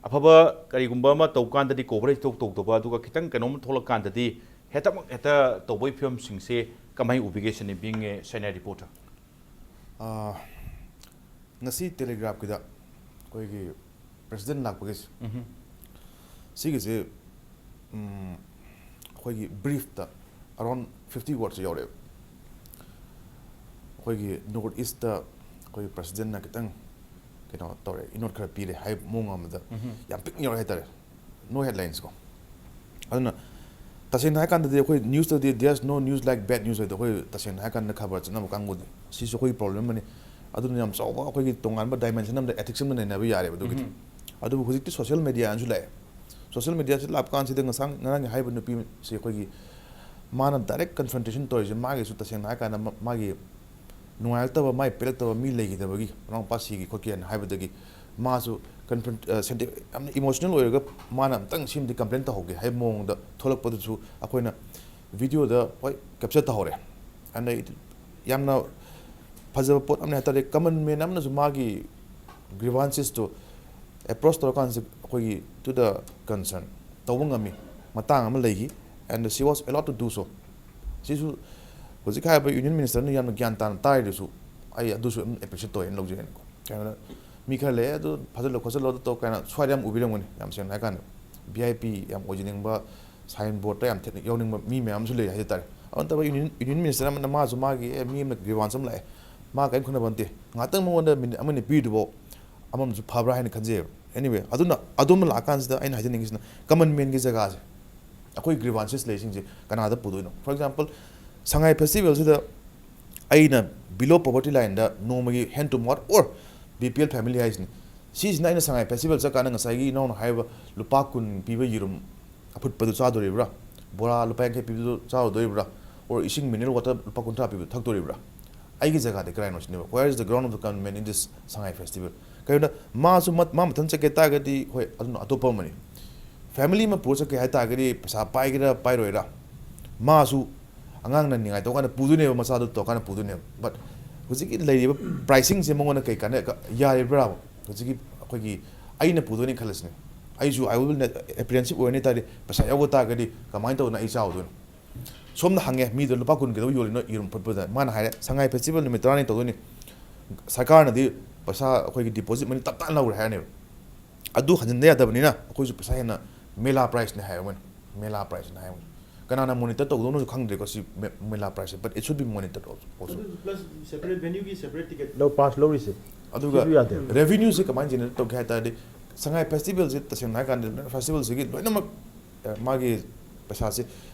ꯑꯐꯕ ꯀꯔꯤꯒꯨꯝꯕ ꯑꯃ ꯇꯧ ꯀꯥꯟꯗꯗꯤ ꯀꯣꯚꯔꯦꯖ ꯇꯧ ꯇꯧꯗꯕ, ꯑꯗꯨꯒ ꯈꯤꯇꯪ ꯀꯩꯅꯣꯝ ꯊꯣꯛꯂꯛ ꯀꯥꯟꯗꯗꯤ ꯍꯦꯛꯇꯃꯛ ꯍꯦꯛꯇ ꯇꯧꯕꯒꯤ ꯐꯤꯕꯝꯁꯤꯡꯁꯦ ꯀꯃꯥꯏꯅ ꯎꯕꯤꯒꯦ ꯁꯤꯅꯤ, being a senior reporter? ꯑꯥ, ꯉꯁꯤ ꯇꯦꯂꯤꯒ꯭ꯔꯥꯐꯀꯤꯗ ꯑꯩꯈꯣꯏꯒꯤ ꯄ꯭ꯔꯦꯁꯤꯗꯦꯟ ꯂꯥꯛꯄꯒꯤꯁꯦ, ꯎꯝꯍꯨꯝ꯫ ꯁꯤꯒꯤꯁꯦ, ꯎꯝ, ꯑꯩꯈꯣꯏꯒꯤ ꯕ꯭ꯔꯤꯐꯇ ꯑꯔꯥꯎꯟ ꯐꯤꯐꯇꯤ ꯋꯥꯔꯗꯁ ꯌꯥꯎꯔꯛꯑꯦꯕ꯫ ꯑꯩꯈꯣꯏꯒꯤ ꯅꯣꯔꯠ ꯏꯁꯇ ꯑꯩꯈꯣꯏꯒꯤ ꯄ꯭ꯔꯦꯁꯤꯗꯦꯟꯅ ꯈꯤꯇꯪ ꯀꯩꯅꯣ ꯇꯧꯔꯦ, ꯏꯅꯣꯠ ꯈꯔ ꯄꯤꯔꯦ ꯍꯥꯏꯕ ꯃꯑꯣꯡ ꯑꯃꯗ ꯎꯝꯍꯨꯝ꯫ ꯌꯥꯝ ꯄꯤꯛꯅ ꯌꯥꯎꯔꯛꯑꯦ ꯍꯥꯏꯇꯥꯔꯦ, ꯅꯣ ꯍꯦꯗꯂꯥꯏꯟꯁꯀꯣ꯫ ꯑꯗꯨꯅ ꯇꯁꯦꯡꯅ ꯍꯥꯏꯀꯥꯟꯗꯗꯤ ꯑꯩꯈꯣꯏ ꯅ꯭ꯌꯨꯁꯇꯗꯤ "There's no news like bad news" ꯍꯥꯏꯗꯣ, ꯑꯩꯈꯣꯏ ꯇꯁꯦꯡꯅ ꯍꯥꯏꯀꯥꯟꯗ ꯈꯕꯔ ꯆꯠꯅꯕ ꯀꯥꯡꯕꯨꯗꯤ ꯁꯤꯁꯨ ꯑꯩꯈꯣꯏꯒꯤ ꯄ꯭ꯔꯣꯕ꯭ꯂꯦꯝ ꯑꯃꯅꯤ꯫ ꯑꯗꯨꯅ ꯌꯥꯝ ꯆꯥꯎꯕ ꯑꯩꯈꯣꯏꯒꯤ ꯇꯣꯉꯥꯟꯕ ꯗꯥꯏꯃꯦꯟꯁꯟ ꯑꯃꯗ ꯑꯦꯊꯤꯛꯁ ꯑꯃꯗ ꯅꯩꯅꯕ ꯌꯥꯔꯦꯕ ꯑꯗꯨꯒꯤꯗꯤ꯫ ꯎꯝ꯫ ꯑꯗꯨꯕꯨ ꯍꯧꯖꯤꯛꯇꯤ ꯁꯣꯁꯤꯌꯦꯜ ꯃꯦꯗꯤꯌꯥ ꯑꯃꯁꯨ ꯂꯥꯛꯑꯦ꯫ ꯁꯣꯁꯤꯌꯦꯜ ꯃꯦꯗꯤꯌꯥꯁꯤ ꯂꯥꯛꯄ ꯀꯥꯟꯁꯤꯗ ꯉꯁꯥꯡ-, ꯉꯔꯥꯡꯒꯤ ꯍꯥꯏꯔꯤꯕ ꯅꯨꯄꯤꯁꯤ ꯑꯩꯈꯣꯏꯒꯤ ꯃꯥꯅ ꯗꯥꯏꯔꯦꯛ ꯀꯟꯐ꯭ꯔꯟꯇꯦꯁꯟ ꯇꯧꯔꯤꯁꯦ, ꯃꯥꯒꯤꯁꯨ ꯇꯁꯦꯡꯅ ꯍꯥꯏꯀꯥꯟꯗ ꯃ-, ꯃꯥꯒꯤ ꯅꯨꯡꯉꯥꯏꯔꯛꯇꯕ, ꯃꯥꯏ ꯄꯦꯜꯂꯛꯇꯕ ꯃꯤ ꯂꯩꯈꯤꯗꯕꯒꯤ, ꯃꯅꯥꯎꯄꯥ ꯁꯤꯈꯤ ꯈꯣꯠꯈꯤ ꯍꯥꯏꯅ ꯍꯥꯏꯕꯗꯒꯤ ꯃꯥꯁꯨ ꯀꯟꯐ꯭ꯔꯟ-, ꯑ, ꯁꯦꯟꯇꯤ-, ꯌꯥꯝꯅ ꯏꯃꯣꯁꯅꯦꯜ ꯑꯣꯏꯔꯒ ꯃꯥꯅ ꯑꯝꯇꯪ ꯁꯤꯃꯗꯤ ꯀꯝꯄ꯭ꯂꯦꯟ ꯇꯧꯍꯧꯒꯦ ꯍꯥꯏꯕ ꯃꯑꯣꯡꯗ ꯊꯣꯛꯂꯛꯄꯗꯨꯁꯨ ꯑꯩꯈꯣꯏꯅ ꯚꯤꯗꯤꯑꯣꯗ ꯍꯣꯏ ꯀꯦꯞꯆꯔ ꯇꯧꯍꯧꯔꯦ꯫ ꯑꯗꯩ ꯌꯥꯝꯅ ꯐꯖꯕ ꯄꯣꯠ ꯑꯃꯅꯤ ꯍꯥꯏ ꯇꯥꯔꯦ꯫ ꯀꯃꯟ ꯃꯦꯟ ꯑꯃꯅꯁꯨ ꯃꯥꯒꯤ ꯒ꯭ꯔꯤꯚꯥꯟꯁꯦꯁꯇꯣ ꯑꯦꯄ꯭ꯔꯣꯁ ꯇꯧꯔꯀꯥꯟꯁꯤꯗ ꯑꯩꯈꯣꯏꯒꯤ to the concern ꯇꯧꯕ ꯉꯝꯃꯤ ꯃꯇꯥꯡ ꯑꯃ ꯂꯩꯈꯤ꯫ And she was allowed to do so꯫ ꯁꯤꯁꯨ ꯍꯧꯖꯤꯛ ꯍꯥꯏꯔꯤꯕ ꯌꯨꯅꯤꯌꯟ ꯃꯤꯅꯤꯁꯇꯔꯅ ꯌꯥꯝꯅ ꯒ꯭ꯌꯥꯟ ꯇꯥꯅ ꯇꯥꯔꯤꯗꯨꯁꯨ ꯑꯩ ꯑꯗꯨꯁꯨ ꯑꯗꯨꯝ ꯑꯦꯄ꯭ꯔꯤꯁꯤꯌꯦꯠ ꯇꯧꯋꯦꯅ ꯂꯧꯖꯩ ꯑꯩꯅꯀꯣ꯫ ꯀꯩꯅꯣꯗ ꯃꯤ ꯈꯔ ꯂꯩ, "ꯑꯗꯨ ꯐꯥꯖꯤꯜꯂꯣ ꯈꯣꯠꯆꯜꯂꯣ, ꯑꯗꯨ ꯇꯧ" ꯀꯥꯏꯅ ꯁ꯭ꯋꯥꯏꯗ ꯌꯥꯝ ꯎꯕꯤꯔꯝꯒꯅꯤ꯫ ꯌꯥꯝ ꯁꯦꯡꯅ ꯍꯥꯏ ꯀꯥꯟꯗ, ꯚꯤ ꯑꯥꯏ ꯄꯤ ꯌꯥꯝ ꯑꯣꯏꯖꯅꯤꯡꯕ, ꯁꯥꯏꯟ ꯕꯣꯔꯗꯇ ꯌꯥꯝ ꯊꯦꯠ-, ꯌꯥꯎꯅꯤꯡꯕ ꯃꯤ ꯃꯌꯥꯝ ꯑꯃꯁꯨ ꯂꯩ ꯍꯥꯏꯖ ꯇꯥꯔꯦ꯫ ꯑꯗꯨ ꯅꯠꯇꯕ ꯌꯨꯅꯤꯌꯟ, ꯌꯨꯅꯤꯌꯟ ꯃꯤꯅꯤꯁꯇꯔ ꯑꯃꯅ ꯃꯥꯁꯨ ꯃꯥꯒꯤ, "ꯑꯦ, ꯃꯤ ꯑꯃꯅ ꯒ꯭ꯔꯤꯚꯥꯟꯁ ꯑꯃ ꯂꯥꯛꯑꯦ, ꯃꯥ ꯀꯔꯤꯝ ꯈꯟꯅꯕ ꯅꯠꯇꯦ", ꯉꯥꯛꯇꯪ ꯃꯉꯣꯟꯗ ꯃꯤꯅꯤꯠ ꯑꯃ ꯑꯅꯤ ꯄꯤꯔꯤꯗꯨꯐꯥꯎ ꯑꯃꯔꯣꯝꯗꯁꯨ ꯐꯕ꯭ꯔꯥ ꯍꯥꯏꯅ ꯈꯟꯖꯩꯕ꯫ Anyway, ꯑꯗꯨꯅ ꯑꯗꯣꯝꯗ ꯂꯥꯛꯑꯀꯥꯟꯁꯤꯗ ꯑꯩꯅ ꯍꯥꯏꯖꯅꯤꯡꯉꯤꯁꯤꯅ, ꯀꯃꯟ ꯃꯦꯟꯒꯤ ꯖꯒꯥꯁꯦ, ꯑꯩꯈꯣꯏ ꯒ꯭ꯔꯤꯚꯥꯟꯁꯦꯁ ꯂꯩꯁꯤꯡꯁꯦ ꯀꯅꯥꯗ ꯄꯨꯗꯣꯏꯅꯣ? For example, ꯁꯉꯥꯏ ꯐꯦꯁꯇꯤꯚꯦꯜꯁꯤꯗ ꯑꯩꯅ below poverty lineꯗ ꯅꯣꯡꯃꯒꯤ hand to mouth or B P L family ꯍꯥꯏꯁꯤꯅꯤ, ꯁꯤꯁꯤꯅ ꯑꯩꯅ ꯁꯉꯥꯏ ꯐꯦꯁꯇꯤꯚꯦꯜ ꯆꯠꯀꯥꯟꯗ ꯉꯁꯥꯏꯒꯤ ꯏꯅꯥꯎꯅ ꯍꯥꯏꯔꯤꯕ ꯂꯨꯄꯥ ꯀꯨꯟ ꯄꯤꯕ ꯌꯦꯔꯨꯝ ꯑꯐꯨꯠꯄꯗꯨ ꯆꯥꯗꯣꯔꯤꯕ꯭ꯔꯥ, ꯕꯣꯔꯥ ꯂꯨꯄꯥ ꯌꯥꯡꯈꯩ ꯄꯤꯕꯗꯨ ꯆꯥꯔꯨꯗꯣꯔꯤꯕ꯭ꯔꯥ, or ꯏꯁꯤꯡ mineral water ꯂꯨꯄꯥ ꯀꯨꯟꯊ꯭ꯔꯥ ꯄꯤꯕꯗꯨ ꯊꯛꯇꯣꯔꯤꯕ꯭ꯔꯥ? ꯑꯩꯒꯤ ꯖꯒꯥꯗꯤ ꯀꯗꯥꯏꯅꯣ ꯁꯤꯅꯦꯕ꯫ Where is the ground of the common man in this Sangai festival? ꯀꯩꯒꯤꯅꯣꯗ ꯃꯥꯁꯨ ꯃꯠ-, ꯃꯥ ꯃꯊꯟ ꯆꯠꯀꯦ ꯇꯥꯔꯒꯗꯤ, ꯍꯣꯏ, ꯑꯗꯨꯅ ꯑꯇꯣꯞꯄ ꯑꯃꯅꯤ꯫ Family ꯑꯃ ꯄꯨꯔ ꯆꯠꯀꯦ ꯍꯥꯏ ꯇꯥꯔꯒꯗꯤ, ꯄꯩꯁꯥ ꯄꯥꯏꯒꯦꯔꯥ ꯄꯥꯏꯔꯣꯏꯔꯥ, ꯃꯥꯁꯨ ꯑꯉꯥꯡꯅ ꯅꯤꯡꯉꯥꯏ ꯇꯧꯀꯥꯟꯗ ꯄꯨꯗꯣꯏꯅꯦꯕ, ꯃꯆꯥꯗꯨ ꯇꯧꯔꯀꯥꯟꯗ ꯄꯨꯗꯣꯏꯅꯦꯕ꯫ But ꯍꯧꯖꯤꯛꯀꯤ ꯂꯩꯔꯤꯕ pricingꯁꯦ ꯃꯉꯣꯟꯗ ꯀꯩ ꯀꯥꯟꯅ-, ꯀ-, ꯌꯥꯔꯤꯕ꯭ꯔꯥꯕ? ꯍꯧꯖꯤꯛꯀꯤ ꯑꯩꯈꯣꯏꯒꯤ, ꯑꯩꯅ ꯄꯨꯗꯣꯏꯅꯦ ꯈꯜꯂꯁꯤꯅꯦ, ꯑꯩꯁꯨ I will be apprehensive ꯑꯣꯏꯔꯅꯤ ꯇꯥꯔꯗꯤ, ꯄꯩꯁꯥ ꯌꯥꯎꯕ ꯇꯥꯔꯒꯗꯤ ꯀꯃꯥꯏꯅ ꯇꯧꯗꯅ ꯑꯩ ꯆꯥꯔꯨꯗꯣꯏꯅꯣ? ꯁꯣꯝꯗ ꯍꯪꯉꯦ ꯃꯤꯗꯣ, "ꯂꯨꯄꯥ ꯀꯨꯟ ꯀꯩꯗꯧꯕ ꯌꯣꯜꯂꯤꯅꯣ ꯌꯦꯔꯨꯝ ꯐꯨꯠꯄꯗ?" ꯃꯥꯅ ꯍꯥꯏꯔꯦ, "ꯁꯉꯥꯏ ꯐꯦꯁꯇꯤꯚꯦꯜ ꯅꯨꯃꯤꯠ ꯇꯔꯥꯅꯤ ꯇꯧꯗꯣꯏꯅꯤ, ꯁꯔꯀꯥꯔꯅꯗꯤ ꯄꯩꯁꯥ, ꯑꯩꯈꯣꯏꯒꯤ deposit money ꯇꯞ ꯇꯥꯅ ꯂꯧꯔꯦ" ꯍꯥꯏꯔꯅꯦꯕ꯫ ꯑꯗꯨ ꯍꯟꯖꯤꯟꯕ ꯌꯥꯗꯕꯅꯤꯅ ꯑꯩꯈꯣꯏꯁꯨ ꯄꯩꯁꯥ ꯍꯦꯟꯅ ꯃꯦꯂꯥ priceꯅꯦ ꯍꯥꯏꯌꯦ ꯃꯣꯏꯅ, ꯃꯦꯂꯥ priceꯅꯦ ꯍꯥꯏꯌꯦ ꯃꯣꯏꯅ꯫ ꯀꯅꯥꯅ monitor ꯇꯧꯗꯧꯅꯣꯁꯨ ꯈꯪꯗ꯭ꯔꯦꯀꯣ ꯁꯤ ꯃꯦ-, ꯃꯦꯂꯥ priceꯁꯦ, but it should be monitored also, also꯫ ꯑꯗꯨ plus separate venueꯒꯤ separate ticket ꯂꯧ pass ꯂꯧꯔꯤꯁꯦ ꯑꯗꯨꯒ ꯁꯤꯁꯨ ꯌꯥꯗꯦ꯫ revenueꯁꯦ ꯀꯃꯥꯏꯅ generate ꯇꯧꯒꯦ ꯍꯥꯏ ꯇꯥꯔꯗꯤ, ꯁꯉꯥꯏ ꯐꯦꯁꯇꯤꯚꯦꯜꯁꯦ ꯇꯁꯦꯡꯅ ꯍꯥꯏ ꯀꯥꯟꯗ ꯐꯦꯁꯇꯤꯚꯦꯜꯁꯤꯒꯤ ꯂꯣꯏꯅꯃꯛ, ꯑ, ꯃꯥꯒꯤ ꯄꯩꯁꯥꯁꯦ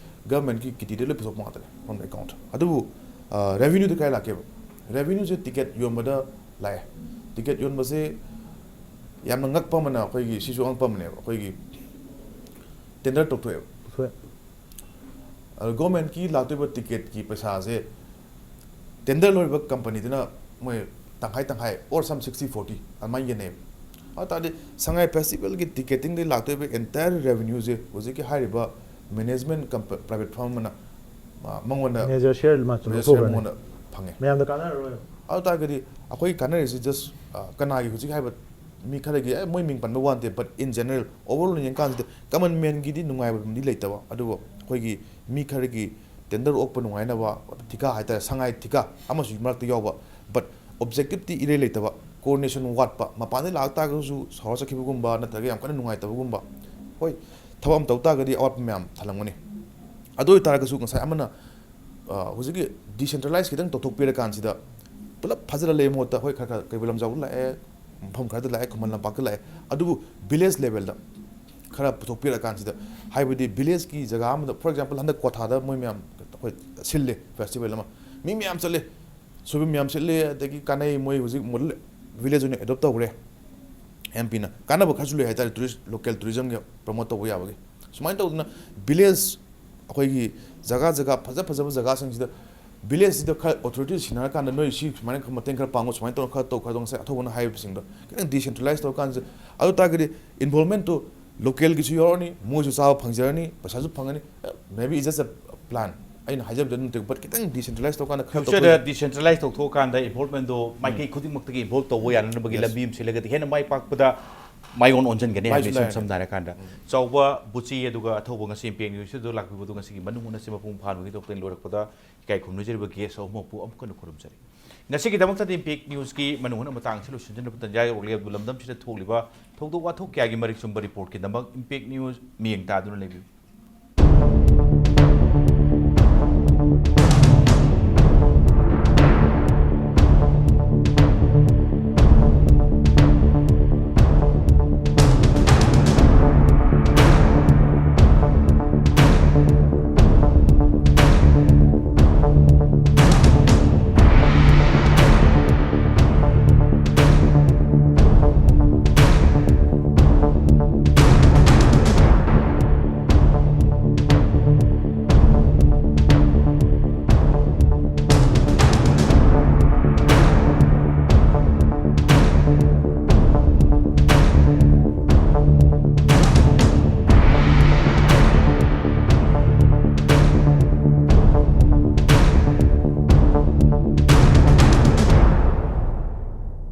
governmentꯀꯤ kittyꯗ ꯂꯣꯏ ꯄꯨꯊꯣꯛꯄ ꯉꯥꯛꯇꯅꯦ, from the account꯫ ꯑꯗꯨꯕꯨ revenueꯗꯤ ꯀꯥꯏ ꯂꯥꯛꯀꯦꯕ? Revenueꯁꯦ ticket ꯌꯣꯟꯕꯗ ꯂꯥꯛꯑꯦ꯫ Ticket ꯌꯣꯟꯕꯁꯦ ꯌꯥꯝꯅ ꯉꯛꯄ ꯑꯃꯅ, ꯑꯩꯈꯣꯏꯒꯤ, ꯁꯤꯁꯨ ꯑꯉꯛꯄ ꯑꯃꯅꯦꯕ, ꯑꯩꯈꯣꯏꯒꯤ tender ꯇꯧꯊꯣꯛꯑꯦꯕ꯫ ꯄꯨꯊꯣꯛꯑꯦ꯫ ꯑꯗꯣ governmentꯀꯤ ꯂꯥꯛꯇꯣꯏꯕ ticketꯀꯤ ꯄꯩꯁꯥꯁꯦ tender ꯂꯧꯔꯤꯕ companyꯗꯨꯅ ꯃꯣꯏ ꯇꯪꯈꯥꯏ ꯇꯪꯈꯥꯏ, or some sixty forty ꯑꯗꯨꯃꯥꯏꯅ ꯌꯦꯟꯅꯩꯌꯦꯕ꯫ ꯑꯗꯨ ꯇꯥꯔꯗꯤ ꯁꯉꯥꯏ ꯐꯦꯁꯇꯤꯚꯦꯜꯒꯤ ticketingꯗꯒꯤ ꯂꯥꯛꯇꯣꯏꯕ entire revenueꯁꯦ ꯍꯧꯖꯤꯛꯀꯤ ꯍꯥꯏꯔꯤꯕ management ꯀꯝꯄ-, private firm ꯑꯃꯅ, ꯑ, ꯃꯉꯣꯟꯗ Major share ꯃꯥ major share ꯂꯧꯊꯣꯛꯈ꯭ꯔꯅꯤ꯫ ꯃꯉꯣꯟꯗ ꯐꯪꯉꯦ꯫ ꯃꯌꯥꯝꯗ ꯀꯥꯟꯅꯔꯔꯣꯏ꯫ ꯑꯗꯨ ꯇꯥꯔꯒꯗꯤ ꯑꯩꯈꯣꯏ ꯀꯥꯟꯅꯔꯤꯁꯤ just, ꯑ, ꯀꯅꯥꯒꯤ ꯍꯧꯖꯤꯛ ꯍꯥꯏꯕ ꯃꯤ ꯈꯔꯒꯤ, ꯑꯦ, ꯃꯣꯏ ꯃꯤꯡ ꯄꯟꯕ ꯋꯥ ꯅꯠꯇꯦ, but in general overall ꯌꯦꯡꯀꯥꯟꯁꯤꯗ common manꯒꯤꯗꯤ ꯅꯨꯡꯉꯥꯏꯕꯗꯤ ꯂꯩꯇꯕ, ꯑꯗꯨꯕꯨ ꯑꯩꯈꯣꯏꯒꯤ ꯃꯤ ꯈꯔꯒꯤ tender ꯑꯣꯛꯄ ꯅꯨꯡꯉꯥꯏꯅꯕ ꯊꯤꯀꯥ ꯍꯥꯏꯇꯥꯔꯦ, ꯁꯉꯥꯏ ꯊꯤꯀꯥ ꯑꯃꯁꯨ ꯃꯔꯛꯇ ꯌꯥꯎꯕ, but objectiveꯗꯤ ꯏꯔꯩ ꯂꯩꯇꯕ꯫ ꯀꯣꯑꯣꯔꯗꯤꯅꯦꯁꯟ ꯋꯥꯠꯄ, ꯃꯄꯥꯟꯗꯒꯤ ꯂꯥꯛ ꯇꯥꯔꯒꯁꯨ ꯁꯥꯎꯔ ꯆꯠꯈꯤꯕꯒꯨꯝꯕ ꯅꯠꯇ꯭ꯔꯒ ꯌꯥꯝ ꯀꯟꯅ ꯅꯨꯡꯉꯥꯏꯇꯕꯒꯨꯝꯕ, ꯍꯣꯏ, ꯊꯕꯛ ꯑꯃ ꯇꯧ ꯇꯥꯔꯒꯗꯤ ꯑꯋꯥꯠꯄ ꯃꯌꯥꯝ ꯊꯜꯂꯝꯒꯅꯤ꯫ ꯑꯗꯨ ꯑꯣꯏꯇꯥꯔꯒꯁꯨ ꯉꯁꯥꯏ ꯑꯃꯅ ꯑ, ꯍꯧꯖꯤꯛꯀꯤ ꯗꯤꯁꯦꯟꯇ꯭ꯔꯦꯂꯥꯏꯁ ꯈꯤꯇꯪ ꯇꯧꯊꯣꯛꯄꯤꯔꯀꯥꯟꯁꯤꯗ ꯄꯨꯂꯞ ꯐꯥꯖꯤꯜꯂ ꯂꯩꯕ ꯃꯍꯨꯠꯇ, ꯍꯣꯏ, ꯈꯔ ꯈꯔ ꯀꯩꯕꯨꯜ ꯂꯝꯖꯥꯎꯗ ꯂꯥꯛꯑꯦ, ꯃꯐꯝ ꯈꯔꯗ ꯂꯥꯛꯑꯦ, ꯈꯨꯃꯟ ꯂꯝꯄꯥꯛꯇ ꯂꯥꯛꯑꯦ, ꯑꯗꯨꯕꯨ ꯚꯤꯂꯦꯖ ꯂꯦꯚꯦꯜꯗ ꯈꯔ ꯄꯨꯊꯣꯛꯄꯤꯔꯀꯥꯟꯁꯤꯗ, ꯍꯥꯏꯕꯗꯤ ꯚꯤꯂꯦꯖꯀꯤ ꯖꯒꯥ ꯑꯃꯗ, for example, ꯍꯟꯗꯛ ꯀ꯭ꯋꯥꯊꯥꯗ ꯃꯣꯏ ꯃꯌꯥꯝ, ꯑꯩꯈꯣꯏ, ꯁꯤꯜꯂꯦ ꯐꯦꯁꯇꯤꯚꯦꯜ ꯑꯃ, ꯃꯤ ꯃꯌꯥꯝ ꯆꯠꯂꯦ, ꯁꯣꯏꯕꯨꯝ ꯃꯌꯥꯝ ꯁꯤꯠꯂꯦ, ꯑꯗꯒꯤ ꯀꯥꯟꯅꯩ, ꯃꯣꯏ ꯍꯧꯖꯤꯛ ꯃꯣꯗꯦꯜ ꯚꯤꯂꯦꯖ ꯑꯣꯏꯅ ꯑꯦꯗꯣꯞ ꯇꯧꯈ꯭ꯔꯦ꯫ ꯑꯦꯝ ꯄꯤꯅ ꯀꯥꯟꯅꯕ ꯈꯔꯁꯨ ꯂꯩ ꯍꯥꯏꯇꯥꯔꯦ, ꯇꯨꯔꯤꯁ, ꯂꯣꯀꯦꯜ ꯇꯨꯔꯤꯖꯝꯒꯤ ꯄ꯭ꯔꯃꯣꯠ ꯇꯧꯕ ꯌꯥꯕꯒꯤ꯫ ꯁꯨꯃꯥꯏꯅ ꯇꯧꯗꯅ ꯚꯤꯂꯦꯖ, ꯑꯩꯈꯣꯏꯒꯤ ꯖꯒꯥ ꯖꯒꯥ, ꯐꯖ ꯐꯖꯕ ꯖꯒꯥꯁꯤꯡꯁꯤꯗ ꯚꯤꯂꯦꯖꯁꯤꯗ ꯈꯔ ꯑꯣꯊꯣꯔꯤꯇꯤ ꯁꯤꯟꯅꯔꯀꯥꯟꯗ, "ꯅꯣꯏ ꯁꯤ ꯁꯨꯃꯥꯏꯅ ꯈꯔ ꯃꯇꯦꯡ ꯈꯔ ꯄꯥꯡꯉꯨ, ꯁꯨꯃꯥꯏꯅ ꯇꯧꯔ ꯈꯔ ꯇꯧ, ꯈꯔ ꯇꯧ", ꯉꯁꯥꯏ ꯑꯊꯧꯕꯅ ꯍꯥꯏꯔꯤꯕꯁꯤꯡꯗꯣ ꯈꯤꯇꯪ ꯗꯤꯁꯦꯟꯇ꯭ꯔꯦꯂꯥꯏꯁ ꯇꯧꯔꯀꯥꯟꯁꯤꯗ, ꯑꯗꯨ ꯇꯥꯔꯒꯗꯤ ꯏꯟꯚꯣꯜꯞꯃꯦꯟꯠꯇꯨ ꯂꯣꯀꯦꯜꯒꯤꯁꯨ ꯌꯥꯎꯔꯅꯤ, ꯃꯣꯏꯁꯨ ꯆꯥꯕ ꯐꯪꯖꯔꯅꯤ, ꯄꯩꯁꯥꯁꯨ ꯐꯪꯒꯅꯤ꯫ Maybe it's just a plan, ꯑꯩꯅ ꯍꯥꯏꯖꯕꯗ ꯅꯠꯇꯦ, but ꯈꯤꯇꯪ ꯗꯤꯁꯦꯟꯇ꯭ꯔꯦꯂꯥꯏꯁ ꯇꯧꯔꯀꯥꯟꯗ ꯈꯔ ꯐ꯭ꯌꯨꯆꯔꯗ ꯇꯧꯊꯣꯛ- ꯗꯤꯁꯦꯟꯇ꯭ꯔꯦꯂꯥꯏꯁ ꯇꯧꯊꯣꯛꯑꯀꯥꯟꯗ ꯏꯟꯚꯣꯜꯞꯃꯦꯟꯠꯗꯣ ꯃꯥꯏꯀꯩ ꯈꯨꯗꯤꯡꯃꯛꯇꯒꯤ ꯏꯟꯚꯣꯜꯞ ꯇꯧꯕ ꯌꯥꯅꯅꯕꯒꯤ Yes. ꯂꯝꯕꯤ ꯑꯃ ꯁꯤꯜꯂꯒꯗꯤ ꯍꯦꯟꯅ ꯃꯥꯏ ꯄꯥꯛꯄꯗ ꯃꯥꯏꯑꯣꯟ ꯑꯣꯟꯁꯤꯟꯒꯅꯤ ꯃꯥꯏꯁꯨ ꯍꯥꯏꯕꯅꯤ꯫ ꯏꯁꯝ ꯂꯩꯔꯅꯤ꯫ ꯁꯝꯅ ꯍꯥꯏꯔꯀꯥꯟꯗ, ꯆꯥꯎꯕ ꯕꯨꯆꯤ, ꯑꯗꯨꯒ ꯑꯊꯧꯕ ꯉꯁꯤ ꯏꯝꯄꯦꯛ ꯅ꯭ꯌꯨꯁꯇꯨꯗ ꯂꯥꯛꯄꯤꯕꯗꯨ ꯉꯁꯤꯒꯤ ꯃꯅꯨꯡ ꯍꯨꯠꯅꯁꯤ ꯃꯄꯨꯡ ꯐꯥꯍꯟꯕꯒꯤ ꯇꯣꯞꯇ ꯂꯣꯏꯔꯛꯄꯗ ꯏꯀꯥꯏ ꯈꯨꯝꯅꯖꯔꯤꯕ ꯒꯦꯁ ꯑꯍꯨꯝꯃꯛꯄꯨ ꯑꯃꯨꯛ ꯍꯟꯅ ꯈꯨꯔꯨꯝꯖꯔꯤ꯫ ꯉꯁꯤꯒꯤꯗꯃꯛꯇꯗꯤ ꯏꯝꯄꯦꯛ ꯅ꯭ꯌꯨꯁꯀꯤ ꯃꯅꯨꯡ ꯍꯨꯠꯅ ꯃꯇꯥꯡꯁꯤ ꯂꯣꯏꯁꯤꯟꯖꯅꯕ ꯇꯟꯖꯥ ꯌꯧꯔꯛꯂꯦ꯫ ꯑꯗꯨꯕꯨ ꯂꯝꯗꯝꯁꯤꯗ ꯊꯣꯛꯂꯤꯕ ꯊꯧꯗꯣꯛ ꯋꯥꯊꯣꯛ ꯀꯌꯥꯒꯤ ꯃꯔꯤꯛ ꯆꯨꯝꯕ ꯔꯤꯄꯣꯔꯠꯀꯤꯗꯃꯛ ꯏꯝꯄꯦꯛ ꯅ꯭ꯌꯨꯁ ꯃꯤꯠꯌꯦꯡ ꯇꯥꯗꯨꯅ ꯂꯩꯕꯤꯌꯨ꯫